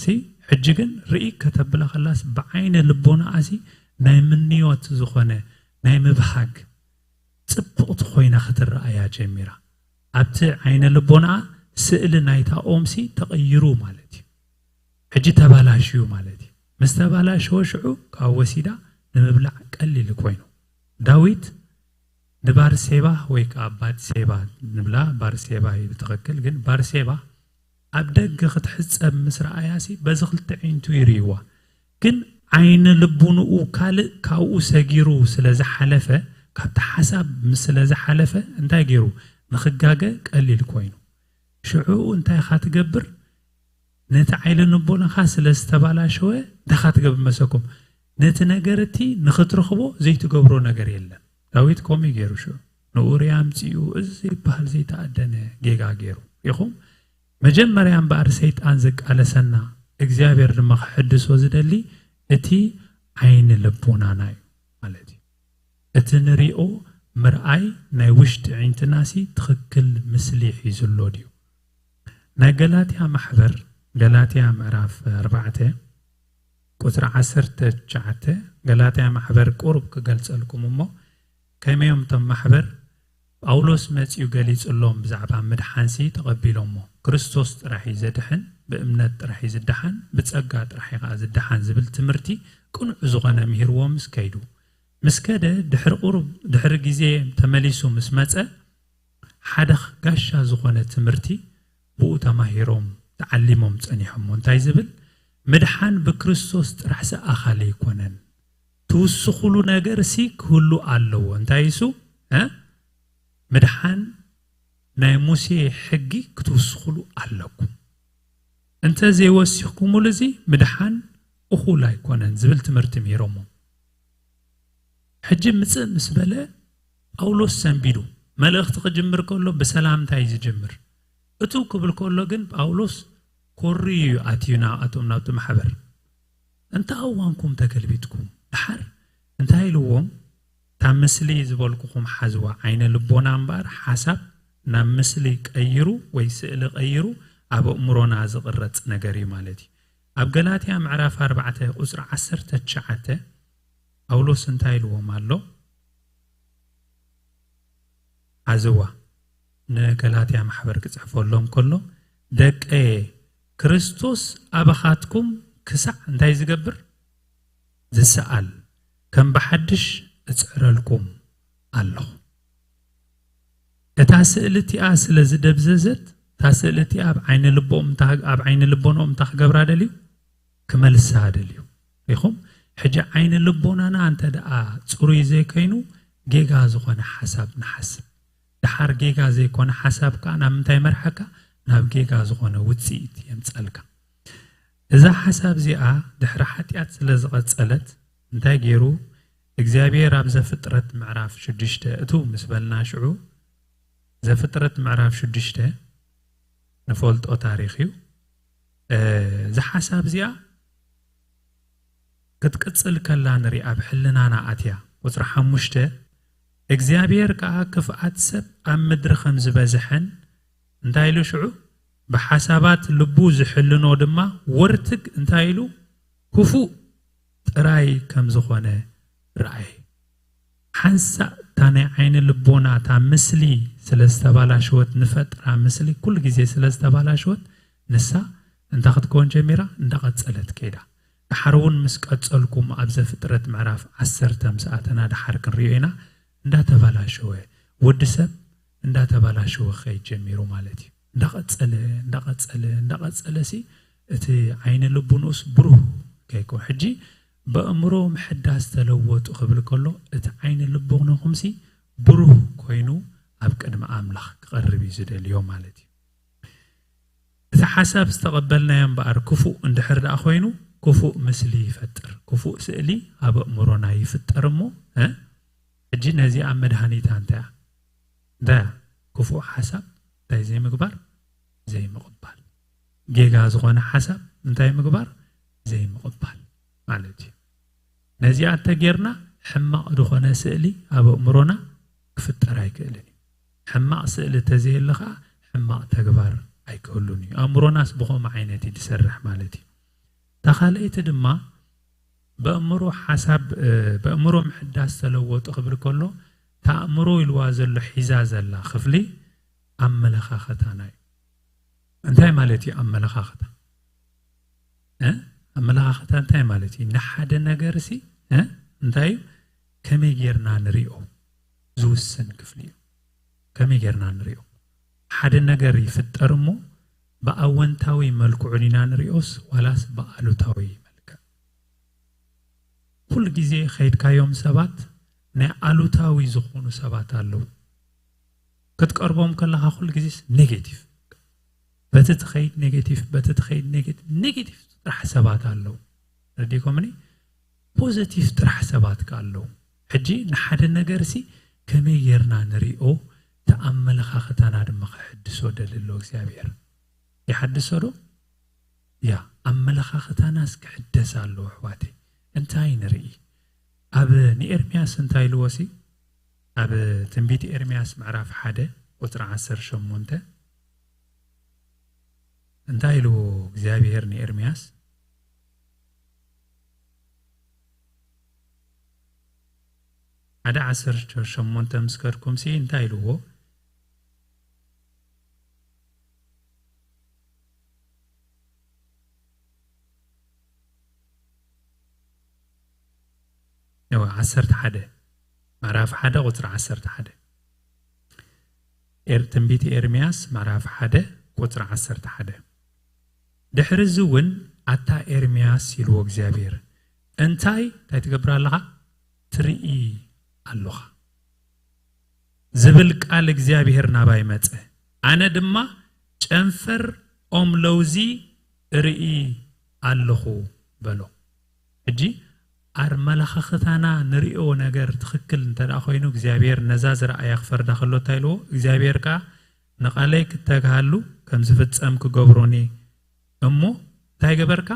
ሲ ሕጂ ግን ርኢ ከተብላ ከላስ ብዓይነ ልቦናኣ ሲ ናይ ምንዮት ዝኾነ ናይ ምብሃግ ጽብቕቲ ኮይና ክትረኣያ ጀሚራ። ኣብቲ ዓይነ ልቦናኣ ስእሊ ናይታ ኦም ሲ ተቐይሩ ማለት እዩ። ሕጂ ተባላሽዩ ማለት እዩ። ምስ ተባላሸወ ሽዑ ካብ ወሲዳ ንምብላዕ ቀሊል ኮይኑ ዳዊት ንባርሴባ ወይ ከዓ ባትሴባ ንብላ ባርሴባ እዩ ብትኽክል ግን ባርሴባ ኣብ ደገ ክትሕጸብ ምስ ረኣያሲ በዚ ክልተ ዒንቱ ይርእይዋ። ግን ዓይነ ልቡንኡ ካልእ ካብኡ ሰጊሩ ስለ ዝሓለፈ ካብቲ ሓሳብ ምስ ስለ ዝሓለፈ እንታይ ገይሩ ንኽጋገ ቀሊል ኮይኑ ሽዑ እንታይ ኢኻ ትገብር? ነቲ ዓይነ ልቦናኻ ስለ ዝተባላሸወ እንታይ ኢኻ ትገብር መሰኩም? ነቲ ነገር እቲ ንኽትረኽቦ ዘይትገብሮ ነገር የለን። ዳዊት ከምኡ ገይሩ ሽዑ ንኡርያ ኣምጺኡ እዚ ዘይበሃል ዘይተኣደነ ጌጋ ገይሩ ኢኹም። መጀመርያ እምበኣር ሰይጣን ዝቃለሰና እግዚኣብሔር ድማ ክሕድሶ ዝደሊ እቲ ዓይኒ ልቦናና እዩ ማለት እዩ። እቲ ንሪኦ ምርኣይ ናይ ውሽጢ ዒንትናሲ ትኽክል ምስሊ ሒዙ ኣሎ ድዩ? ናይ ገላትያ ማሕበር ገላትያ ምዕራፍ ኣርባዕተ ቁፅሪ ዓሰርተ ትሽዓተ ገላትያ ማሕበር ቁሩብ ክገልፀልኩም እሞ ከመዮም እቶም ማሕበር ጳውሎስ መጺኡ ገሊጹሎም ብዛዕባ ምድሓንሲ ተቐቢሎሞ። ክርስቶስ ጥራሕ እዩ ዘድሕን፣ ብእምነት ጥራሕ እዩ ዝደሓን፣ ብጸጋ ጥራሕ እዩ ኸኣ ዝደሓን ዝብል ትምህርቲ ቅኑዕ ዝኾነ ምሂርዎምስ ከይዱ። ምስ ከደ ድሕሪ ቁሩብ ድሕሪ ግዜ ተመሊሱ ምስ መጸ ሓደ ጋሻ ዝኾነ ትምህርቲ ብኡ ተማሂሮም ተዓሊሞም ጸኒሖሞ። እንታይ ዝብል? ምድሓን ብክርስቶስ ጥራሕ ዝኣኻል ኣይኮነን። ትውስኹሉ ነገር ሲ ክህሉ ኣለዎ። እንታይ እሱ? እ? ምድሓን ናይ ሙሴ ሕጊ ክትውስኹሉ ኣለኩም። እንተ ዘይወሲኽኩምሉ እዚ ምድሓን እኹል ኣይኮነን ዝብል ትምህርቲ ምሂሮሞ። ሕጂ ምጽእ ምስ በለ ጳውሎስ ሰንቢዱ መልእኽቲ ክጅምር ከሎ ብሰላምታ እዩ ዝጅምር። እቱ ክብል ከሎ ግን ጳውሎስ ኮርዩ እዩ ኣትዩ ናብኣቶም ናብቲ ማሕበር። እንተ እዋንኩም ተገልቢጥኩም ድሓር እንታይ ኢልዎም? እታ ምስሊ ዝበልኩኹም ሓዝዋ ዓይነ ልቦና እምበኣር ሓሳብ ናብ ምስሊ ቀይሩ ወይ ስእሊ ቀይሩ ኣብ ኣእምሮና ዝቕረጽ ነገር እዩ ማለት እዩ። ኣብ ገላትያ ምዕራፍ ኣርባዕተ ቁጽሪ ዓሰርተ ትሽዓተ ጳውሎስ እንታይ ኢልዎም ኣሎ? ሓዝዋ ንገላትያ ማሕበር ክጽሕፈሎም ከሎ ደቀየ ክርስቶስ ኣባኻትኩም ክሳዕ እንታይ ዝገብር ዝሰኣል ከም ብሓድሽ እጽዕረልኩም ኣለኹ። እታ ስእሊ እቲኣ ስለ ዝደብዘዘት እታ ስእሊ እቲኣ ኣብ ዓይኒ ልቦም ኣብ ዓይኒ ልቦኖም እንታይ ክገብራ ደልዩ ክመልሳ ደልዩ ኢኹም። ሕጂ ዓይኒ ልቦናና እንተ ደኣ ጽሩይ ዘይከይኑ ጌጋ ዝኾነ ሓሳብ ንሓስብ። ድሓር ጌጋ ዘይኮነ ሓሳብ ከኣ ናብ ምንታይ መርሓካ? ናብ ጌጋ ዝኾነ ውጽኢት የምጸልካ። እዛ ሓሳብ እዚኣ ድሕሪ ሓጢኣት ስለ ዝቐጸለት እንታይ ገይሩ እግዚኣብሔር ኣብ ዘፍጥረት ምዕራፍ ሽዱሽተ እቱ ምስ በልና ሽዑ ዘፍጥረት ምዕራፍ ሽዱሽተ ንፈልጦ ታሪኽ እዩ። እዛ ሓሳብ እዚኣ ክትቅጽል ከላ ንርኢ፣ ኣብ ሕልናና ኣትያ። ቁጽሪ ሓሙሽተ፣ እግዚኣብሔር ከኣ ክፍኣት ሰብ ኣብ ምድሪ ከም ዝበዝሐን እንታይ ኢሉ ሽዑ? ብሓሳባት ልቡ ዝሕልኖ ድማ ወርትግ እንታይ ኢሉ? ክፉእ ጥራይ ከም ዝኾነ ረኣየ። ሓንሳእ እታ ናይ ዓይኒ ልቦና፣ እታ ምስሊ ስለ ዝተባላሸወት፣ ንፈጥራ ምስሊ ኩሉ ግዜ ስለ ዝተባላሸወት፣ ንሳ እንታይ ክትከውን ጀሚራ? እንዳቐጸለት ከይዳ። ደሓር እውን ምስ ቀጸልኩም ኣብ ዘፍጥረት ምዕራፍ ዓሰርተ ምስ ኣተና ደሓር ክንሪኦ ኢና። እንዳተባላሸወ፣ ወዲ ሰብ እንዳተባላሸወ ክኸይድ ጀሚሩ ማለት እዩ። እንዳቐጸለ፣ እንዳቐጸለ፣ እንዳቐጸለ ሲ እቲ ዓይኒ ልቡ ንኡስ ብሩህ ከይኮ-፣ ሕጂ በእምሮ ምሕዳስ ተለወጡ ክብል ከሎ፣ እቲ ዓይኒ ልቦናኹምሲ ብሩህ ኮይኑ ኣብ ቅድሚ ኣምላኽ ክቐርብ እዩ ዝደልዮ ማለት እዩ። እቲ ሓሳብ ዝተቐበልናዮ እምበኣር ክፉእ እንድሕር ደኣ ኮይኑ፣ ክፉእ ምስሊ ይፈጥር። ክፉእ ስእሊ ኣብ ኣእምሮና ይፍጠር እሞ፣ እ? ሕጂ ነዚኣ መድሃኒታ እንታይ እያ? እንታይ እያ? ክፉእ ሓሳብ እንታይ ዘይምግባር? ዘይምቕባል። ጌጋ ዝኾነ ሓሳብ እንታይ ምግባር? ዘይምቕባል ማለት እዩ። ነዚኣ እንተጌርና፣ ሕማቕ ዝኾነ ስእሊ ኣብ ኣእምሮና ክፍጠር ኣይክእልን እዩ። ሕማቕ ስእሊ እንተዘየለ ኸዓ፣ ሕማቕ ተግባር ኣይክህሉን እዩ። ኣእምሮናስ ብኸምኡ ዓይነት እዩ ዝሰርሕ ማለት እዩ። እታ ካልኣይቲ ድማ፣ በእምሮ ሓሳብ፣ እ፣ በእምሮ ምሕዳስ ተለወጡ ክብል ከሎ፣ እታ ኣእምሮ ኢልዋ ዘሎ ሒዛ ዘላ ክፍሊ ኣመለኻኸታና እዩ። እንታይ ማለት እዩ ኣመለኻኸታ? እ? ኣመለኻኸታ እንታይ ማለት እዩ? ንሓደ ነገርሲ፣ እ? እንታይ እዩ? ከመይ ጌርና ንሪኦ ዝውስን ክፍሊ እዩ። ከመይ ጌርና ንሪኦ? ሓደ ነገር ይፍጠር እሞ፣ ብኣወንታዊ መልክዑ ዲና ንሪኦስ ዋላስ ብኣሉታዊ መልክዕ? ኩሉ ግዜ ከይድካዮም ሰባት ናይ ኣሉታዊ ዝኾኑ ሰባት ኣለዉ። ክትቀርቦም ከለኻ ኩሉ ግዜስ ኔጌቲቭ። በቲ ትኸይድ ኔጌቲቭ፣ በቲ ትኸይድ ኔጌቲቭ፣ ኔጌቲቭ ጥራሕ ሰባት ኣለዉ። ረዲእኩምኒ? ፖዘቲቭ ጥራሕ ሰባት ከ ኣለዉ። ሕጂ ንሓደ ነገርሲ ከመይ ጌርና ንሪኦ፣ እቲ ኣመለኻኽታና ድማ ክሕድሶ ደሊ ኣሎ እግዚኣብሔር። ይሓድሶ ዶ? ያ፣ ኣመለኻኽታናስ ክሕደስ ኣለዎ ኣሕዋተይ። እንታይ ንርኢ? ኣብ ንኤርምያስ እንታይ ኢልዎ ሲ? ኣብ ትንቢት ኤርምያስ ምዕራፍ ሓደ ቁጽሪ ዓሰርተ ሸሞንተ እንታይ ኢልዎ እግዚኣብሔር ንኤርምያስ? ሓደ ዓሰርተ ሸሞንተ ምስ ከድኩም ሲ እንታይ ኢልዎ? እወ፣ ዓሰርተ ሓደ፣ ምዕራፍ ሓደ ቁጽሪ ዓሰርተ ሓደ። ኤር-፣ ትንቢት ኤርምያስ ምዕራፍ ሓደ ቁጽሪ ዓሰርተ ሓደ። ድሕሪ እዚ እውን፣ ኣታ ኤርምያስ፣ ኢልዎ እግዚኣብሔር፣ እንታይ፣ እንታይ ትገብር ኣለኻ? ትርኢ ኣለኻ ዝብል ቃል እግዚኣብሔር ናባይ መጸ። ኣነ ድማ ጨንፈር ኦም ለውዚ እርኢ ኣለኹ በሎ። ሕጂ ኣመለኻኽታና ንሪኦ ነገር ትኽክል እንተ ደኣ ኮይኑ፣ እግዚኣብሔር ነዛ ዝረኣያ ክፈርዳ ከሎ እንታይ ኢልዎ? እግዚኣብሔር ከኣ ንቓለይ ክተግሃሉ ከም ዝፍጸም ክገብሮኒ እሞ እንታይ ገበርካ?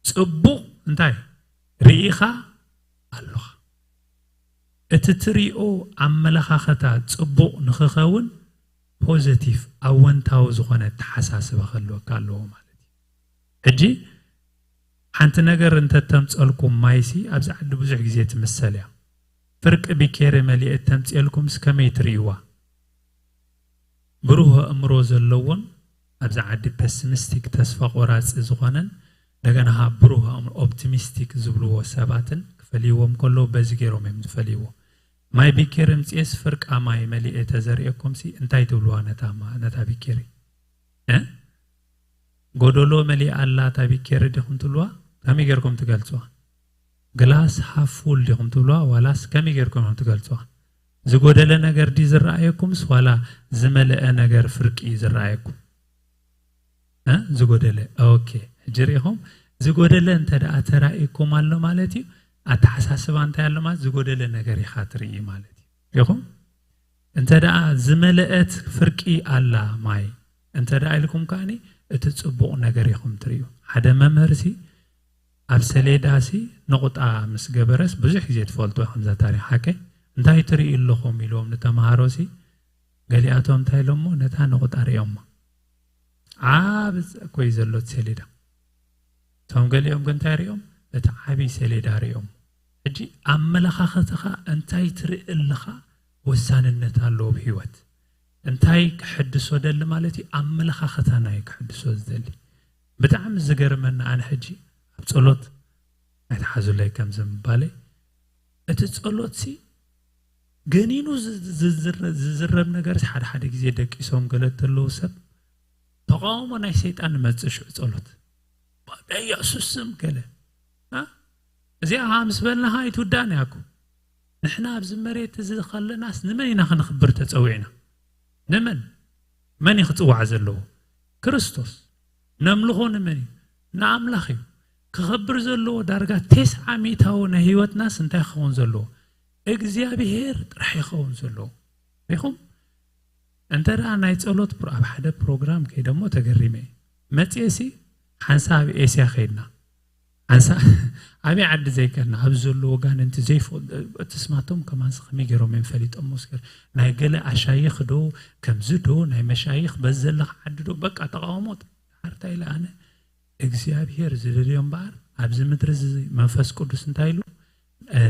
ጽቡቕ እንታይ ርኢኻ ኣለኻ። እቲ ትሪኦ ኣመለኻኽታ ጽቡቕ ንኽኸውን ፖዘቲቭ፣ ኣወንታዊ ዝኾነ ኣተሓሳስባ ክህልወካ ኣለዎ ማለት እዩ። ሕጂ ሓንቲ ነገር እንተተምጸልኩም ማይሲ ኣብዚ ዓዲ ብዙሕ ግዜ ትምሰል እያ። ፍርቂ ቢኬሪ መሊኤት ተምጽኤልኩምስ ከመይ ትርእይዋ? ብሩህ ኣእምሮ ዘለዎን ኣብዚ ዓዲ ፐሲሚስቲክ፣ ተስፋ ቆራጺ ዝኾነን እንደገና ብሩህ ኣእምሮ ኦፕቲሚስቲክ ዝብልዎ ሰባትን ክፈልይዎም ከለዉ በዚ ገይሮም እዮም ዝፈልይዎ። ማይ ቢኬሪ ምጽኤስ ፍርቃ ማይ መሊኤ ተዘርእኩምሲ እንታይ ትብልዋ ነታ ማ-፣ ነታ ቢኬሪ? እ? ጎደሎ መሊኣ ኣላ እታ ቢኬሪ ዲኹም ትብልዋ? ከመይ ጌርኩም ትገልጽዋ? ግላስ ሃፍ ፉል ዲኹም ትብልዋ ዋላስ ከመይ ጌርኩም ኢኹም ትገልጽዋ? ዝጎደለ ነገር ድዩ ዝረኣየኩምስ ዋላ ዝመልአ ነገር ፍርቂ እዩ ዝረኣየኩም? እ? ዝጎደለ። ኦኬ። ሕጂ ርኢኹም? ዝጎደለ እንተ ደኣ ተራእየኩም ኣሎ ማለት እዩ፣ ኣተሓሳስባ እንታይ ኣሎ ማለት? ዝጎደለ ነገር ኢኻ ትርኢ ማለት እዩ። ርኢኹም? እንተ ደኣ ዝመለአት ፍርቂ ኣላ ማይ እንተ ደኣ ኢልኩም ከኣኒ፣ እቲ ጽቡቕ ነገር ኢኹም ትርእዩ። ሓደ መምህርሲ ኣብ ሰሌዳሲ ነቑጣ ምስ ገበረስ፣ ብዙሕ ግዜ ትፈልጡ ኢኹም እዛ ታሪኽ ሓቀይ። "እንታይ ትርእዩ ኣለኹም?" ኢልዎም ንተምሃሮሲ፣ ገሊኣቶም እንታይ ኢሎሞ? ነታ ነቑጣ ርእዮማ። ዓቢ ጸ-፣ እኮ እዩ ዘሎ እቲ ሰሌዳ። እቶም ገሊኦም ግን እንታይ ርእዮም? እቲ ዓቢ ሰሌዳ ርእዮም። ሕጂ ኣመለኻኽታኻ እንታይ ትርኢ ኣለኻ ወሳንነት ኣለዎ ብህይወት። እንታይ ክሕድሶ ደሊ ማለት እዩ? ኣመለኻኽታና እዩ ክሕድሶ ዝደሊ። ብጣዕሚ ዝገርመና ኣነ ሕጂ ኣብ ጸሎት ኣይትሓዙለይ ከምዚ ምባለይ፣ እቲ ጸሎትሲ ገኒኑ ዝ-፣ ዝ-፣ ዝዝረ-፣ ዝዝረብ ነገርስ ሓደ ሓደ ግዜ ደቂሶም ገለ እንተለዉ ሰብ ተቓውሞ ናይ ሰይጣን ንመጽእ ሽዑ ጸሎት። "ብኢየሱስ ስም" ገለ። እ? እዚኣ ምስ በልናኻ ኣይትውዳእን እያ እኮ። ንሕና ኣብዚ መሬት እዚ ከለናስ ንመን ኢና ክንኽብር ተጸዊዕና? ንመን? መን እዩ ክጽዋዕ ዘለዎ? ክርስቶስ። ነምልኾ ንመን እዩ? ንኣምላኽ እዩ። ክኸብር ዘለዎ ዳርጋ ተስዓ ሚእታዊ ናይ ህይወትናስ እንታይ ክኸውን ዘለዎ? እግዚኣብሄር ጥራሕ ይኸውን ዘለዎ። ሪኹም? እንተ ደኣ ናይ ጸሎት ፕሮ-፣ ኣብ ሓደ ፕሮግራም ከይደ እሞ ተገሪመ እየ። መጽኤሲ ሓንሳብ ኣብ ኤስያ ከይድና። ሓንሳ-፣ ኣበይ ዓዲ ዘይከድና፣ ኣብ ዘሎ ወጋንንቲ ዘይፈልጡ፣ እቲ ስማቶም ከማንስ ከመይ ገይሮም እዮም ፈሊጦም? መስገር ናይ ገለ ኣሻይኽ ዶ፣ ከምዚ ዶ፣ ናይ መሻይኽ በዚ ዘለኻ ዓዲ ዶ፣ በቃ ተቓውሞ። ሓርታ ኢለ ኣነ እግዚኣብሄር ዝደልዮ እምበኣር፣ ኣብዚ ምድሪ እዚ መንፈስ ቅዱስ እንታይ ኢሉ? እ፣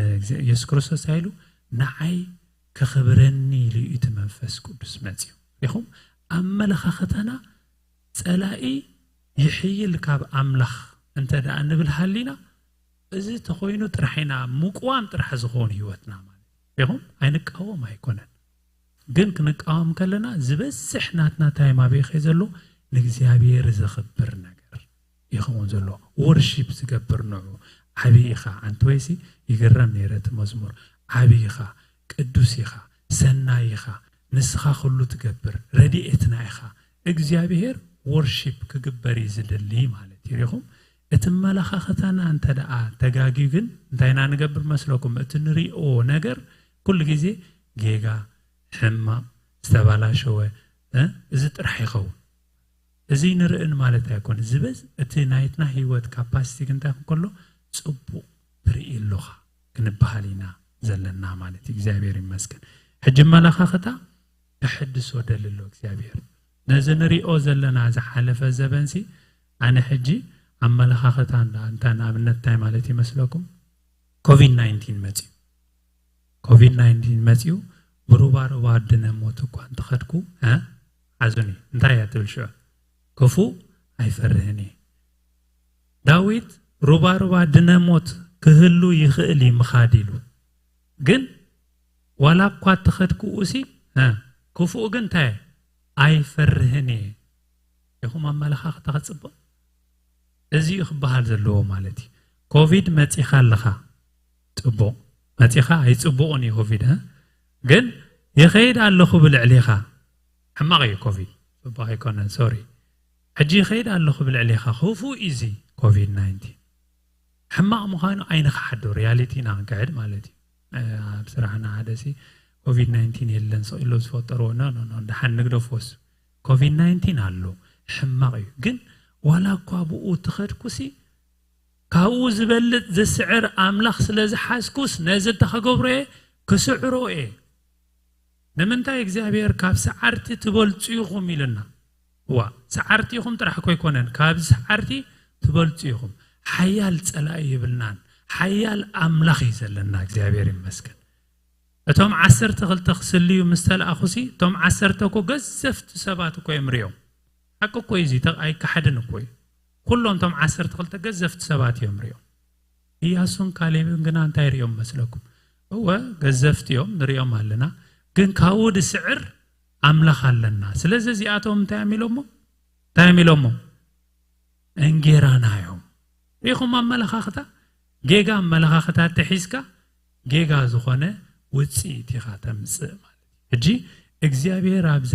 የሱስ ክርስቶስ እንታይ ኢሉ? "ንዓይ ከኽብረኒ" ኢሉ እዩ እቲ መንፈስ ቅዱስ መጺኡ። ሪኹም? ኣመለኻኽታና ጸላኢ ይሕይል ካብ ኣምላኽ እንተ ደኣ ንብል ሃሊና፣ እዚ ተኾይኑ ጥራሕ ኢና ምቁዋም ጥራሕ ዝኸውን ህይወትና ማለት እዩ። ሪኹም? ኣይንቃወም ኣይኮነን። ግን ክንቃወም ከለና ዝበዝሕ ናትና ታይም ኣበይ ከ ዘሎ? ንእግዚኣብሔር ዘኽብር ነገር ይኸውን ዘሎ። ወርሺፕ ዝገብር ንዑ። ዓቢ ኢኻ፣ ኣንቲ ወይሲ ይግረም ነይረ እቲ መዝሙር። ዓቢ ኢኻ፣ ቅዱስ ኢኻ፣ ሰናይ ኢኻ፣ ንስኻ ኩሉ ትገብር፣ ረድኤትና ኢኻ። እግዚኣብሔር ወርሺፕ ክግበር እዩ ዝደሊ ማለት እዩ። ሪኹም? እቲ መለኻኽታና እንተ ደኣ ተጋግዩ ግን እንታይ ኢና ንገብር መስለኩም? እቲ ንሪኦ ነገር ኩሉ ግዜ ጌጋ፣ ሕማቕ፣ ዝተባላሸወ፣ እ፣ እዚ ጥራሕ ይኸውን። እዚ ንርእን ማለት ኣይኮነ። ዝበዝ-፣ እቲ ናይትና ህይወት ካፓሲቲ ግን እንታይ ክኸውን ከሎ? ጽቡቕ ትርኢ ኣለኻ ክንበሃል ኢና ዘለና ማለት እዩ። እግዚኣብሔር ይመስገን። ሕጂ መለኻኽታ ክሕድሶ ደሊ ኣሎ እግዚኣብሔር። ነዚ ንሪኦ ዘለና ዝሓለፈ ዘበንሲ፣ ኣነ ሕጂ ኣመለኻኽታ እንዳ-፣ እንታ ንኣብነት እንታይ ማለት ይመስለኩም? ኮቪድ ናይንቲን መጽዩ። ኮቪድ ናይንቲን መጽዩ፣ ብሩባሩባ ድነ ሞት እኳ እንተኸድኩ፣ እ፣ ሓዙኒ። እንታይ እያ ትብል ሽዑ? ክፉእ ኣይፈርህን እየ። ዳዊት ሩባሩባ ድነ ሞት ክህሉ ይኽእል እዩ ምኻድ ኢሉ። ግን ዋላ እኳ እተኸድኩ እሲ፣ እ፣ ክፉእ ግን እንታይ? ኣይፈርህን እየ። ኢኹም ኣመለኻኽታ ክጽብቕ? እዚ እዩ ክበሃል ዘለዎ ማለት እዩ። ኮቪድ መጺኻ ኣለኻ። ጽቡቕ። መጺኻ ኣይጽቡቕን እዩ ኮቪድ፣ እ? ግን ይኸይድ ኣለኹ ብልዕሊኻ። ሕማቕ እዩ ኮቪድ። ጽቡቕ ኣይኮነን፣ ሶሪ። ሕጂ ይኸይድ ኣለኹ ብልዕሊኻ። ክፉእ እዩ እዚ ኮቪድ ናይንቲን። ሕማቕ ምዃኑ ኣይንኽሓዶ፣ ሪያሊቲ ኢና ክንክሕድ ማለት እዩ። እ፣ ኣብ ስራሕና ሓደ ሲ ኮቪድ ናይንቲን የለን፣ ስቕ ኢሎ ዝፈጠርዎ፣ ኖ፣ ኖ፣ ኖ፣ ደሓን ንግደፎስ። ኮቪድ ናይንቲን ኣሎ፣ ሕማቕ እዩ። ግን ዋላ እኳ ብኡ ትኸድኩሲ፣ ካብኡ ዝበልጥ ዝስዕር ኣምላኽ ስለ ዝሓዝኩስ፣ ነዚ እንተ ኸገብሮ እየ፣ ክስዕሮ እየ። ንምንታይ እግዚኣብሔር ካብ ሰዓርቲ ትበልጹ ኢኹም ኢልና? እዋ፣ ሰዓርቲ ኢኹም ጥራሕ እኮ ኣይኮነን፣ ካብ ሰዓርቲ ትበልጹ ኢኹም። ሓያል ጸላኢ የብልናን፣ ሓያል ኣምላኽ እዩ ዘለና፣ እግዚኣብሔር ይመስገን። እቶም ዓሰርተ ክልተ ክስልዩ ምስ ተለኣኹሲ፣ እቶም ዓሰርተ እኮ ገዘፍቲ ሰባት እኮ እዮም ሪኦም። ሓቂ እኮ እዩ እዚ፣ ተ-፣ ኣይከሓድን እኮ እዩ። ኩሎም እቶም ዓሰርተ ክልተ ገዘፍቲ ሰባት እዮም ሪኦም። ኢያሱን ካሌብን ግና እንታይ ሪኦም መስለኩም? እወ፣ ገዘፍቲ እዮም፣ ንሪኦም ኣለና። ግን ካብኡ ዝስዕር ኣምላኽ ኣለና። ስለዚ እዚኣቶም እንታይ እዮም ኢሎሞ? እንታይ እዮም ኢሎሞ? እንጌራና እዮም። ሪኢኹም ኣመለኻኽታ? ጌጋ ኣመለኻኽታ ተሒዝካ፣ ጌጋ ዝኾነ ውጽኢት ኢኻ ተምጽእ ማለት እዩ። ሕጂ እግዚኣብሔር ኣብዛ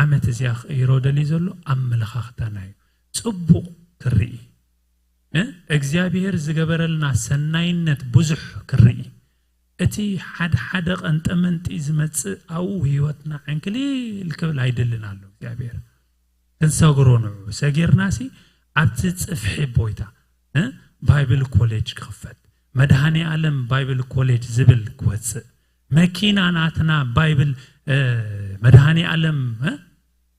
ዓመት እዚኣ ክቕይሮ ደልዩ ዘሎ ኣመለኻኽታና እዩ። ጽቡቕ ክርኢ፣ እ፣ እግዚኣብሔር ዝገበረልና ሰናይነት ብዙሕ ክርኢ፣ እቲ ሓደ ሓደ ቀንጠመንጢ ዝመጽእ ኣብኡ ህይወትና ዕንክሊል ክብል ኣይደልን ኣሎ እግዚኣብሔር። ክንሰግሮ ንዑ ሰጊርናሲ ኣብቲ ጽፍሒ ቦይታ ባይብል ኮሌጅ ክኽፈት፣ መድሃኒ ዓለም ባይብል ኮሌጅ ዝብል ክወፅእ፣ መኪና ናትና ባይብል መድሃኒ ዓለም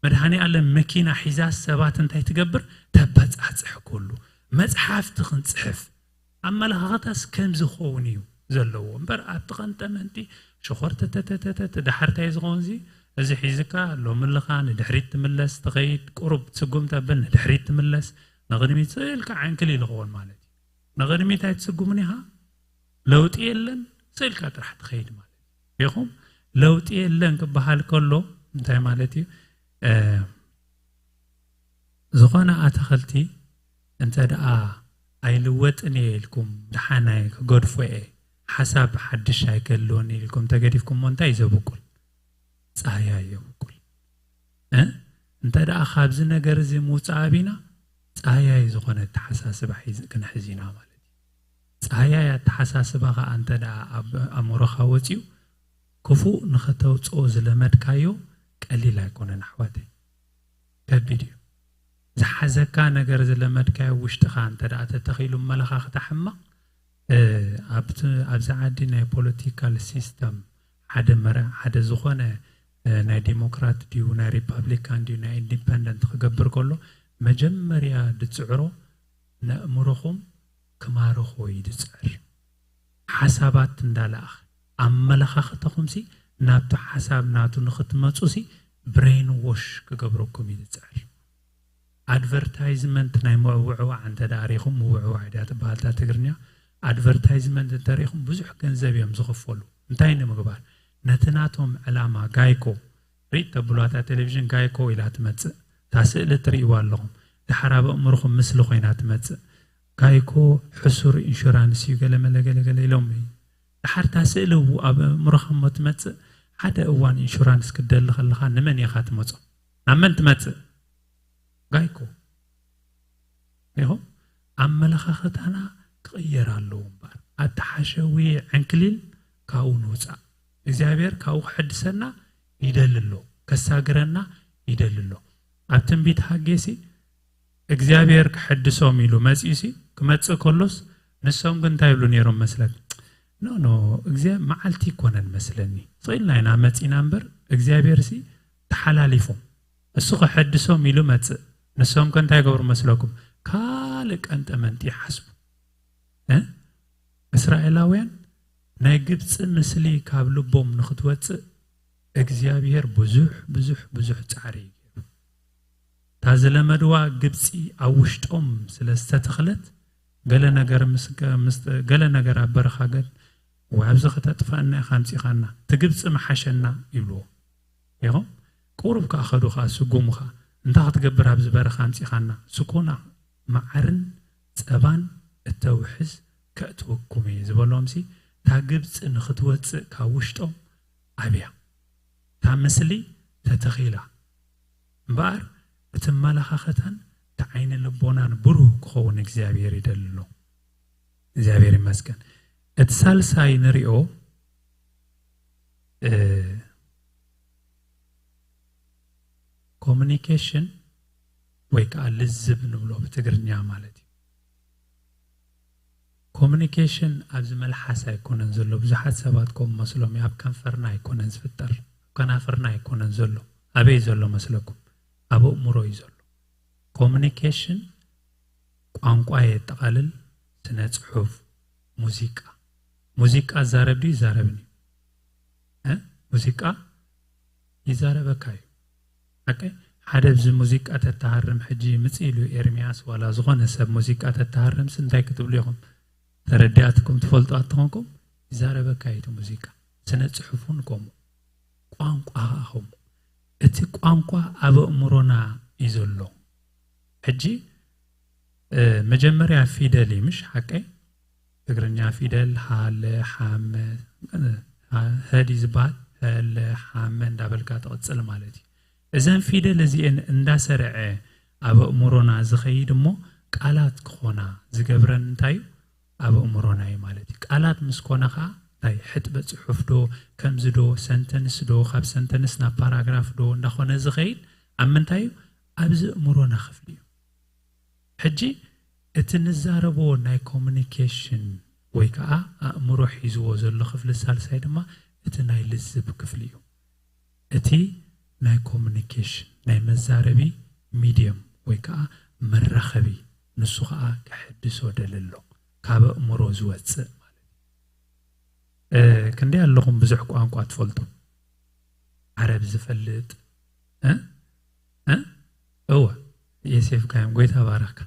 መድሃኒ ዓለም መኪና ሒዛ ሰባት እንታይ ትገብር? ተበፃፅሕ ኩሉ መፅሓፍቲ ክንፅሕፍ ኣመለኻኽታስ ከምዚ ክኸውን እዩ ዘለዎ እምበር ኣብቲ ቀንጠመንጢ ሸኾር ተተተተተተ ዳሕርታይ ዝኸውን እዚ እዚ ሒዝካ ሎሚ ኣለኻ ንድሕሪት ትምለስ ትኸይድ ቁሩብ ስጉም ተብል ንድሕሪት ትምለስ ንቕድሚት ስኢልካ ዕንክሊል ይኸውን ማለት እዩ። ንቕድሚት ኣይትስጉምን ኢኻ ለውጢ የለን ስኢልካ ጥራሕ ትኸይድ ማለት እዩ። ኢኹም ለውጢ የለን ክበሃል ከሎ እንታይ ማለት እዩ? ዝኾነ ኣትኽልቲ እንተ ደኣ ኣይልወጥን እየ ኢልኩም ደሓናይ ክገድፎ እየ ሓሳብ ሓድሽ ኣይክህልወኒ ኢልኩም ተገዲፍኩሞ እንታይ እዩ ዘብቁል? ጻህያይ የብቁል። እንተ ደኣ ካብዚ ነገር እዚ ምውጻእ ኣቢና ጻህያይ ዝኾነ ኣተሓሳስባ ክንሕዝ ኢና ማለት እዩ። ጻህያይ ኣተሓሳስባ ኸኣ እንተ ደኣ ኣብ ኣእምሮኻ ወጺኡ ክፉእ ንኸተውጽኦ ዝለመድካዮ ቀሊል ኣይኮነን ኣሕዋተይ። ከቢድ እዩ። ዝሓዘካ ነገር ዝለመድካዮ ውሽጥኻ እንተ ደኣ ተተኺሉ መለኻኽታ ሕማቕ ኣብዚ ዓዲ ናይ ፖለቲካል ሲስተም ሓደ መረ ሓደ ዝኾነ ናይ ዲሞክራት ድዩ ናይ ሪፓብሊካን ድዩ ናይ ኢንዲፐንደንት ክገብር ከሎ መጀመርያ ዝፅዕሮ ነእምሮኹም ክማርኾ እዩ ዝፅዕር። ሓሳባት እንዳለኣኽ ኣመለኻኽተኹምሲ ናብቲ ሓሳብ ናቱ ንኽትመፁሲ ብሬን ዎሽ ክገብረኩም እዩ ዝፅዕር። ኣድቨርታይዝመንት ናይ ምዕውዕዋዕ እንተ ደኣ ሪኢኹም ምውዕዋዕ ድያ ትበሃል እታ ትግርኛ ኣድቨርታይዝመንት እንተ ሪኢኹም ብዙሕ ገንዘብ እዮም ዝኽፈሉ እንታይ ንምግባር ነቲ ናቶም ዕላማ ጋይኮ ሪእ ተብሎ እታ ቴሌቪዥን ጋይኮ ኢላ ትመፅእ እታ ስእሊ ትርእይዋ ኣለኹም ድሓር ኣብ ኣእምርኹም ምስሊ ኮይና ትመፅእ ጋይኮ ሕሱር ኢንሹራንስ እዩ ገለመለ ገለገለ ኢሎም እዩ ድሓር እታ ስእሊ ኣብ ኣእምሮኻ እሞ ትመፅእ ሓደ እዋን ኢንሹራንስ ክትደሊ ከለኻ ንመን ኢኻ ትመፆ ናብ መን ትመፅእ ጋይኮ ኢኹም ኣመለኻኽታና ክቕየር ኣለዎ እምበር ኣተሓሸዊ ዕንክሊል ካብኡ ንውፃእ እግዚኣብሔር ካብኡ ክሕድሰና ይደሊ ኣሎ ከሳግረና ይደሊ ኣሎ ኣብ ትንቢት ሃጌሲ እግዚኣብሔር ክሕድሶም ኢሉ መፂኡሲ ክመፅእ ከሎስ ንሶም ግን እንታይ ይብሉ ነይሮም መስለክ ኖ ኖ እግዚኣብሔር መዓልቲ ይኮነን መስለኒ ስቕ ኢልና ኢና መፂና እምበር እግዚኣብሔር ሲ ተሓላሊፎም እሱ ከሐድሶም ኢሉ መጽእ። ንሶም ከ እንታይ ገብሩ መስለኩም? ካልእ ቀንጠመንጢ ይሓስቡ። እ? እስራኤላውያን ናይ ግብጺ ምስሊ ካብ ልቦም ንኽትወጽእ እግዚኣብሔር ብዙሕ ብዙሕ ብዙሕ ጻዕሪ እዩ ገይሩ። እታ ዝለመድዋ ግብጺ ኣብ ውሽጦም ስለ ዝተተኽለት ገለ ነገር ምስ ምስ ገለ ነገር ኣብ በረኻ ገል ወይ ኣብዚ ከተጥፍኣና ኢኻ ኣምጺኻና፣ እቲ ግብጺ ምሓሸና ይብልዎ። ኢኹም ቁሩብ ከኣ ኸዱ ኸኣ ስጉሙ ኸኣ እንታይ ክትገብር ኣብዚ በረኻ ኣምጺኻና? ስኮና መዓርን ጸባን እተውሕዝ ከእትወኩም እየ ዝበሎምሲ እታ ግብጺ ንኽትወጽእ ካብ ውሽጦም ኣብያ እታ ምስሊ ተተኺላ እምበኣር እቲ መለኻኸታን እቲ ዓይኒ ልቦናን ብሩህ ክኸውን እግዚኣብሔር ይደሊ ኣሎ እግዚኣብሔር ይመስገን እቲ ሳልሳይ ንሪኦ ኮሚኒኬሽን ወይ ከዓ ልዝብ ንብሎ ብትግርኛ ማለት እዩ። ኮሚኒኬሽን ኣብዚ መልሓስ ኣይኮነን ዘሎ፣ ብዙሓት ሰባት ከም መስሎም ኣብ ከንፈርና ኣይኮነን ዝፍጠር፣ ኣብ ከናፍርና ኣይኮነን ዘሎ። ኣበይ ዘሎ መስለኩም? ኣብ ኣእምሮ እዩ ዘሎ። ኮሚኒኬሽን ቋንቋ የጠቓልል፣ ስነ ጽሑፍ፣ ሙዚቃ። ሙዚቃ ዛረብ ድዩ? ይዛረብን እዩ። ሙዚቃ ይዛረበካ እዩ። ሓቀይ ሓደ ብዚ ሙዚቃ ተተሃርም ሕጂ ምጽእ ኢሉ ኤርሚያስ ዋላ ዝኾነ ሰብ ሙዚቃ ተተሃርምስ እንታይ ክትብሉ ኢኹም? ተረዲኣትኩም ትፈልጡ ኣትኾንኩም ይዛረበካ እዩ እቲ ሙዚቃ። ስነ ጽሑፉን ከምኡ ቋንቋ ኸዓ ከምኡ። እቲ ቋንቋ ኣብ ኣእምሮና እዩ ዘሎ። ሕጂ መጀመርያ ፊደል እዩ ምሽ ሓቀይ ትግርኛ ፊደል ሃለ ሓመ ሀዲ ዝበሃል ሀለ ሓመ እንዳበልካ ትቕፅል ማለት እዩ እዘን ፊደል እዚአን እንዳሰርዐ ኣብ ኣእምሮና ዝኸይድ እሞ ቃላት ክኾና ዝገብረን እንታይ እዩ ኣብ ኣእምሮና እዩ ማለት እዩ ቃላት ምስ ኮነ ከዓ እንታይ ሕጥበ ጽሑፍ ዶ፣ ከምዚ ዶ፣ ሰንተንስ ዶ፣ ካብ ሰንተንስ ናብ ፓራግራፍ ዶ እንዳኾነ ዝኸይድ ኣብ ምንታይ እዩ? ኣብዚ ኣእምሮና ክፍሊ እዩ። ሕጂ እቲ ንዛረቦ ናይ ኮሚኒኬሽን ወይ ከዓ ኣእምሮ ሒዝዎ ዘሎ ክፍሊ ሳልሳይ ድማ እቲ ናይ ልዝብ ክፍሊ እዩ። እቲ ናይ ኮሚኒኬሽን ናይ መዛረቢ ሚድየም ወይ ከዓ መራኸቢ ንሱ ከዓ ክሕድሶ ደሊ ኣሎ፣ ካብ ኣእምሮ ዝወፅእ ማለት እዩ። ክንደይ ኣለኹም ብዙሕ ቋንቋ ትፈልጡ? ዓረብ ዝፈልጥ እ? እ? እወ፣ የሴፍ ካዮም ጎይታ ባረካ።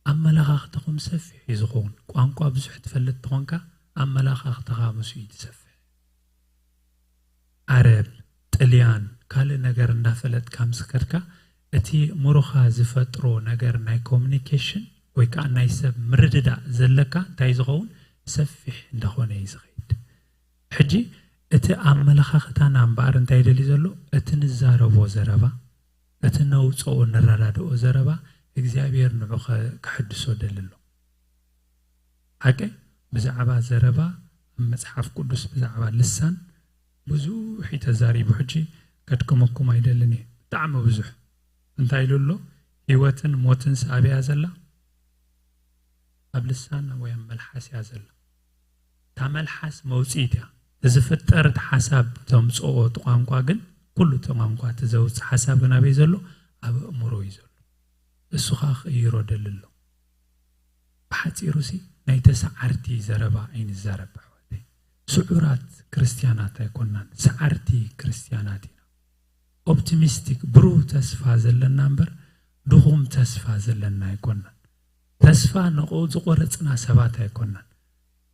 ኣመለኻኽትኹም ሰፊሕ እዩ ዝኸውን። ቋንቋ ብዙሕ ትፈልጥ ተኾንካ ኣመለኻኽትኻ ምስ እዩ ትሰፍሕ። ዓረብ፣ ጥልያን፣ ካልእ ነገር እንዳፈለጥካ ምስ ከድካ እቲ ሙሩኻ ዝፈጥሮ ነገር ናይ ኮሚኒኬሽን ወይ ከዓ ናይ ሰብ ምርድዳእ ዘለካ እንታይ ዝኸውን ሰፊሕ እንዳኾነ እዩ ዝኸይድ። ሕጂ እቲ ኣመለኻኽታና እምበኣር እንታይ ይደሊ ዘሎ? እቲ ንዛረቦ ዘረባ፣ እቲ ነውፅኦ ንረዳድኦ ዘረባ እግዚኣብሔር ንዑ ከ- ከሕድሶ ደሊ ኣሎ። ሓቂ ብዛዕባ ዘረባ ኣብ መጽሓፍ ቅዱስ ብዛዕባ ልሳን ብዙሕ እዩ ተዛሪቡ። ሕጂ ከድክመኩም ኣይደልን እየ። ብጣዕሚ ብዙሕ እንታይ ኢሉ ኣሎ? ህይወትን ሞትን ኣበይ እያ ዘላ? ኣብ ልሳን ወይ ኣብ መልሓስ እያ ዘላ። እታ መልሓስ መውፅኢት እያ። እዚ ፍጠር እቲ ሓሳብ ተምፅኦ እቲ ቋንቋ ግን ኩሉ እቲ ቋንቋ እቲ ዘውፅእ ሓሳብ ግን ኣበይ ዘሎ? ኣብ ኣእምሮ እዩ ዘሎ። እሱ ከዓ ክቕይሮ ደሊ ኣሎ። ብሓፂሩ ሲ ናይ ተሰዓርቲ ዘረባ ኣይንዛረብ ኣሕዋተይ። ስዑራት ክርስትያናት ኣይኮናን፣ ሰዓርቲ ክርስትያናት ኢና። ኦፕቲሚስቲክ ብሩህ ተስፋ ዘለና እምበር ድኹም ተስፋ ዘለና ኣይኮናን። ተስፋ ንቆ- ዝቆረፅና ሰባት ኣይኮናን።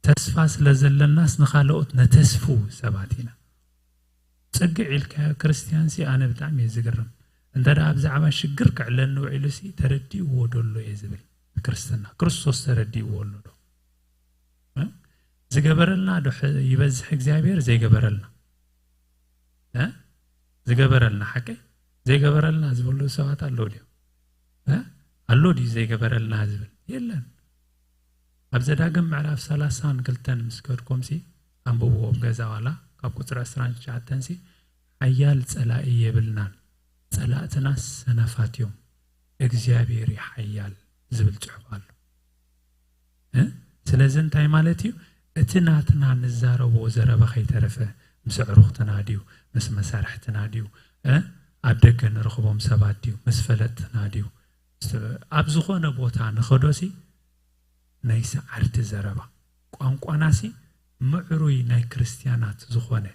ተስፋ ስለ ዘለናስ ንኻልኦት ነተስፍው ሰባት ኢና። ፅግዕ ኢልካዮ ክርስትያን ሲ ኣነ ብጣዕሚ እየ ዝግርም። እንተ ደኣ ብዛዕባ ሽግር ክዕለኒ ውዒሉ ሲ ተረዲእዎ ደሎ እየ ዝብል። ክርስትና ክርስቶስ ተረዲእዎ ኣሎ ዶ? እ? ዝገበረልና ዶ ሕ- ይበዝሕ እግዚኣብሔር ዘይገበረልና? እ? ዝገበረልና ሓቂ ዘይገበረልና ዝበሉ ሰባት ኣለዉ ድዮም? እ? ኣሎ ድዩ ዘይገበረልና ዝብል? የለን። ኣብ ዘዳግም ምዕራፍ ሰላሳን ክልተን ምስ ከድኩም ሲ ኣንብብዎ ኣብ ገዛ ዋላ ካብ ቁፅሪ ዕስራን ትሽዓተን ሲ ሓያል ፀላኢ የብልናን፣ ፀላእትናስ ሰነፋት እዮም፣ እግዚኣብሔር እዩ ሓያል ዝብል ፅሑፍ ኣሎ። እ? ስለዚ እንታይ ማለት እዩ? እቲ ናትና ንዛረቦ ዘረባ ከይተረፈ ምስ ኣዕሩኽትና ድዩ፣ ምስ መሳርሕትና ድዩ፣ እ? ኣብ ደገ ንረኽቦም ሰባት ድዩ፣ ምስ ፈለጥትና ድዩ፣ ኣብ ዝኾነ ቦታ ንኸዶሲ ናይ ሰዓርቲ ዘረባ ቋንቋናሲ ምዕሩይ ናይ ክርስትያናት ዝኾነ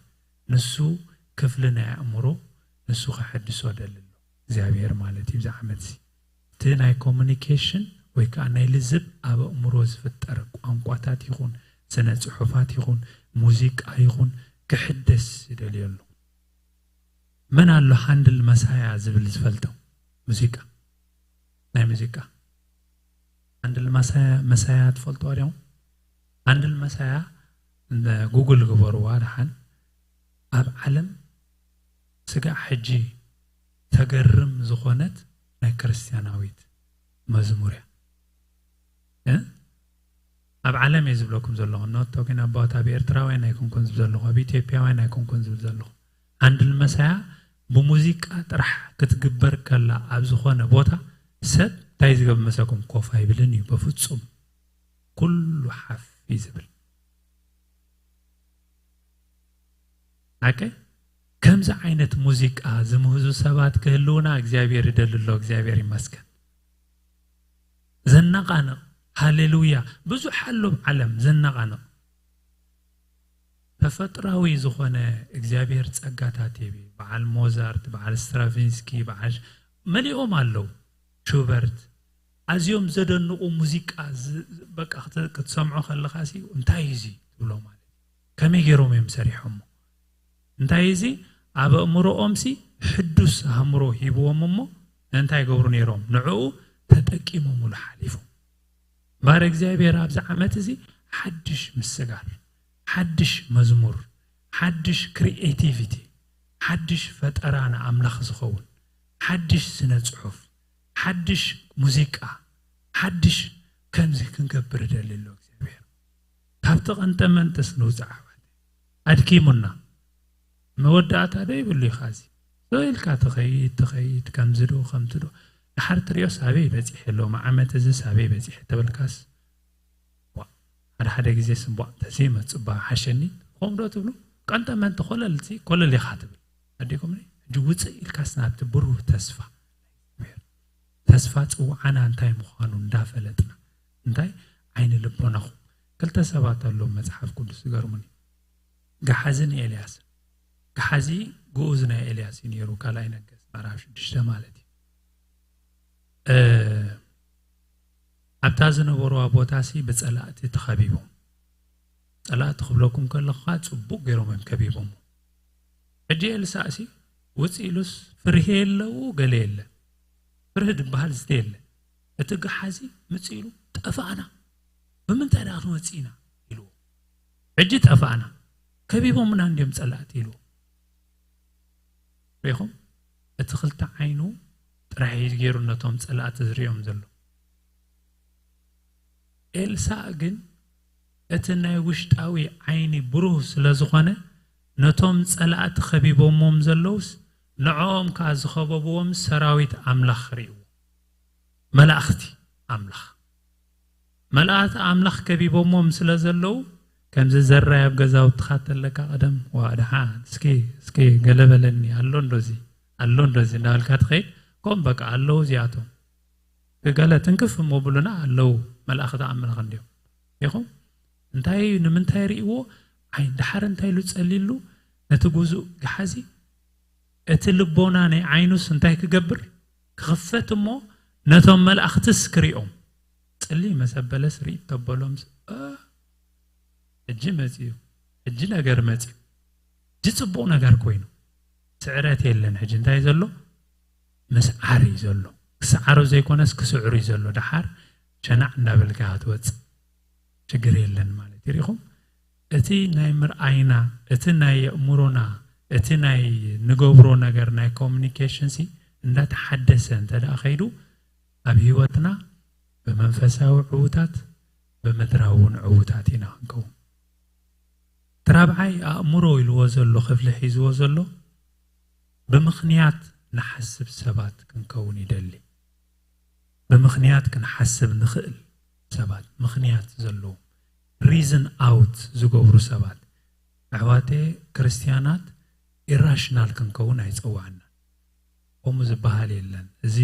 ንሱ ክፍሊ ናይ ኣእምሮ ንሱ ከሐድሶ ደሊ ኣሎ እግዚኣብሔር ማለት እዩ። ብዚ ዓመትሲ እቲ ናይ ኮሚኒኬሽን ወይ ከዓ ናይ ልዝብ ኣብ ኣእምሮ ዝፍጠር ቋንቋታት ይኹን ስነ ጽሑፋት ይኹን ሙዚቃ ይኹን ክሕደስ ይደልዮ ኣሎ። መን ኣሎ ሃንድል መሳያ ዝብል ዝፈልጦ? ሙዚቃ ናይ ሙዚቃ ሃንድል መሳያ መሳያ ትፈልጦ ዲኹም? ሃንድል መሳያ ጉግል ግበርዋ ደሓን። ኣብ ዓለም ስጋዕ ሕጂ ተገርም ዝኾነት ናይ ክርስትያናዊት መዝሙር እያ። እ? ኣብ ዓለም እየ ዝብለኩም ዘለኹ። ኖቶ ግን ኣባወት ኣብ ኤርትራውያን ኣይኮንኩን ዝብል ዘለኹ፣ ኣብ ኢትዮጵያውያን ኣይኮንኩን ዝብል ዘለኹ። ሃንድል መሳያ ብሙዚቃ ጥራሕ ክትግበር ከላ ኣብ ዝኾነ ቦታ ሰብ እንታይ ዝገብር መሰኩም? ኮፍ ኣይብልን እዩ በፍጹም። ኩሉ ሓፍ እዩ ዝብል። ሓቂ ከምዚ ዓይነት ሙዚቃ ዝምህዙ ሰባት ክህልውና እግዚኣብሔር ይደሊ ኣሎ። እግዚኣብሔር ይመስገን። ዘናቓንቕ ሃሌሉያ ብዙሕ ኣሎ ኣብ ዓለም ዘናቓንቕ። ተፈጥራዊ ዝኾነ እግዚኣብሔር ጸጋታት ይህብ። በዓል ሞዛርት፣ በዓል ስትራቪንስኪ፣ በዓል ሽ- መሊኦም ኣለዉ። ሹበርት ኣዝዮም ዘደንቑ ሙዚቃ ዝ- በቃ ክተ- ክትሰምዖ ከለኻ ሲ እንታይ እዩ እዚ ትብሎ ማለት እዩ። ከመይ ገይሮም እዮም ሰሪሖሞ? እንታይ እዚ ኣብ ኣእምሮኦም ሲ ሕዱስ ኣእምሮ ሂብዎም እሞ እንታይ ገብሩ ነይሮም? ንዕኡ ተጠቂሞምሉ ሓሊፎም። እምበኣር እግዚኣብሔር ኣብዚ ዓመት እዚ ሓድሽ ምስጋር፣ ሓድሽ መዝሙር፣ ሓድሽ ክሪኤቲቪቲ፣ ሓድሽ ፈጠራ ንኣምላኽ ዝኸውን፣ ሓድሽ ስነ ጽሑፍ፣ ሓድሽ ሙዚቃ፣ ሓድሽ ከምዚ ክንገብር ደሊ ኣሎ እግዚኣብሔር። ካብቲ ቀንጠመንጥስ ንውፃእ ኣሕዋት። ኣድኪሙና። መወዳእታ ዶ ይብሉ ኢኻ እዚ? ዶ ኢልካ ትኸይድ፣ ትኸይድ፣ ከምዚ ዶ፣ ከምቲ ዶ። ድሓር ትሪኦስ ኣበይ በጺሐ ኣሎ፣ መዓመት እዝስ ኣበይ በጺሐ ተበልካስ፣ ቧእ። ሓደ ሓደ ግዜ ስም ቧእ ተዘይመጽእ እባ ሓሸኒ፣ ከምኡ ዶ ትብሉ? ቀንጠመንጢ ኮለል፣ እዚ ኮለል ኢኻ ትብል። ኣዲኹምኒ? ሕጂ ውጽእ ኢልካስ ናብቲ ብሩህ ተስፋ። ተስፋ ጽውዓና እንታይ ምዃኑ እንዳፈለጥና። እንታይ? ዓይኒ ልቦናኹም። ክልተ ሰባት ኣለዉ መጽሓፍ ቅዱስ ዝገርሙኒ። ገሓዝን ኤልያስን። ገሓዚ ግኡዝ ናይ ኤልያስ እዩ ነይሩ፣ ካልኣይ ነገስት ምዕራፍ ሽዱሽተ ማለት እዩ። እ፣ ኣብታ ዝነበሩዋ ቦታሲ ብጸላእቲ ተኸቢቦም። ጸላእቲ ክብለኩም ከለኹ ጽቡቕ ገይሮም እዮም ከቢቦሞ። ሕጂ ኤልሳእሲ ውጽእ ኢሉስ ፍርሂ የለዉ፣ ገለ የለ። ፍርሂ ዝበሃል ዝተ የለ። እቲ ገሓዚ ምጽእ ኢሉ፣ "ጠፋእና፣ ብምንታይ ደኣ ክንወጽእ ኢና?" ኢልዎ። "ሕጂ ጠፋእና፣ ከቢቦምና እንድዮም ጸላእቲ" ኢልዎ። ሪኢኹም? እቲ ክልተ ዓይኑ ጥራሕ እዩ ገይሩ ነቶም ጸላእቲ ዝርእዮም ዘሎ። ኤልሳእ ግን እቲ ናይ ውሽጣዊ ዓይኒ ብሩህ ስለ ዝኾነ፣ ነቶም ጸላእቲ ከቢቦሞም ዘለዉስ፣ ንዕኦም ከኣ ዝኸበብዎም ሰራዊት ኣምላኽ ርእይዎ። መላእኽቲ ኣምላኽ። መላእኽቲ ኣምላኽ ከቢቦሞም ስለ ዘለዉ፣ ከምዚ ዘራይ ኣብ ገዛውትኻ ተለካ ቀደም፣ "ዋ፣ ደሓን፣ እስኪ፣ እስኪ ገለ በለኒ፣ ኣሎ እንዶ እዚ፣ ኣሎ እንዶ እዚ" እናበልካ ትኸይድ። ከም በቃ ኣለዉ እዚኣቶም። ገለ ትንክፍ እሞ ብሉና ኣለዉ፣ መላእኽቲ ኣምላኽ እንድዮም። ኢኹም? እንታይ፣ ንምንታይ ርእይዎ? ዓይን ድሓር እንታይ ኢሉ ጸሊሉ? ነቲ ግዙእ ገሓዚ፣ እቲ ልቦና ናይ ዓይኑስ እንታይ ክገብር? ክኽፈት እሞ ነቶም መላእኽትስ ክርእዮም። ጽሊ መሰበለስ ርእይ ተበሎምስ፣ እ፣ ሕጂ መጺኡ፣ ሕጂ ነገር መጺኡ። ሕጂ ጽቡቕ ነገር ኮይኑ። ስዕረት የለን። ሕጂ እንታይ ዘሎ? ምስዓር እዩ ዘሎ። ክስዓሮ ዘይኮነስ ክስዕሩ እዩ ዘሎ። ደሓር ሸናዕ እንዳበልካ ትወጽእ። ችግር የለን ማለት እዩ። ሪኢኹም? እቲ ናይ ምርኣይና፣ እቲ ናይ የእምሮና፣ እቲ ናይ ንገብሮ ነገር፣ ናይ ኮሚኒኬሽን ሲ እንዳተሓደሰ እንተ ደኣ ከይዱ፣ ኣብ ህይወትና ብመንፈሳዊ ዕዉታት፣ ብምድራዊ እውን ዕዉታት ኢና ክንከውን። እቲ ራብዓይ ኣእምሮ ኢልዎ ዘሎ ክፍሊ ሒዝዎ ዘሎ፣ ብምኽንያት ንሓስብ ሰባት ክንከውን ይደሊ። ብምኽንያት ክንሓስብ ንኽእል ሰባት፣ ምኽንያት ዘለዎም፣ ሪዝን ኣውት ዝገብሩ ሰባት። ኣሕዋተየ ክርስትያናት ኢራሽናል ክንከውን ኣይጸዋዕናን። ከምኡ ዝበሃል የለን። እዚ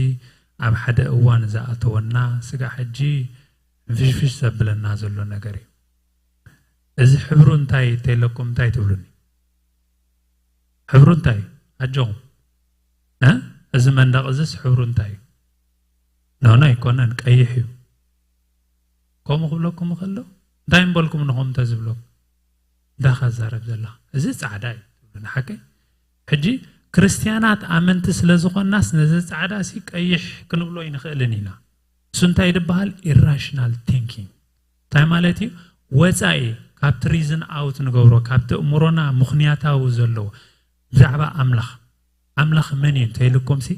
ኣብ ሓደ እዋን ዝኣተወና ስጋዕ ሕጂ ፍሽፍሽ ዘብለና ዘሎ ነገር እዩ። እዚ ሕብሩ እንታይ ተይለኩም እንታይ ትብሉኒ? ሕብሩ እንታይ እዩ? ኣጆኹም። እ? እዚ መንደቕ እዚስ ሕብሩ እንታይ እዩ? ኖኖ ኣይኮነን፣ ቀይሕ እዩ። ከምኡ ክብለኩም እኸሎ፣ እንታይ ምበልኩም ንኹም እንተ ዝብለኩም? እንታይ ኸዛረብ ዘለኻ? እዚ ጻዕዳ እዩ ትብሉ፣ ንሓቂ? ሕጂ ክርስትያናት ኣመንቲ ስለ ዝኾንናስ ነዚ ጻዕዳ ሲ ቀይሕ ክንብሎ ኣይንኽእልን ኢና። እሱ እንታይ ዝበሃል? ኢራሽናል ቲንኪንግ። እንታይ ማለት እዩ? ወጻኢ ካብቲ ሪዝን ኣውት ንገብሮ፣ ካብቲ እምሮና ምኽንያታዊ ዘለዎ ብዛዕባ ኣምላኽ። ኣምላኽ መን እዩ እንተኢልኩም ሲ፣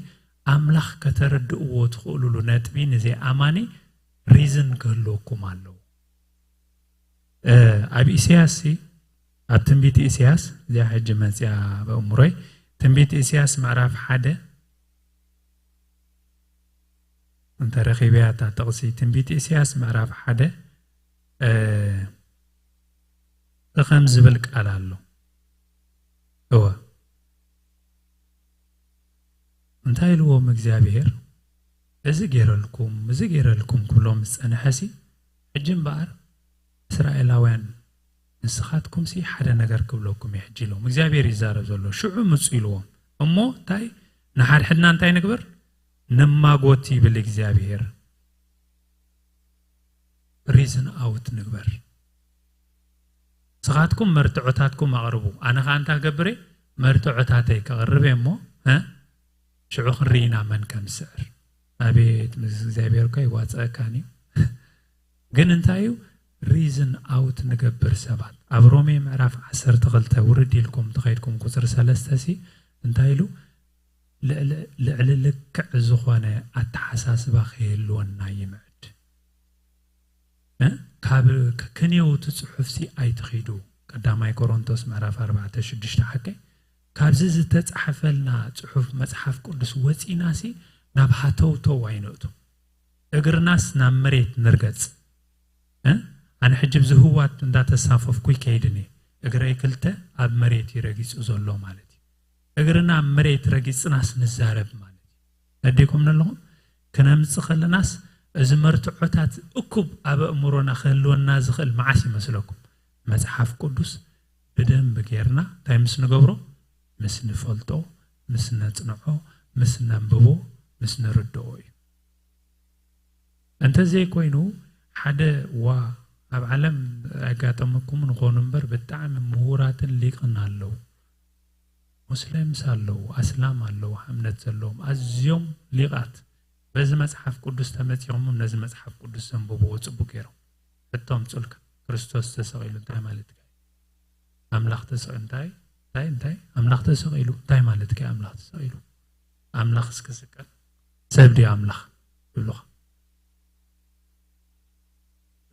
ኣምላኽ ከተረድእዎ ትኽእሉሉ ነጥቢ ንዘይኣማኒ ሪዝን ክህልወኩም ኣለዎ። እ፣ ኣብ ኢሳያስ ሲ፣ ኣብ ትንቢት ኢሳያስ፣ እዚኣ ሕጂ መጽያ ኣብ ኣእምሮይ፣ ትንቢት ኢሳያስ ምዕራፍ ሓደ፣ እንተ ረኺበያ እታ ጥቕሲ፣ ትንቢት ኢሳያስ ምዕራፍ ሓደ፣ እ፣ ኸም ዝብል ቃል ኣሎ። እወ። እንታይ ኢልዎም እግዚኣብሄር? እዚ ገይረልኩም፣ እዚ ገይረልኩም ክብሎም ዝጸንሐሲ፣ ሕጂ እምበኣር እስራኤላውያን ንስኻትኩምሲ ሓደ ነገር ክብለኩም እየ ሕጂ ኢሎም። እግዚኣብሄር ይዛረብ ዘሎ። ሽዑ ምጹ ኢልዎም። እሞ እንታይ? ንሓድሕድና እንታይ ንግበር? ንማጎት ይብል እግዚኣብሄር። ሪዝን ኣውት ንግበር። ንስኻትኩም መርትዖታትኩም ኣቕርቡ። ኣነ ኸኣ እንታይ ክገብር እየ? መርትዖታተይ ከቕርብ እየ እሞ፣ እ? ሽዑ ክንርኢ ኢና መን ከም ዝስዕር። ኣቤት፣ ምስ እግዚኣብሄር እኮ ኣይዋጽኣካን እዩ። ግን እንታይ እዩ? ሪዝን ኣውት ንገብር ሰባት። ኣብ ሮሜ ምዕራፍ ዓሰርተ ክልተ ውርድ ኢልኩም ተኸይድኩም ቁጽሪ ሰለስተ ሲ እንታይ ኢሉ? ልዕሊ፣ ልዕሊ ልክዕ ዝኾነ ኣተሓሳስባ ከይህልወና ይምዕድ። እ? ካብ ክ-፣ ክንየው እቲ ጽሑፍሲ ኣይትኺዱ፣ ቀዳማይ ቆሮንቶስ ምዕራፍ ኣርባዕተ ሽዱሽተ ሓቀይ፣ ካብዚ ዝተጻሕፈልና ጽሑፍ መጽሓፍ ቅዱስ ወጺናሲ ናብ ሃተውተው ኣይንእቱ። እግርናስ ናብ መሬት ንርገጽ። እ? ኣነ ሕጂ ብዚ ህዋት እንዳተሳፈፍኩ ይከይድን እየ። እግረይ ክልተ ኣብ መሬት እዩ ረጊጹ ዘሎ ማለት እዩ። እግርና ኣብ መሬት ረጊጽናስ ንዛረብ ማለት እዩ። ነዲኩም ኣለኹም? ክነምጽእ ከለናስ እዚ መርትዖታት እኩብ ኣብ ኣእምሮና ክህልወና ዝኽእል መዓስ ይመስለኩም? መጽሓፍ ቅዱስ ብደንብ ጌርና እንታይ ምስ ንገብሮ? ምስ ንፈልጦ፣ ምስ ነጽንዖ፣ ምስ ነንብቦ፣ ምስ ንርድኦ እዩ። እንተዘይኮይኑ ሓደ ዋ ኣብ ዓለም ኣጋጠመኩም ንኾኑ እምበር ብጣዕሚ ምሁራትን ሊቅን ኣለዉ። ሙስሊምስ ኣለዉ፣ ኣስላም ኣለዉ፣ እምነት ዘለዎም ኣዝዮም ሊቃት። በዚ መጽሓፍ ቅዱስ ተመጺኦምም ነዚ መጽሓፍ ቅዱስ ዘንብብዎ ጽቡቅ ገይሮም። ሕቶ ኣምጹልካ፣ ክርስቶስ ተሰቒሉ እንታይ ማለት እዩ? ኣምላኽ ተሰቒሉ እንታይ? እንታይ? እንታይ? ኣምላኽ ተሰቒሉ እንታይ ማለት እዩ? ኣምላኽ ተሰቒሉ? ኣምላኽ እስኪ ስቀል፣ ሰብ ድዩ ኣምላኽ? ይብሉኻ።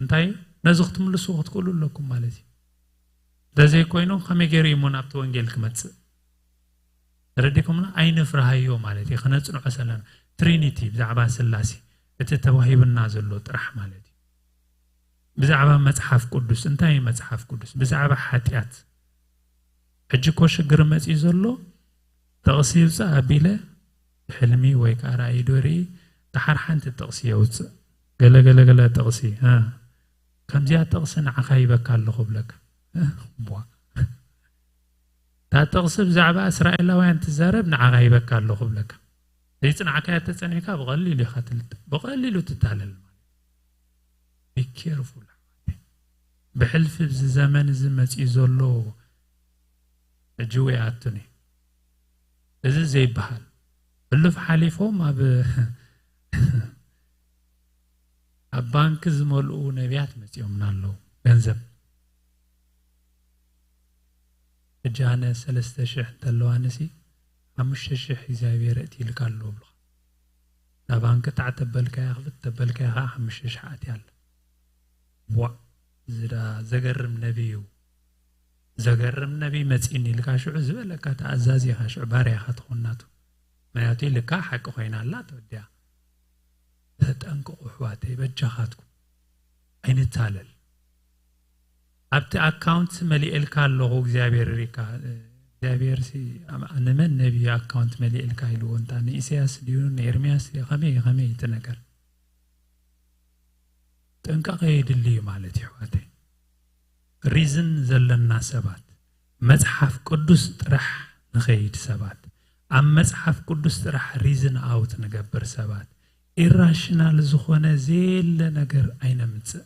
እንታይ? ነዚ ክትምልሱ ክትክእሉ ኣለኩም ማለት እዩ። እንተዘይኮይኑ ከመይ ገይሩ እዩ እሞ ናብቲ ወንጌል ክመጽእ? ተረዲኩምና? ኣይንፍርሃዮ ማለት እዩ። ክነጽንዖ ዘለና ትሪኒቲ፣ ብዛዕባ ስላሴ እቲ ተዋሂብና ዘሎ ጥራሕ ማለት እዩ። ብዛዕባ መጽሓፍ ቅዱስ፣ እንታይ እዩ መጽሓፍ ቅዱስ? ብዛዕባ ሓጢኣት። ሕጂ እኮ ሽግር መጺኡ ዘሎ ጥቕሲ ይውጻእ ኣቢለ ብሕልሚ ወይ ከዓ ራእይ ዶ ርኢ፣ ደሓር ሓንቲ ጥቕሲ የውጽእ። ገለ ገለ ገለ ጥቕሲ፣ እ፣ ከምዚኣ ጥቕሲ ንዓኻ ሂበካ ኣለኹ ብለካ። እ፣ ቧ። እታ ጥቕሲ ብዛዕባ እስራኤላውያን ትዛረብ ንዓኻ ሂበካ ኣለኹ ብለካ። ዘይጽናዕካያ ተጸኒዕካ ብቐሊሉ ኢኻ ትልጥ-፣ ብቐሊሉ ትታለል ማለት። Be careful ኣሕዋተይ። ብሕልፊ እዚ ዘመን እዚ መጺኡ ዘሎ ሕጂ ወይ ኣቱኒ። እዚ ዘይበሃል። ሕሉፍ ሓሊፎም ኣብ፣ ኣብ ባንክ ዝመልኡ ነቢያት መጺኦምና ኣለዉ። ገንዘብ። ሕጂ ኣነ ሰለስተ ሽሕ እንተለዋንሲ፣ ሓሙሽተ ሽሕ እግዚኣብሔር እትይልካ ኣሎ ብሉኻ። ናብ ባንክ ጣዕ ተበልካያ፣ ክፍት ተበልካያ ኸዓ ሓሙሽተ ሽሕ ኣትያ ኣላ። ዋእ፣ እዚ ደኣ ዘገርም ነቢ እዩ። ዘገርም ነቢ መጺእኒ ኢልካ ሽዑ ዝበለካ ተኣዛዚ ኢኻ፣ ሽዑ ባርያ ኢኻ ትኾን ናቱ። ምክንያቱ ኢልካ ሓቂ ኮይና ኣላ ተወዲኣ። ተጠንቀቑ ኣሕዋተይ፣ በጃኻትኩም ኣይንታለል። ኣብቲ ኣካውንት መሊኤልካ ኣለኹ እግዚኣብሔር ሪካ፣ እግዚኣብሔር ሲ ኣም-፣ ንመን ነቢ ኣካውንት መሊኤልካ ኢልዎ? እንታ ንኢሳያስ ድዩ ንኤርምያስ ድዩ? ከመይ፣ ከመይ እቲ ነገር? ጥንቃቐ የድሊ እዩ ማለት እዩ ኣሕዋተይ። ሪዝን ዘለና ሰባት፣ መጽሓፍ ቅዱስ ጥራሕ ንኸይድ ሰባት፣ ኣብ መጽሓፍ ቅዱስ ጥራሕ ሪዝን ኣውት ንገብር ሰባት፣ ኢራሽናል ዝኾነ ዘየለ ነገር ኣይነምጽእ፣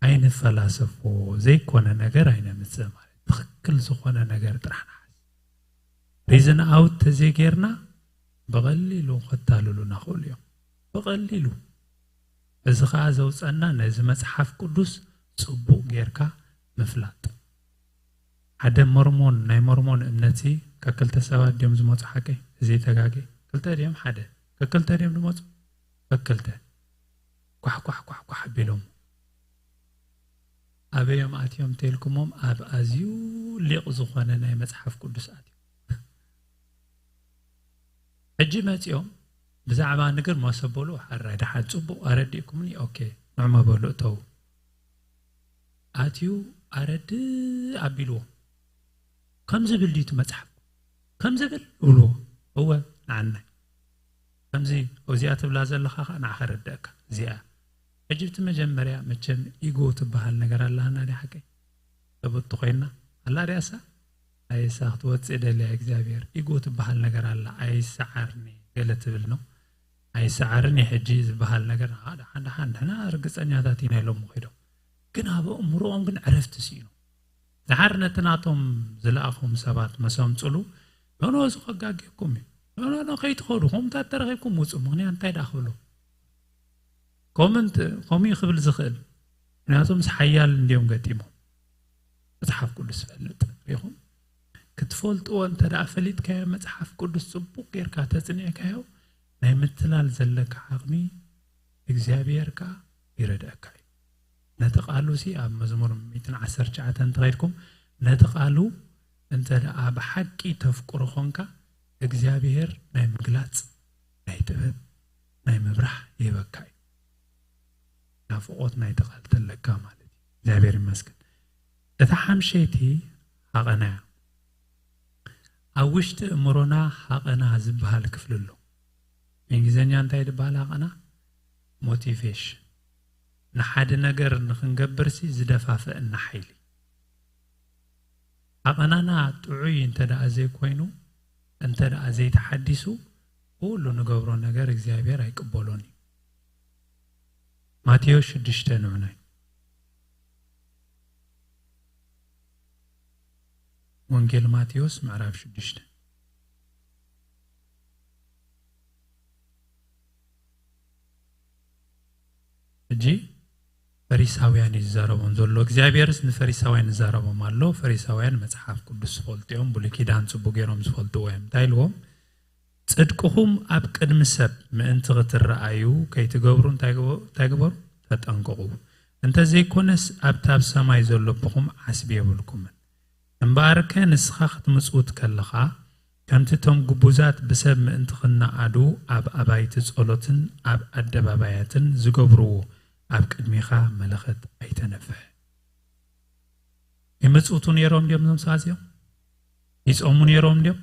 ኣይንፈላሰፎ፣ ዘይኮነ ነገር ኣይነምጽእ ማለት ትኽክል ዝኾነ ነገር ጥራሕ ንሓዝ። ሪዝን ኣውት ተዘይጌርና ብቐሊሉ ከታልሉና ክእሉ እዮም። ብቐሊሉ። እዚ ኸዓ ዘውፀና ነዚ መፅሓፍ ቅዱስ ፅቡቕ ጌርካ ምፍላጥ። ሓደ ሞርሞን፣ ናይ ሞርሞን እምነትሲ ከክልተ ሰባት ድዮም ዝመፁ ሓቀይ? እዚ ተጋጌ። ክልተ ድዮም ሓደ? ከክልተ ድዮም ዝመፁ? ከክልተ። ኳሕ ኳሕ ኳሕ ኳሕ ኣቢሎም። ኣበዮም ኣትዮም ተልኩሞም ኣብ ኣዝዩ ሊቕ ዝኾነ ናይ መፅሓፍ ቅዱስ ኣትዮም። ሕጂ መፂኦም ብዛዕባ ንግር መሰብ በሉ፣ ሓራይ ደሓን ፅቡቕ ኣረዲእኩምኒ፣ ኦኬ፣ ንዕሞ በሉ እተው። ኣትዩ ኣረድእ ኣቢልዎ። ከም ዝብል ድዩ እቲ መፅሓፍ? ከም ዝብል እብልዎ። እወ፣ ንዓናይ። ከምዚ እዚኣ ትብላ ዘለኻ ኸዓ ንዓኻ ረድእካ። እዚኣ። ሕጂ እቲ መጀመርያ መቸም ኢጎ ትበሃል ነገር ኣላህና ድያ ሓቀይ? ሰብቲ ኮይና። ኣላ ድያሳ? ኣይሳ ክትወፅእ ደልያ እግዚኣብሔር። ኢጎ ትበሃል ነገር ኣላ። ኣይሰዓርኒ ገለ ትብል ነው። ኣይሰዓርን እዩ ሕጂ ዝበሃል ነገር። ደሓን፣ ደሓን፣ ንሕና ርግፀኛታት ኢና ኢሎም ከይዶም። ግን ኣብ ኣእምሮኦም ግን ዕረፍቲ ስኢኑ። ደሓር ነቲ ናቶም ዝለኣኹም ሰባት መስ ኣምፅሉ፣ ኖ፣ ኖ፣ እዚ ከጋግየኩም እዩ። ኖ፣ ኖ፣ ኖ፣ ከይትኸዱ፣ ከምታት ተረኺብኩም ውፁ። ምኽንያት እንታይ ደኣ ክብሉ? ከምኡ እንት-፣ ከምኡ እዩ ክብል ዝኽእል። ምክንያቱ ምስ ሓያል እንድዮም ገጢሞም። መፅሓፍ ቅዱስ ፈልጥ። ሪኹም? ክትፈልጥዎ እንተ ደኣ ፈሊጥካዮ መፅሓፍ ቅዱስ ፅቡቕ ጌርካ ተፅኒዕካዮ፣ ናይ ምትላል ዘለካ ዓቕሚ እግዚኣብሔር ከኣ ይረድአካ እዩ። ነቲ ቃሉ ሲ ኣብ መዝሙር ሚእትን ዓሰርተ ትሽዓተን እንተኸይድኩም፣ ነቲ ቃሉ እንተ ደኣ ብሓቂ ተፍቅሮ ኾንካ፣ እግዚኣብሔር ናይ ምግላጽ፣ ናይ ጥበብ፣ ናይ ምብራህ ይህበካ እዩ። ናፍቖት ናይቲ ቃል ተለካ ማለት እዩ። እግዚኣብሔር ይመስገን። እታ ሓምሸይቲ ሃቐና እያ። ኣብ ውሽጢ እምሮና ሃቐና ዝበሃል ክፍሊ ኣሎ። ብእንግሊዝኛ እንታይ ዝበሃል ሃቐና? ሞቲቬሽን። ንሓደ ነገር ንኽንገብርሲ ዝደፋፍአና ሓይሊ። ሃቐናና ጥዑይ እንተ ደኣ ዘይኮይኑ፣ እንተ ደኣ ዘይተሓዲሱ፣ ኩሉ ንገብሮ ነገር እግዚኣብሔር ኣይቅበሎን እዩ። ማቴዎስ ሽዱሽተ ንዑናይ። ወንጌል ማቴዎስ ምዕራፍ ሽዱሽተ። ሕጂ ፈሪሳውያን እዩ ዝዛረቦም ዘሎ። እግዚኣብሔርስ ንፈሪሳውያን ይዛረቦም ኣሎ። ፈሪሳውያን መጽሓፍ ቅዱስ ዝፈልጡ እዮም። ብሉይ ኪዳን ጽቡቅ ገይሮም ዝፈልጥዎ እዮም። እንታይ ኢልዎም? ጽድቅኹም ኣብ ቅድሚ ሰብ ምእንቲ ክትረኣዩ ከይትገብሩ እንታይ ግበ-፣ እንታይ ግበሩ? ተጠንቀቑ። እንተ ዘይኮነስ ኣብቲ ኣብ ሰማይ ዘሎ ኣቦኹም ዓስቢ የብልኩምን። እምበኣርከ ንስኻ ክትምጽውት ከለኻ፣ ከምቲ እቶም ግቡዛት ብሰብ ምእንቲ ክነኣዱ ኣብ ኣባይቲ ጸሎትን ኣብ ኣደባባያትን ዝገብርዎ፣ ኣብ ቅድሜኻ መለኸት ኣይተንፍሕ። ይምጽውቱ ነይሮም ድዮም እዞም ሰባት እዚኦም? ይጾሙ ነይሮም ድዮም?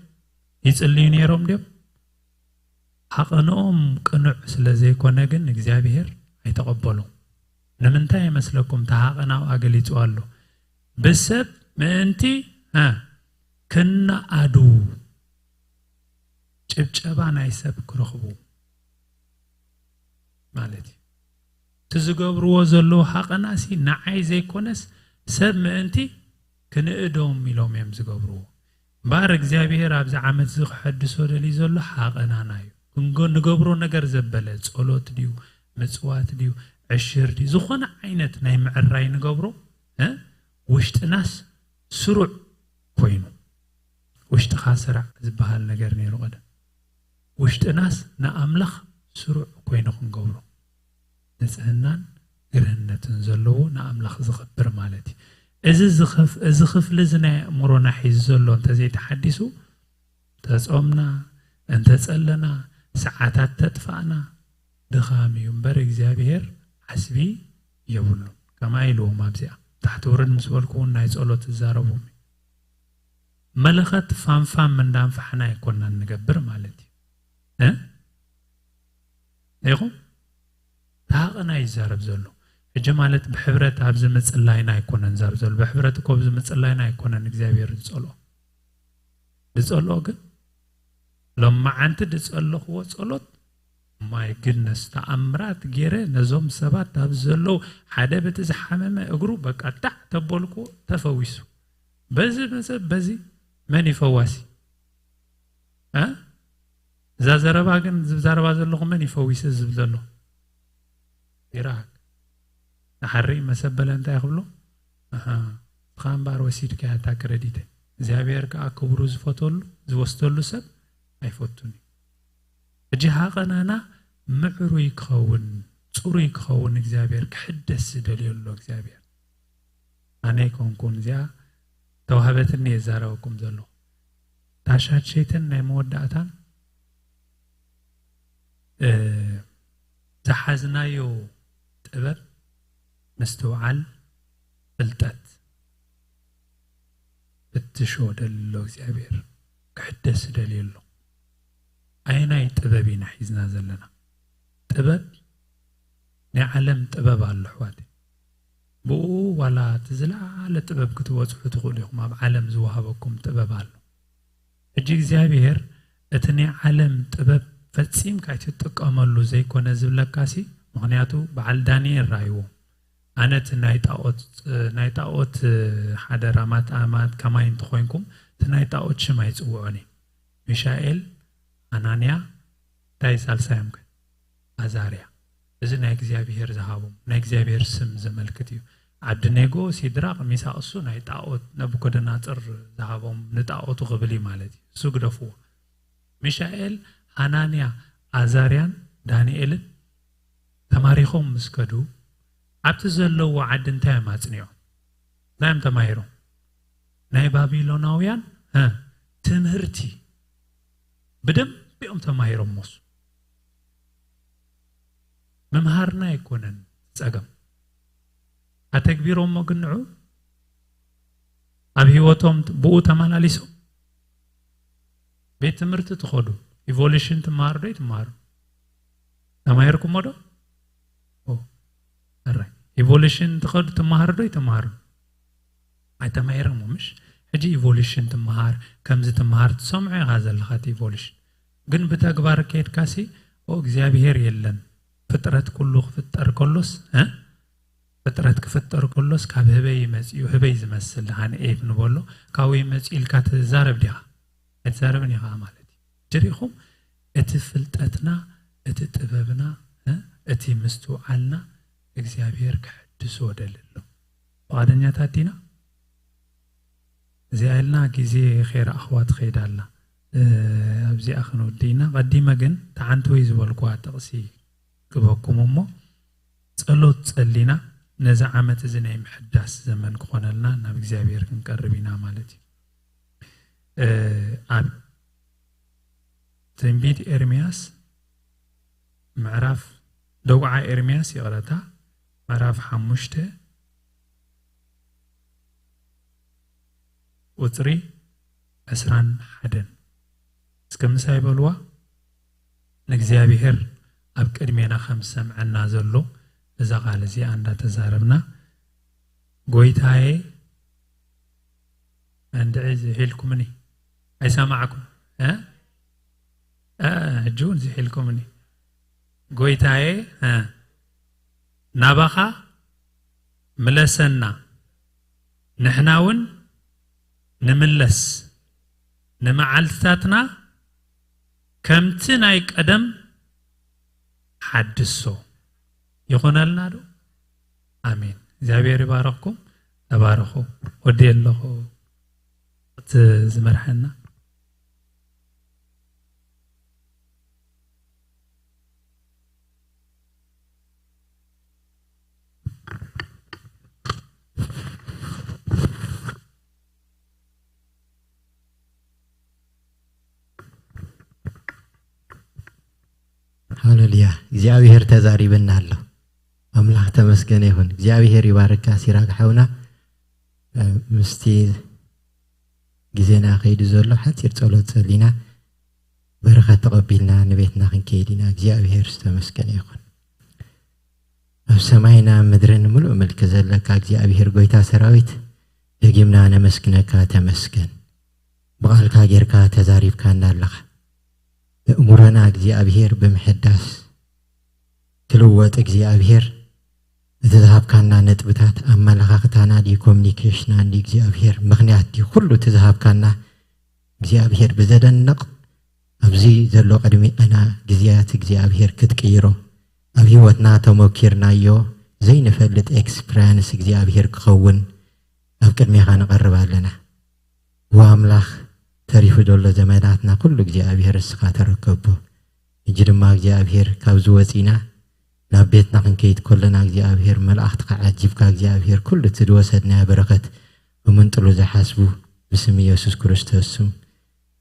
ይጽልዩ ነይሮም ድዮም? ሃቐንኦም ቅኑዕ ስለ ዘይኮነ ግን እግዚኣብሔር ኣይተቐበሎን። ንምንታይ ይመስለኩም? እቲ ሃቐና ኣብኣ ገሊጹ ኣሎ። ብሰብ ምእንቲ፣ እ፣ ክነኣዱ፣ ጭብጨባ ናይ ሰብ ክረኽቡ ማለት እዩ። እቲ ዝገብርዎ ዘለዉ ሃቐናሲ ንዓይ ዘይኮነስ ሰብ ምእንቲ ክንእዶም ኢሎም እዮም ዝገብርዎ። እምበኣር እግዚኣብሔር ኣብዚ ዓመት እዚ ክሐድሶ ደልዩ ዘሎ ሃቐናና እዩ። ክንጎ-፣ ንገብሮ ነገር ዘበለ፣ ጸሎት ድዩ፣ ምጽዋት ድዩ፣ ዕሽር ድዩ፣ ዝኾነ ዓይነት ናይ ምዕራይ ንገብሮ፣ እ፣ ውሽጥናስ ስሩዕ ኮይኑ። ውሽጥኻ ስራዕ ዝበሃል ነገር ነይሩ ቀደም። ውሽጥናስ ንኣምላኽ ስሩዕ ኮይኑ ክንገብሮ፣ ንጽህናን ግርህነትን ዘለዎ ንኣምላኽ ዘኽብር ማለት እዩ። እዚ ዝኸፍ-፣ እዚ ክፍሊ እዚ ናይ ኣእምሮና ሒዙ ዘሎ እንተዘይተሓዲሱ፣ ተጾምና፣ እንተጸለና፣ ሰዓታት ተጥፋእና፣ ድኻም እዩ እምበር እግዚኣብሔር ዓስቢ የብሉን። ከማይ ኢልዎም ኣብዚኣ። ታሕቲ ውርድ ምስ በልኩ እውን ናይ ጸሎት እዛረቦም እዩ። መለኸት ፋንፋም እንዳንፋሕና ኣይኮናን ንገብር ማለት እዩ። እ? ኢኹም? እቲ ሃቐና ይዛረብ ዘሎ። ሕጂ ማለት ብሕብረት ኣብዚ ምጽላይና ኣይኮነን ዛር ዘሎ። ብሕብረት እኮ ኣብዚ ምጽላይና ኣይኮነን እግዚኣብሔር ዝጸልኦ። ዝጸልኦ ግን ሎማዓንቲ ዝጸለኽዎ ጸሎት፣ ማይ ግድነስ፣ ተኣምራት ገይረ ነዞም ሰባት ኣብ ዘለዉ ሓደ በቲ ዝሓመመ እግሩ በቃ ጣዕ ተበልኩዎ ተፈዊሱ። በዚ መሰብ በዚ መን እዩ ፈዋሲ? እ? እዛ ዘረባ ግን ዝዛረባ ዘለኹ መን እዩ ፈዊሰ ዝብል ዘሎ? ይረኣክ። ንሓሪ መሰበለ እንታይ ክብሎ? ኣሃ፣ ንስኻ እምበኣር ወሲድካያ እታ ክረዲት። እግዚኣብሔር ከኣ ክብሩ ዝፈተሉ፣ ዝወስደሉ ሰብ ኣይፈቱን እዩ። ሕጂ ሃቐናና ምዕሩይ ክኸውን፣ ጽሩይ ክኸውን እግዚኣብሔር ክሕደስ ዝደልዮ ኣሎ እግዚኣብሔር። ኣነ ኣይኮንኩን እዚኣ ተዋህበትኒ እየ ዝዛረበኩም ዘለኹ። ታሻት ሸይትን ናይ መወዳእታን፣ እ፣ ዝሓዝናዮ ጥበብ፣ ምስትውዓል፣ ፍልጠት ፍትሾ ደሊ ኣሎ እግዚኣብሔር። ክሕደስ ደልዩ ኣሎ። ኣየናይ ጥበብ ኢና ሒዝና ዘለና? ጥበብ ናይ ዓለም ጥበብ ኣሎ ኣሕዋት። ብኡ ዋላ እቲ ዝለዓለ ጥበብ ክትበጽሑ ትኽእሉ ኢኹም። ኣብ ዓለም ዝወሃበኩም ጥበብ ኣሎ። ሕጂ እግዚኣብሔር እቲ ናይ ዓለም ጥበብ ፈጺምካ ኣይትጥቀመሉ ዘይኮነ ዝብለካሲ፣ ምኽንያቱ በዓል ዳንኤል ራእይዎ፣ ኣነ እቲ ናይ ጣኦት፣ ናይ ጣኦት ሓደራ ማት-፣ ማት-፣ ከማይ እንተኾይንኩም፣ እቲ ናይ ጣኦት ሽም ኣይጽውዖን እየ። ሚሻኤል፣ ኣናንያ፣ እንታይ ሳልሳዮም ከ? ኣዛርያ። እዚ ናይ እግዚኣብሔር ዝሃቦም፣ ናይ እግዚኣብሔር ስም ዘመልክት እዩ። ዓብድኔጎ፣ ሲድራቅ፣ ሚሳቅ፣ እሱ ናይ ጣኦት ነቡከደናጽር ዝሃቦም ንጣኦቱ ክብል እዩ ማለት እዩ። እሱ ግደፍዎ። ሚሻኤል፣ ሃናንያ፣ ኣዛርያን ዳንኤልን ተማሪኾም ምስ ከዱ፣ ኣብቲ ዘለዎ ዓዲ እንታይ እዮም ኣጽኒዖም? እንታይ እዮም ተማሂሮም? ናይ ባቢሎናውያን እ፣ ትምህርቲ ብደንብ እዮም ተማሂሮም። ሞስ ምምሃርና ኣይኮነን ጸገም፣ ኣተግቢሮሞ ግን ንዑ ኣብ ህይወቶም ብኡ ተመላሊሶም። ቤት ትምህርቲ ትኸዱ፣ ኢቮሉሽን ትመሃሩ ዶ ይትመሃሩ? ተማሂርኩሞ ዶ? ኦ፣ ሕራይ። ኢቮሉሽን ትኸዱ ትመሃሩ ዶ ይትመሃሩ? ኣይተማሂርሞ፣ ምሽ? ሕጂ ኢቮሉሽን ትመሃር፣ ከምዚ ትመሃር ትሰምዖ ኢኻ ዘለኻ፣ እቲ ኢቮሉሽን። ግን ብተግባር ከይድካሲ፣ ኦ፣ እግዚኣብሄር የለን። ፍጥረት ኩሉ ክፍጠር ከሎስ፣ እ? ፍጥረት ክፍጠር ከሎስ ካብ ህበይ መጺኡ፣ ህበይ ዝመስል ደሓን ኤቭ ንበሎ፣ ካብኡ መጺኡ ኢልካ ትዛረብ ዲኻ? ኣይትዛረብን ኢኻ ማለት እዩ። ጀሪኹም እቲ ፍልጠትና፣ እቲ ጥበብና፣ እ? እቲ ምስትውዓልና እግዚኣብሄር ክሕድሶ ደሊ ኣሎ። ፍቓደኛታት ዲና? እዚኣ ኢልና ግዜ ከይረኣኽዋ ትኸይድ ኣላ። እ፣ ኣብዚኣ ክንውዲ ኢና። ቀዲመ ግን ተዓንትወይ ዝበልኩዋ ጥቕሲ ክበኩም እሞ፣ ጸሎት ጸሊና ነዚ ዓመት እዚ ናይ ምሕዳስ ዘመን ክኾነልና ናብ እግዚኣብሔር ክንቀርብ ኢና ማለት እዩ። እ፣ ኣብ ትንቢት ኤርምያስ ምዕራፍ፣ ደጉዓ ኤርምያስ ይቕረታ፣ ምዕራፍ ሓሙሽተ ቁጽሪ ዕስራን ሓደን። እስከ ምሳይ በልዋ። ንእግዚኣብሔር ኣብ ቅድሜና ከም ዝሰምዐና ዘሎ እዛ ቃል እዚኣ እንዳተዛረብና፣ ጎይታዬ፣ እንድዒ ዝሒልኩምኒ ኣይሰማዕኩም፣ እ? እ፣ ሕጂ እውን ዝሒልኩምኒ። ጎይታዬ፣ እ፣ ናባኻ ምለሰና፣ ንሕና እውን ንምለስ፣ ንመዓልትታትና ከምቲ ናይ ቀደም ሓድሶ። ይኾነልና ዶ? ኣሜን። እግዚኣብሔር ይባረኽኩም። ተባረኹ። ወዲ ኣለኹ እቲ ዝመርሐና። ሃሌሉያ። እግዚኣብሔር ተዛሪበና ኣሎ። ኣምላኽ ተመስገነ ይኹን። እግዚኣብሔር ይባርካ ሲራክ ሓውና። እ፣ ምስቲ ግዜና ከይዱ ዘሎ ሓፂር ጸሎት ጸሊና በረኸት ተቐቢልና ንቤትና ክንከይድ ኢና። እግዚኣብሔር ዝተመስገነ ይኹን። ኣብ ሰማይና ምድርን ምሉእ ምልኪ ዘለካ እግዚኣብሔር ጎይታ ሰራዊት፣ ደጊምና ነመስግነካ፣ ተመስገን። ብቓልካ ጌርካ ተዛሪብካና ኣለኻ። ኣእምሮና እግዚኣብሔር ብምሕዳስ ትልወጥ እግዚኣብሔር፣ እቲ ዝሃብካና ነጥብታት ኣመለኻኽታና ድዩ፣ ኮሚኒኬሽና እንዲ እግዚኣብሔር፣ ምኽንያት ድዩ፣ ኩሉ እቲ ዝሃብካና እግዚኣብሔር ብዘደንቕ ኣብዚ ዘሎ ቅድሚና ግዜያት እግዚኣብሔር ክትቅይሮ፣ ኣብ ህይወትና ተሞኪርናዮ ዘይንፈልጥ ኤክስፕሪያንስ እግዚኣብሔር ክኸውን ኣብ ቅድሜኻ ንቐርብ ኣለና። ዋ ኣምላኽ፣ ተሪፉ ዘሎ ዘመናትና ኩሉ እግዚኣብሔር እስኻ ተረከቦ። ሕጂ ድማ እግዚኣብሔር ካብዚ ወፂና ናብ ቤትና ክንከይድ ከለና እግዚኣብሔር መላእኽትኻ ዓጂብካ እግዚኣብሔር ኩሉ እቲ ዝወሰድናዮ በረኸት ብምንጥሉ ዝሓስቡ ብስም ኢየሱስ ክርስቶስ ስም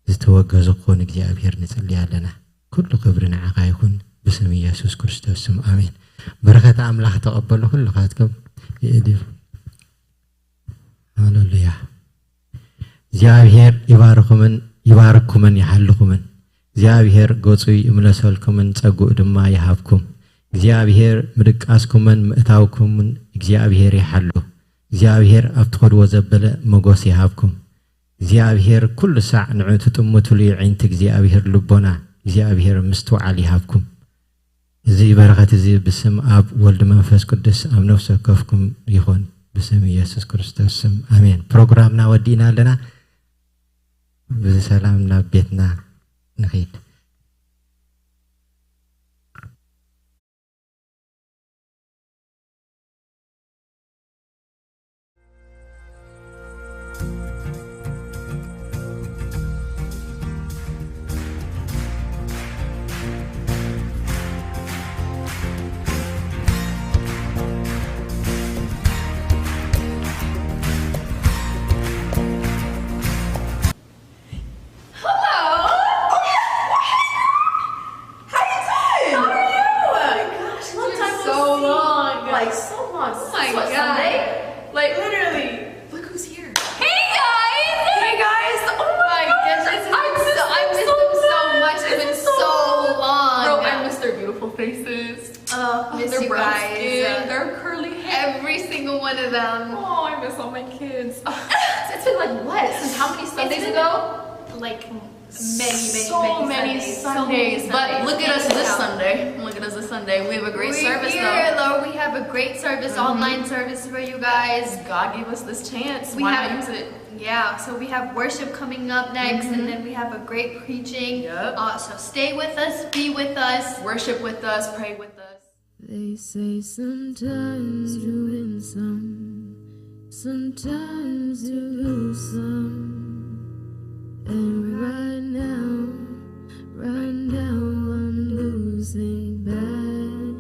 ዝተወገዙ ክኾኑ እግዚኣብሔር ንጽሊ ኣለና። ኩሉ ክብሪ ንዓኻ ይኹን ብስም ኢየሱስ ክርስቶስ ስም ኣሜን። በረኸት ኣምላኽ ተቐበሉ ኩልኻትኩም። ይእድፍ። ሃሌሉያ። እግዚኣብሔር ይባርኹምን ይባርኩምን ይሓልኹምን። እግዚኣብሔር ገጹ ይምለሰልኩምን ጸግኡ ድማ ይሃብኩም። እግዚኣብሔር ምድቃስኩምን ምእታውኩምን እግዚኣብሔር ይሓሉ። እግዚኣብሔር ኣብ ትኸድዎ ዘበለ መጎስ ይሃብኩም። እግዚኣብሔር ኩሉ ሳዕ ንዑ ትጥምትሉ የዒንቲ እግዚኣብሔር ልቦና እግዚኣብሔር ምስትውዓል ይሃብኩም። እዚ በረኸት እዚ ብስም ኣብ ወልድ መንፈስ ቅዱስ ኣብ ነፍሲ ወከፍኩም ይኹን ብስም ኢየሱስ ክርስቶስ ስም ኣሜን። ፕሮግራምና ወዲእና ኣለና። ብሰላም ናብ ቤትና ንኺድ። faces. Oh, miss Their you brown guys. Skin, their curly hair. Every single one of them. Oh, I miss all my kids. It's been like what? Since how many Sundays been- ago? Like many, many, so many, many Sundays. Sundays. So many But look at us this Yeah. Sunday. Look at us this Sunday. We have a great We're service here, though. Lord. We have a great service, online service for you guys. God gave us this chance. We Why have- not use it? Yeah, so we have worship coming up next, and then we have a great preaching. Yep. Uh, so stay with us, be with us. Worship with us. Pray with us. They say sometimes you win some, sometimes you lose some. And right now, right now I'm losing bad.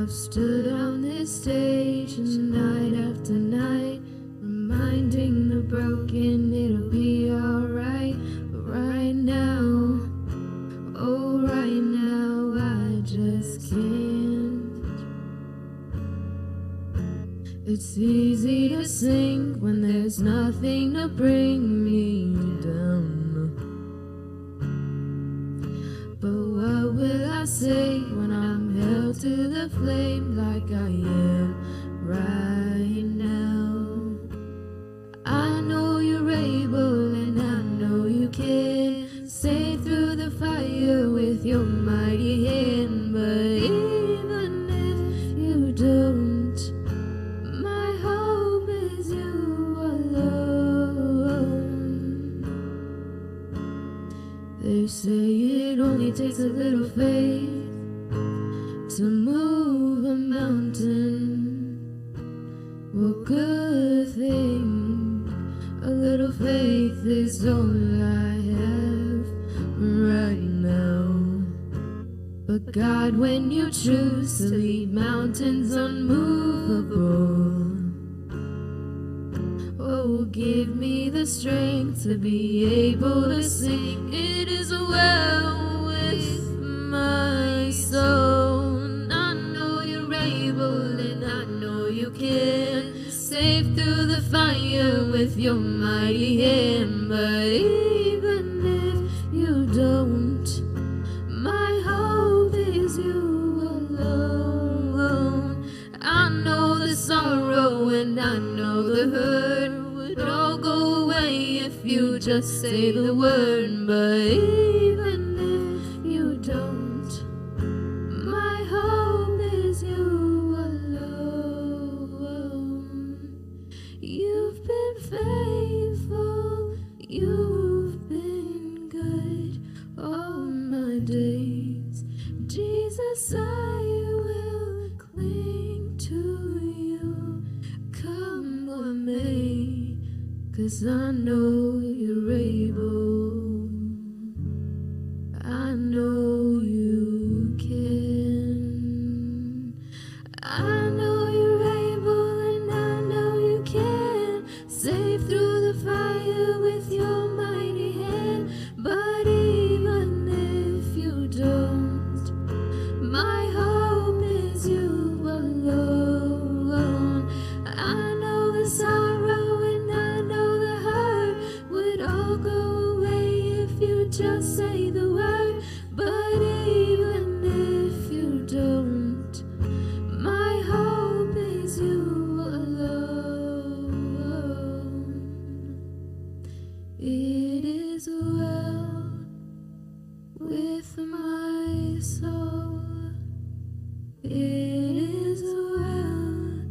I've stood on this stage night after night, reminding the broken it'll be alright. But right now, oh, right now I just can't. It's easy to sink when there's nothing to bring me down. But what will I say when I'm held to the flame like I am right now? I know you're able and I know you can. Safe through the fire with your mighty hand. But even if you don't, my hope is you alone. They say it only takes a little faith to move a mountain. Well, good thing a little faith is all I have right now. But God, when you choose to leave mountains unmovable, oh, give me the strength to be able to sing. It is well with my soul. I know you're able and I know you can. Safe through the fire with your mighty hand. But even if you don't, my hope is you alone. I know the sorrow and I know the hurt would all go away if you just say the word. But even if you don't, my hope is you alone. You've been faithful, you've been good all my days. Jesus, I will cling to you, come what may, 'cause I know you're able. I know you can. I know you're able and I know you can. Safe through the fire with your mighty hand. But even if you don't, my hope is you alone. I know the sorrow and I know the hurt would all go away if you just say the word. But even if you don't, my hope is you alone. It is well with my soul. It is well,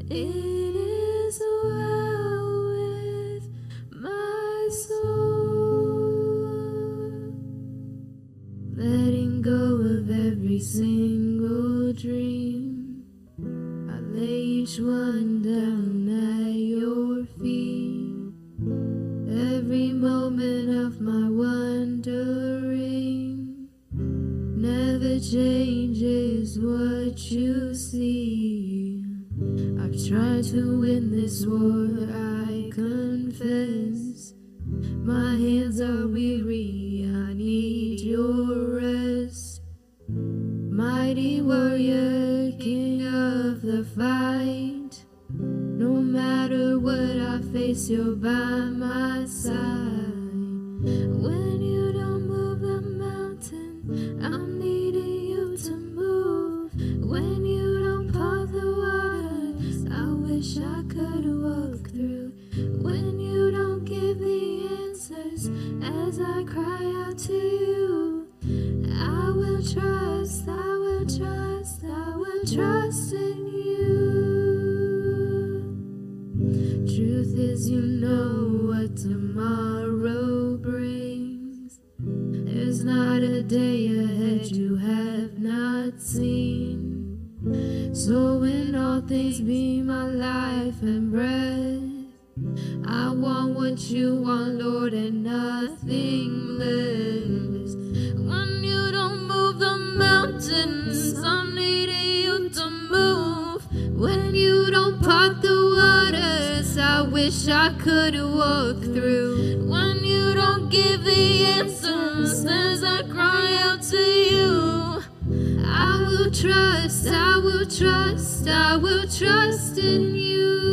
it is well with my soul. Letting go of every single dream, I lay each one down at your feet. Every moment of my wandering never changes what you see. I've tried to win this war, I confess. My hands are weary, I need your rest. Mighty warrior, king of the fight. No matter what I face, you're by my side. When you don't move a mountain, I cry out to you. I will trust, I will trust, I will trust in you. Truth is, you know what tomorrow brings. There's not a day ahead you have not seen. So, in all things, be my life and breath. I want what you want, Lord, and nothing less. When you don't move the mountains, I'm needing you to move. When you don't part the waters, I wish I could walk through. When you don't give the answers as I cry out to you, I will trust, I will trust, I will trust in you.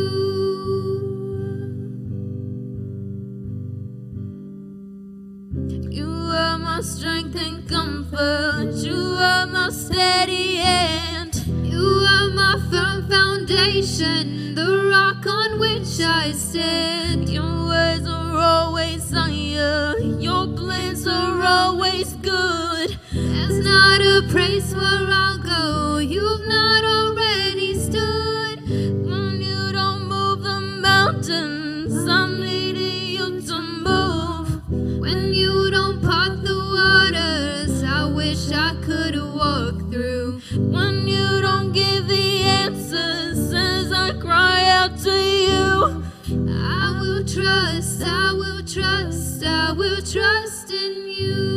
You are my strength and comfort. You are my steady hand. You are my firm foundation, the rock on which I stand. Your words are always higher. Your plans are always good. There's not a place where I'll go you've not already stood. When you don't move the mountains, I'm needing you to move. When you don't part the waters, I wish I could walk through. When you don't give the answers as I cry out to you, I will trust, I will trust, I will trust in you.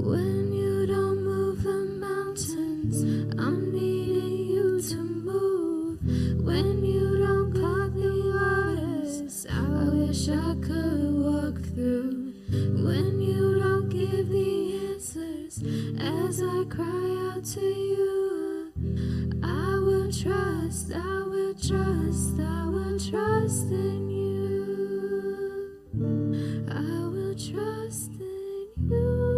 When you don't move the mountains, I'm needing you to move. When you don't part the waters, I wish I could walk through. When you don't give the answers as I cry out to you, I will trust, I will trust, I will trust in you. I will trust in you.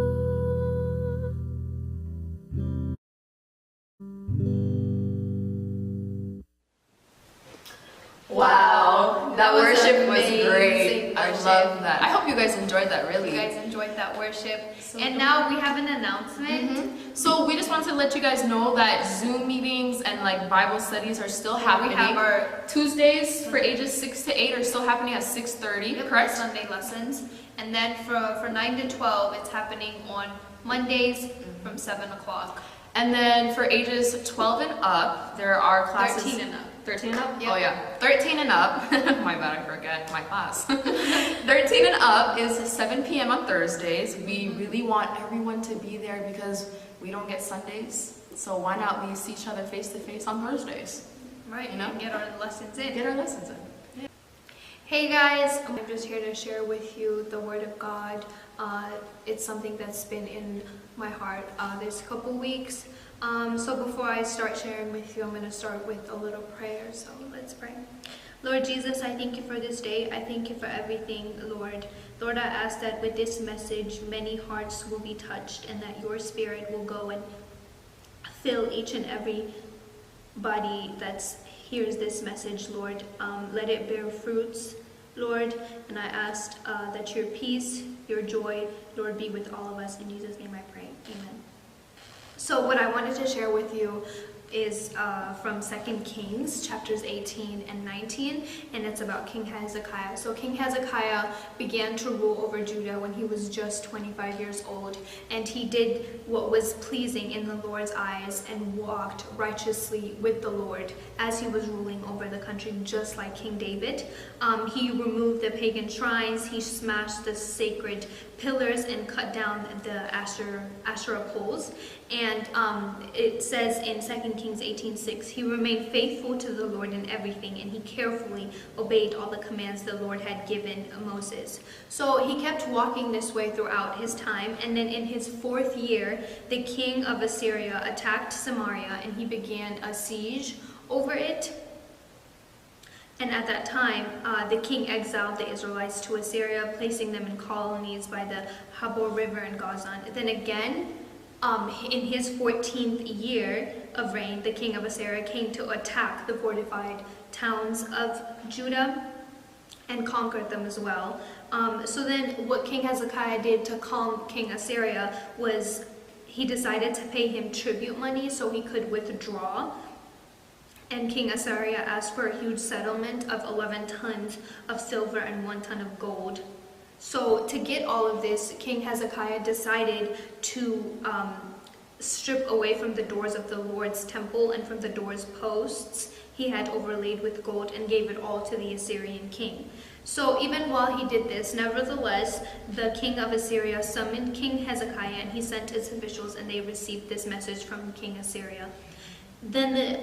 Wow, that, That was worship was amazing. Great. I Worship. Love that. I hope you guys enjoyed that. Really. You guys enjoyed that worship. So And good. Now we have an announcement. Mhm. So we just want to let you guys know that Zoom meetings and like Bible studies are still We happening. Have our Tuesdays for ages six to eight are still happening at six thirty, Yep, correct? Sunday lessons. And then for, for nine to twelve, it's happening on Mondays from seven o'clock. And then for ages twelve and up, there are classes. Thirteen and up. Thirteen and up? Yep. Oh yeah, thirteen and up. My bad, I forget my class. Thirteen and up is seven p.m. on Thursdays. We really want everyone to be there because we don't get Sundays. So why not we see each other face to face on Thursdays? Right, You know? And get our lessons in. Get our lessons in. Hey guys, I'm just here to share with you the Word of God. Uh, it's something that's been in my heart uh, this couple weeks. Um, so before I start sharing with you, I'm going to start with a little prayer. So let's pray. Lord Jesus, I thank you for this day. I thank you for everything, Lord. Lord, I ask that with this message, many hearts will be touched and that your spirit will go and fill each and every body that hears this message, Lord. Um, let it bear fruits, Lord. And I ask uh, that your peace, your joy, Lord, be with all of us. In Jesus' name I pray. Amen. So, what I wanted to share with you is uh, from Second Kings chapters eighteen and nineteen, and it's about King Hezekiah. So, King Hezekiah began to rule over Judah when he was just twenty-five years old, and he did what was pleasing in the Lord's eyes and walked righteously with the Lord as he was ruling over the country, just like King David. Um, he removed the pagan shrines, he smashed the sacred pillars, and cut down the Asher, Asherah poles. And um, it says in Second Kings eighteen six, he remained faithful to the Lord in everything, and he carefully obeyed all the commands the Lord had given Moses. So he kept walking this way throughout his time. And then in his fourth year, the king of Assyria attacked Samaria, and he began a siege over it. And at that time, uh, the king exiled the Israelites to Assyria, placing them in colonies by the Habor River in Gozan. Then again, um, in his fourteenth year of reign, the king of Assyria came to attack the fortified towns of Judah. and conquered them as well. Um, so then, what King Hezekiah did to calm King Assyria was he decided to pay him tribute money so he could withdraw. And King Assyria asked for a huge settlement of eleven tons of silver and one ton of gold. So, to get all of this, King Hezekiah decided to um, strip away from the doors of the Lord's temple and from the doors posts he had overlaid with gold and gave it all to the Assyrian king. So even while he did this, nevertheless, the king of Assyria summoned King Hezekiah, and he sent his officials, and they received this message from King Assyria. Then the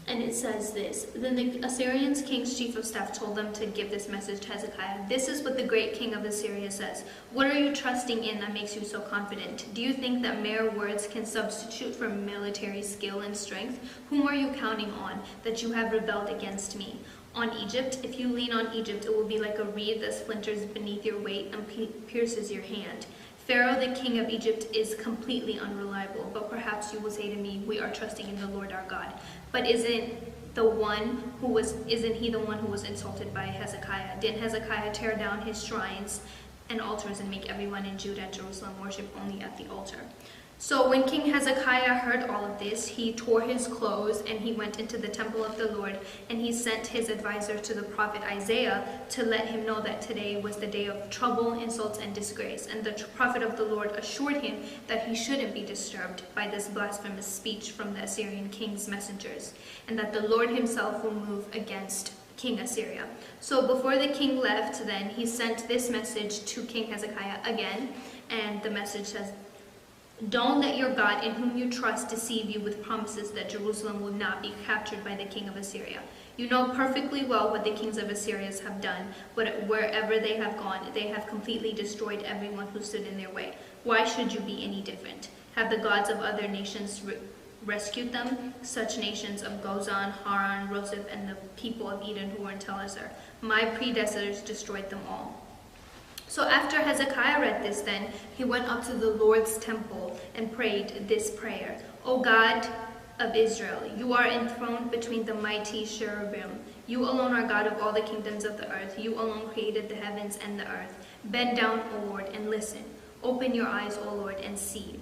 and it says this. Then the Assyrians' king's chief of staff told them to give this message to Hezekiah. This is what the great king of Assyria says. What are you trusting in that makes you so confident? Do you think that mere words can substitute for military skill and strength? Whom are you counting on that you have rebelled against me? On Egypt? If you lean on Egypt, it will be like a reed that splinters beneath your weight and pierces your hand. Pharaoh, the king of Egypt, is completely unreliable, but perhaps you will say to me, we are trusting in the Lord our God. But isn't the one who was isn't he the one who was insulted by Hezekiah? Didn't Hezekiah tear down his shrines and altars and make everyone in Judah and Jerusalem worship only at the altar? So when King Hezekiah heard all of this, he tore his clothes and he went into the temple of the Lord, and he sent his advisor to the prophet Isaiah to let him know that today was the day of trouble, insults, and disgrace. And the prophet of the Lord assured him that he shouldn't be disturbed by this blasphemous speech from the Assyrian king's messengers, and that the Lord himself will move against King Assyria. So before the king left, then he sent this message to King Hezekiah again, and the message says, don't let your God in whom you trust deceive you with promises that Jerusalem will not be captured by the king of Assyria. You know perfectly well what the kings of Assyria have done, but wherever they have gone, they have completely destroyed everyone who stood in their way. Why should you be any different? Have the gods of other nations re- rescued them? Such nations of Gozan, Haran, Roseph, and the people of Eden who were in Telassar. My predecessors destroyed them all. So after Hezekiah read this, then he went up to the Lord's temple and prayed this prayer. O God of Israel, you are enthroned between the mighty cherubim. You alone are God of all the kingdoms of the earth. You alone created the heavens and the earth. Bend down, O Lord, and listen. Open your eyes, O Lord, and see.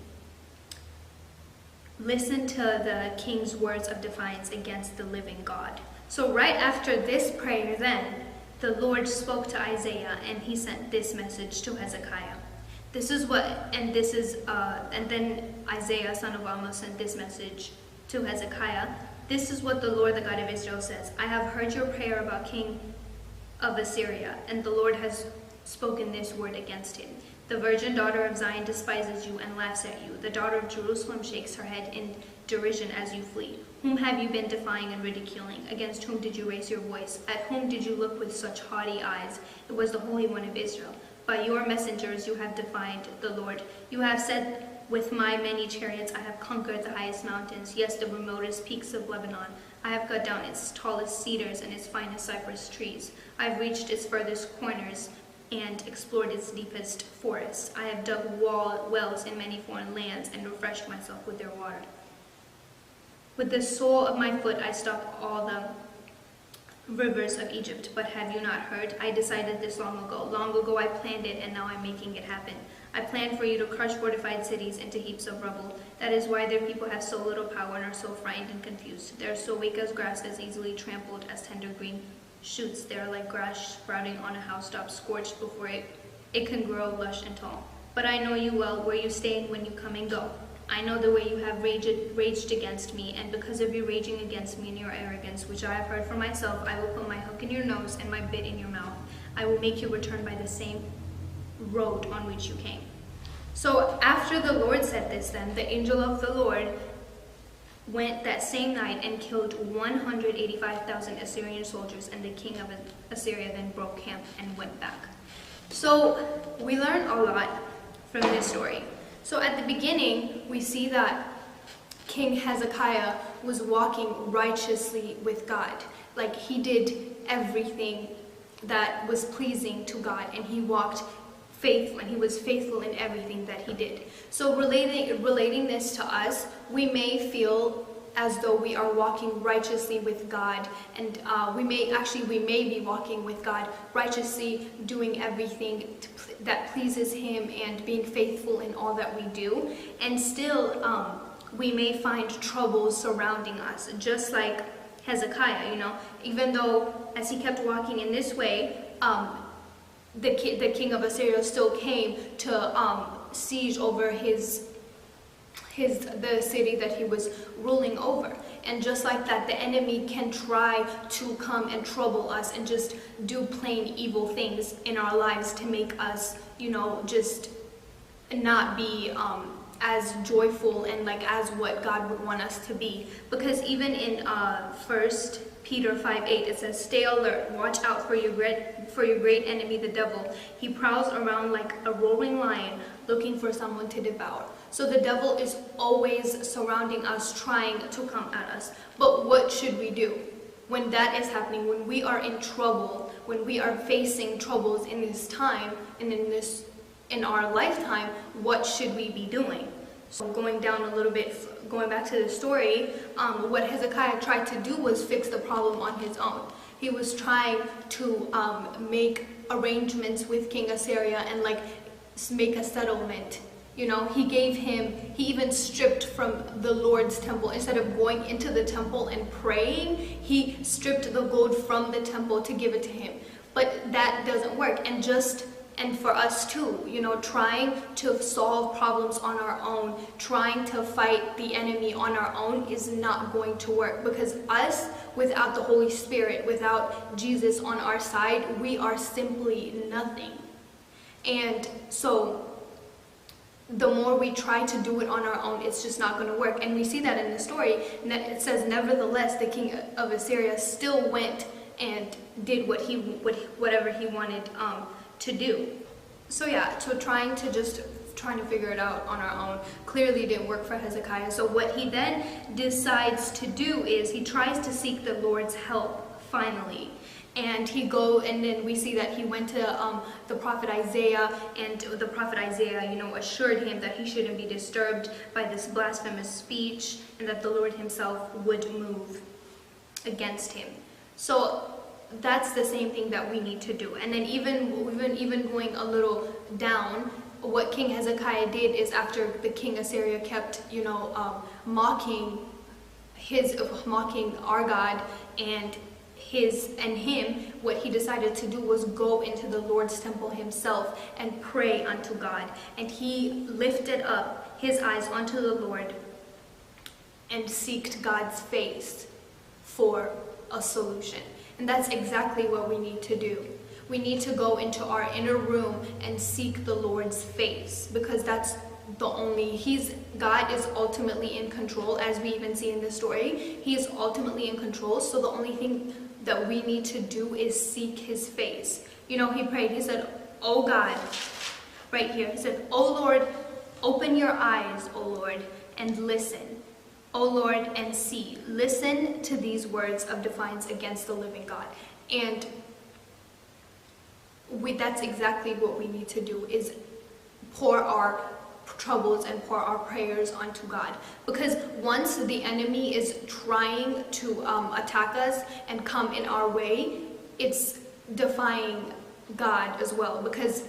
Listen to the king's words of defiance against the living God. So right after this prayer, then, the Lord spoke to Isaiah, and he sent this message to Hezekiah. This is what, and this is, uh, and then Isaiah, son of Amoz, sent this message to Hezekiah. This is what the Lord, the God of Israel, says. I have heard your prayer about king of Assyria, and the Lord has spoken this word against him. The virgin daughter of Zion despises you and laughs at you. The daughter of Jerusalem shakes her head in derision as you flee. Whom have you been defying and ridiculing? Against whom did you raise your voice? At whom did you look with such haughty eyes? It was the Holy One of Israel. By your messengers you have defied the Lord. You have said, with my many chariots I have conquered the highest mountains, yes, the remotest peaks of Lebanon. I have cut down its tallest cedars and its finest cypress trees. I have reached its furthest corners and explored its deepest forests. I have dug wall, wells in many foreign lands and refreshed myself with their water. With the sole of my foot I stopped all the rivers of Egypt, but have you not heard? I decided this long ago. Long ago I planned it, and now I'm making it happen. I planned for you to crush fortified cities into heaps of rubble. That is why their people have so little power and are so frightened and confused. They are so weak as grass, as easily trampled as tender green shoots. They are like grass sprouting on a housetop, scorched before it, it can grow lush and tall. But I know you well, where you stay and when you come and go. I know the way you have raged, raged against me, and because of your raging against me and your arrogance, which I have heard for myself, I will put my hook in your nose and my bit in your mouth. I will make you return by the same road on which you came. So after the Lord said this, then the angel of the Lord went that same night and killed one hundred eighty-five thousand Assyrian soldiers, and the king of Assyria then broke camp and went back. So we learn a lot from this story. So at the beginning, we see that King Hezekiah was walking righteously with God. Like, he did everything that was pleasing to God, and he walked faithful, and he was faithful in everything that he did. So relating, relating this to us, we may feel as though we are walking righteously with God, and uh, we may actually we may be walking with God righteously, doing everything to, that pleases Him and being faithful in all that we do, and still um, we may find troubles surrounding us, just like Hezekiah. You know, even though as he kept walking in this way, um, the ki- the king of Assyria still came to um, siege over his his the city that he was ruling over. And just like that, the enemy can try to come and trouble us and just do plain evil things in our lives to make us, you know, just not be um, as joyful and like as what God would want us to be. Because even in uh, First Peter five eight, it says, "Stay alert, watch out for your great for your great enemy, the devil. He prowls around like a roaring lion, looking for someone to devour." So the devil is always surrounding us, trying to come at us. But what should we do when that is happening? When we are in trouble, when we are facing troubles in this time and in this in our lifetime, what should we be doing? So going down a little bit, going back to the story, um, what Hezekiah tried to do was fix the problem on his own. He was trying to um, make arrangements with King Assyria and like make a settlement. You know, he gave him, he even stripped from the Lord's temple. Instead of going into the temple and praying, he stripped the gold from the temple to give it to him. But that doesn't work. And just and for us too, you know, trying to solve problems on our own, trying to fight the enemy on our own is not going to work, because us, without the Holy Spirit, without Jesus on our side, we are simply nothing. And so the more we try to do it on our own, it's just not going to work. And we see that in the story. It says, "Nevertheless, the king of Assyria still went and did what he what, whatever he wanted um, to do." So yeah, so trying to just trying to figure it out on our own clearly didn't work for Hezekiah. So what he then decides to do is he tries to seek the Lord's help finally. And he go and then we see that he went to um, the prophet Isaiah, and the prophet Isaiah, you know, assured him that he shouldn't be disturbed by this blasphemous speech and that the Lord himself would move against him. So that's the same thing that we need to do. And then even even even going a little down, what King Hezekiah did is, after the king Assyria kept, you know, um, mocking his mocking our God and his and him, what he decided to do was go into the Lord's temple himself and pray unto God. And he lifted up his eyes unto the Lord and seeked God's face for a solution. And that's exactly what we need to do. We need to go into our inner room and seek the Lord's face, because that's the only he's God is ultimately in control. As we even see in the story, he is ultimately in control. So the only thing that we need to do is seek his face. You know, he prayed, he said, "Oh God," right here, he said, "Oh Lord, open your eyes, oh Lord, and listen. Oh Lord, and see. Listen to these words of defiance against the living God." And we, that's exactly what we need to do, is pour our troubles and pour our prayers onto God. Because once the enemy is trying to um, attack us and come in our way, it's defying God as well, because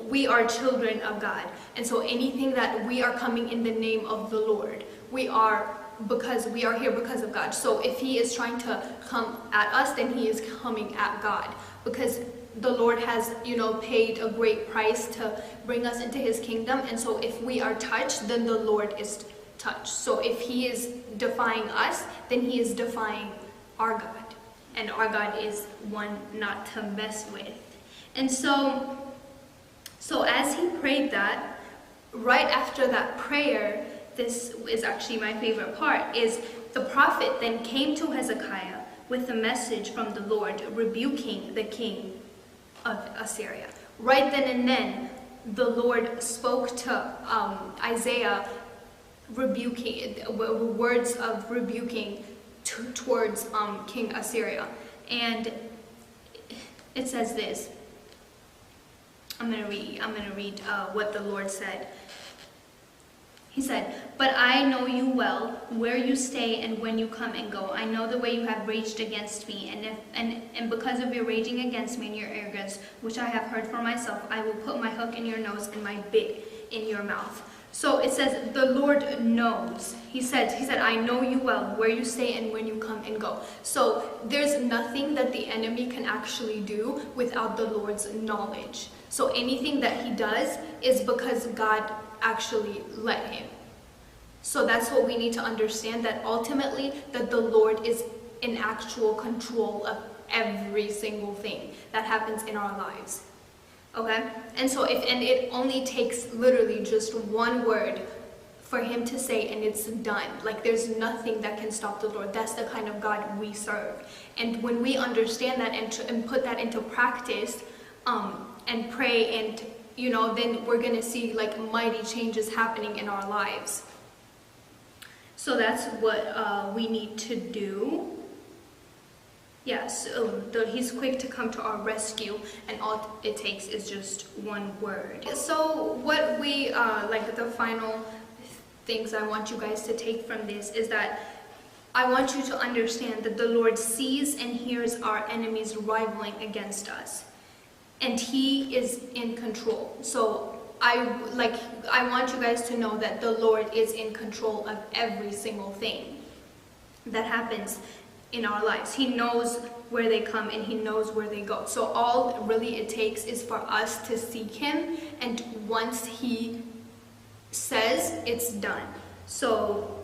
we are children of God. And so anything that we are coming in the name of the Lord, we are because we are here because of God. So if he is trying to come at us, then he is coming at God, because the Lord has, you know, paid a great price to bring us into his kingdom. And so if we are touched, then the Lord is touched. So if he is defying us, then he is defying our God. And our God is one not to mess with. And so so as he prayed that, right after that prayer, this is actually my favorite part, is the prophet then came to Hezekiah with a message from the Lord rebuking the king of Assyria. Right then and then, the Lord spoke to um, Isaiah, rebuking, words of rebuking t- towards um, King Assyria. And it says this. I'm going to read, I'm going to read uh, what the Lord said. He said, "But I know you well, where you stay and when you come and go. I know the way you have raged against me, and if and, and because of your raging against me and your arrogance, which I have heard for myself, I will put my hook in your nose and my bit in your mouth." So it says the Lord knows. He said, he said, "I know you well, where you stay and when you come and go." So there's nothing that the enemy can actually do without the Lord's knowledge. So anything that he does is because God actually let him. So that's what we need to understand, that ultimately that the Lord is in actual control of every single thing that happens in our lives. Okay? And so if and it only takes literally just one word for him to say and it's done. Like there's nothing that can stop the Lord. That's the kind of God we serve. And when we understand that and, tr- and put that into practice, um, and pray and you know, then we're gonna see like mighty changes happening in our lives. So that's what uh, we need to do. Yes, so the, he's quick to come to our rescue, and all it takes is just one word. So what we uh, like the final things I want you guys to take from this is that I want you to understand that the Lord sees and hears our enemies rivaling against us, and he is in control. So I like I want you guys to know that the Lord is in control of every single thing that happens in our lives. He knows where they come and he knows where they go. So all really it takes is for us to seek him, and once he says, it's done. So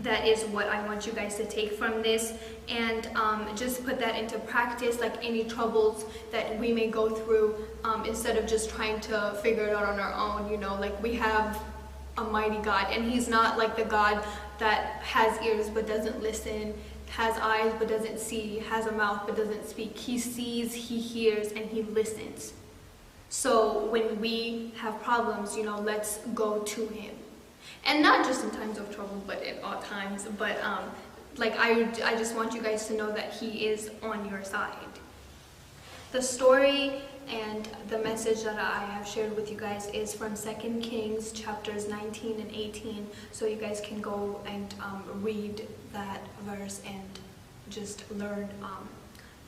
that is what I want you guys to take from this, and um, just put that into practice. Like any troubles that we may go through, um, instead of just trying to figure it out on our own, you know, like we have a mighty God, and he's not like the God that has ears but doesn't listen, has eyes but doesn't see, has a mouth but doesn't speak. He sees, he hears, and he listens. So when we have problems, you know, let's go to him. And not just in times of trouble, but at all times. But um, like I, I just want you guys to know that he is on your side. The story and the message that I have shared with you guys is from Second Kings chapters nineteen and eighteen. So you guys can go and um, read that verse and just learn um,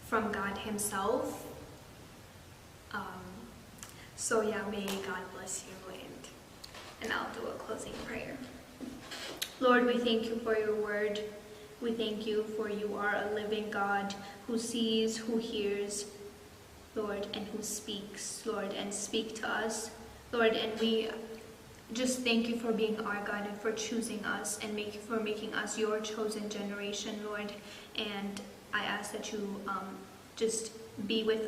from God himself. Um, so yeah, may God bless you, and and I'll do a closing prayer. Lord, we thank you for your word. We thank you for you are a living God who sees, who hears, Lord, and who speaks, Lord, and speak to us, Lord, and we just thank you for being our God and for choosing us and make, for making us your chosen generation, Lord. And I ask that you um, just be with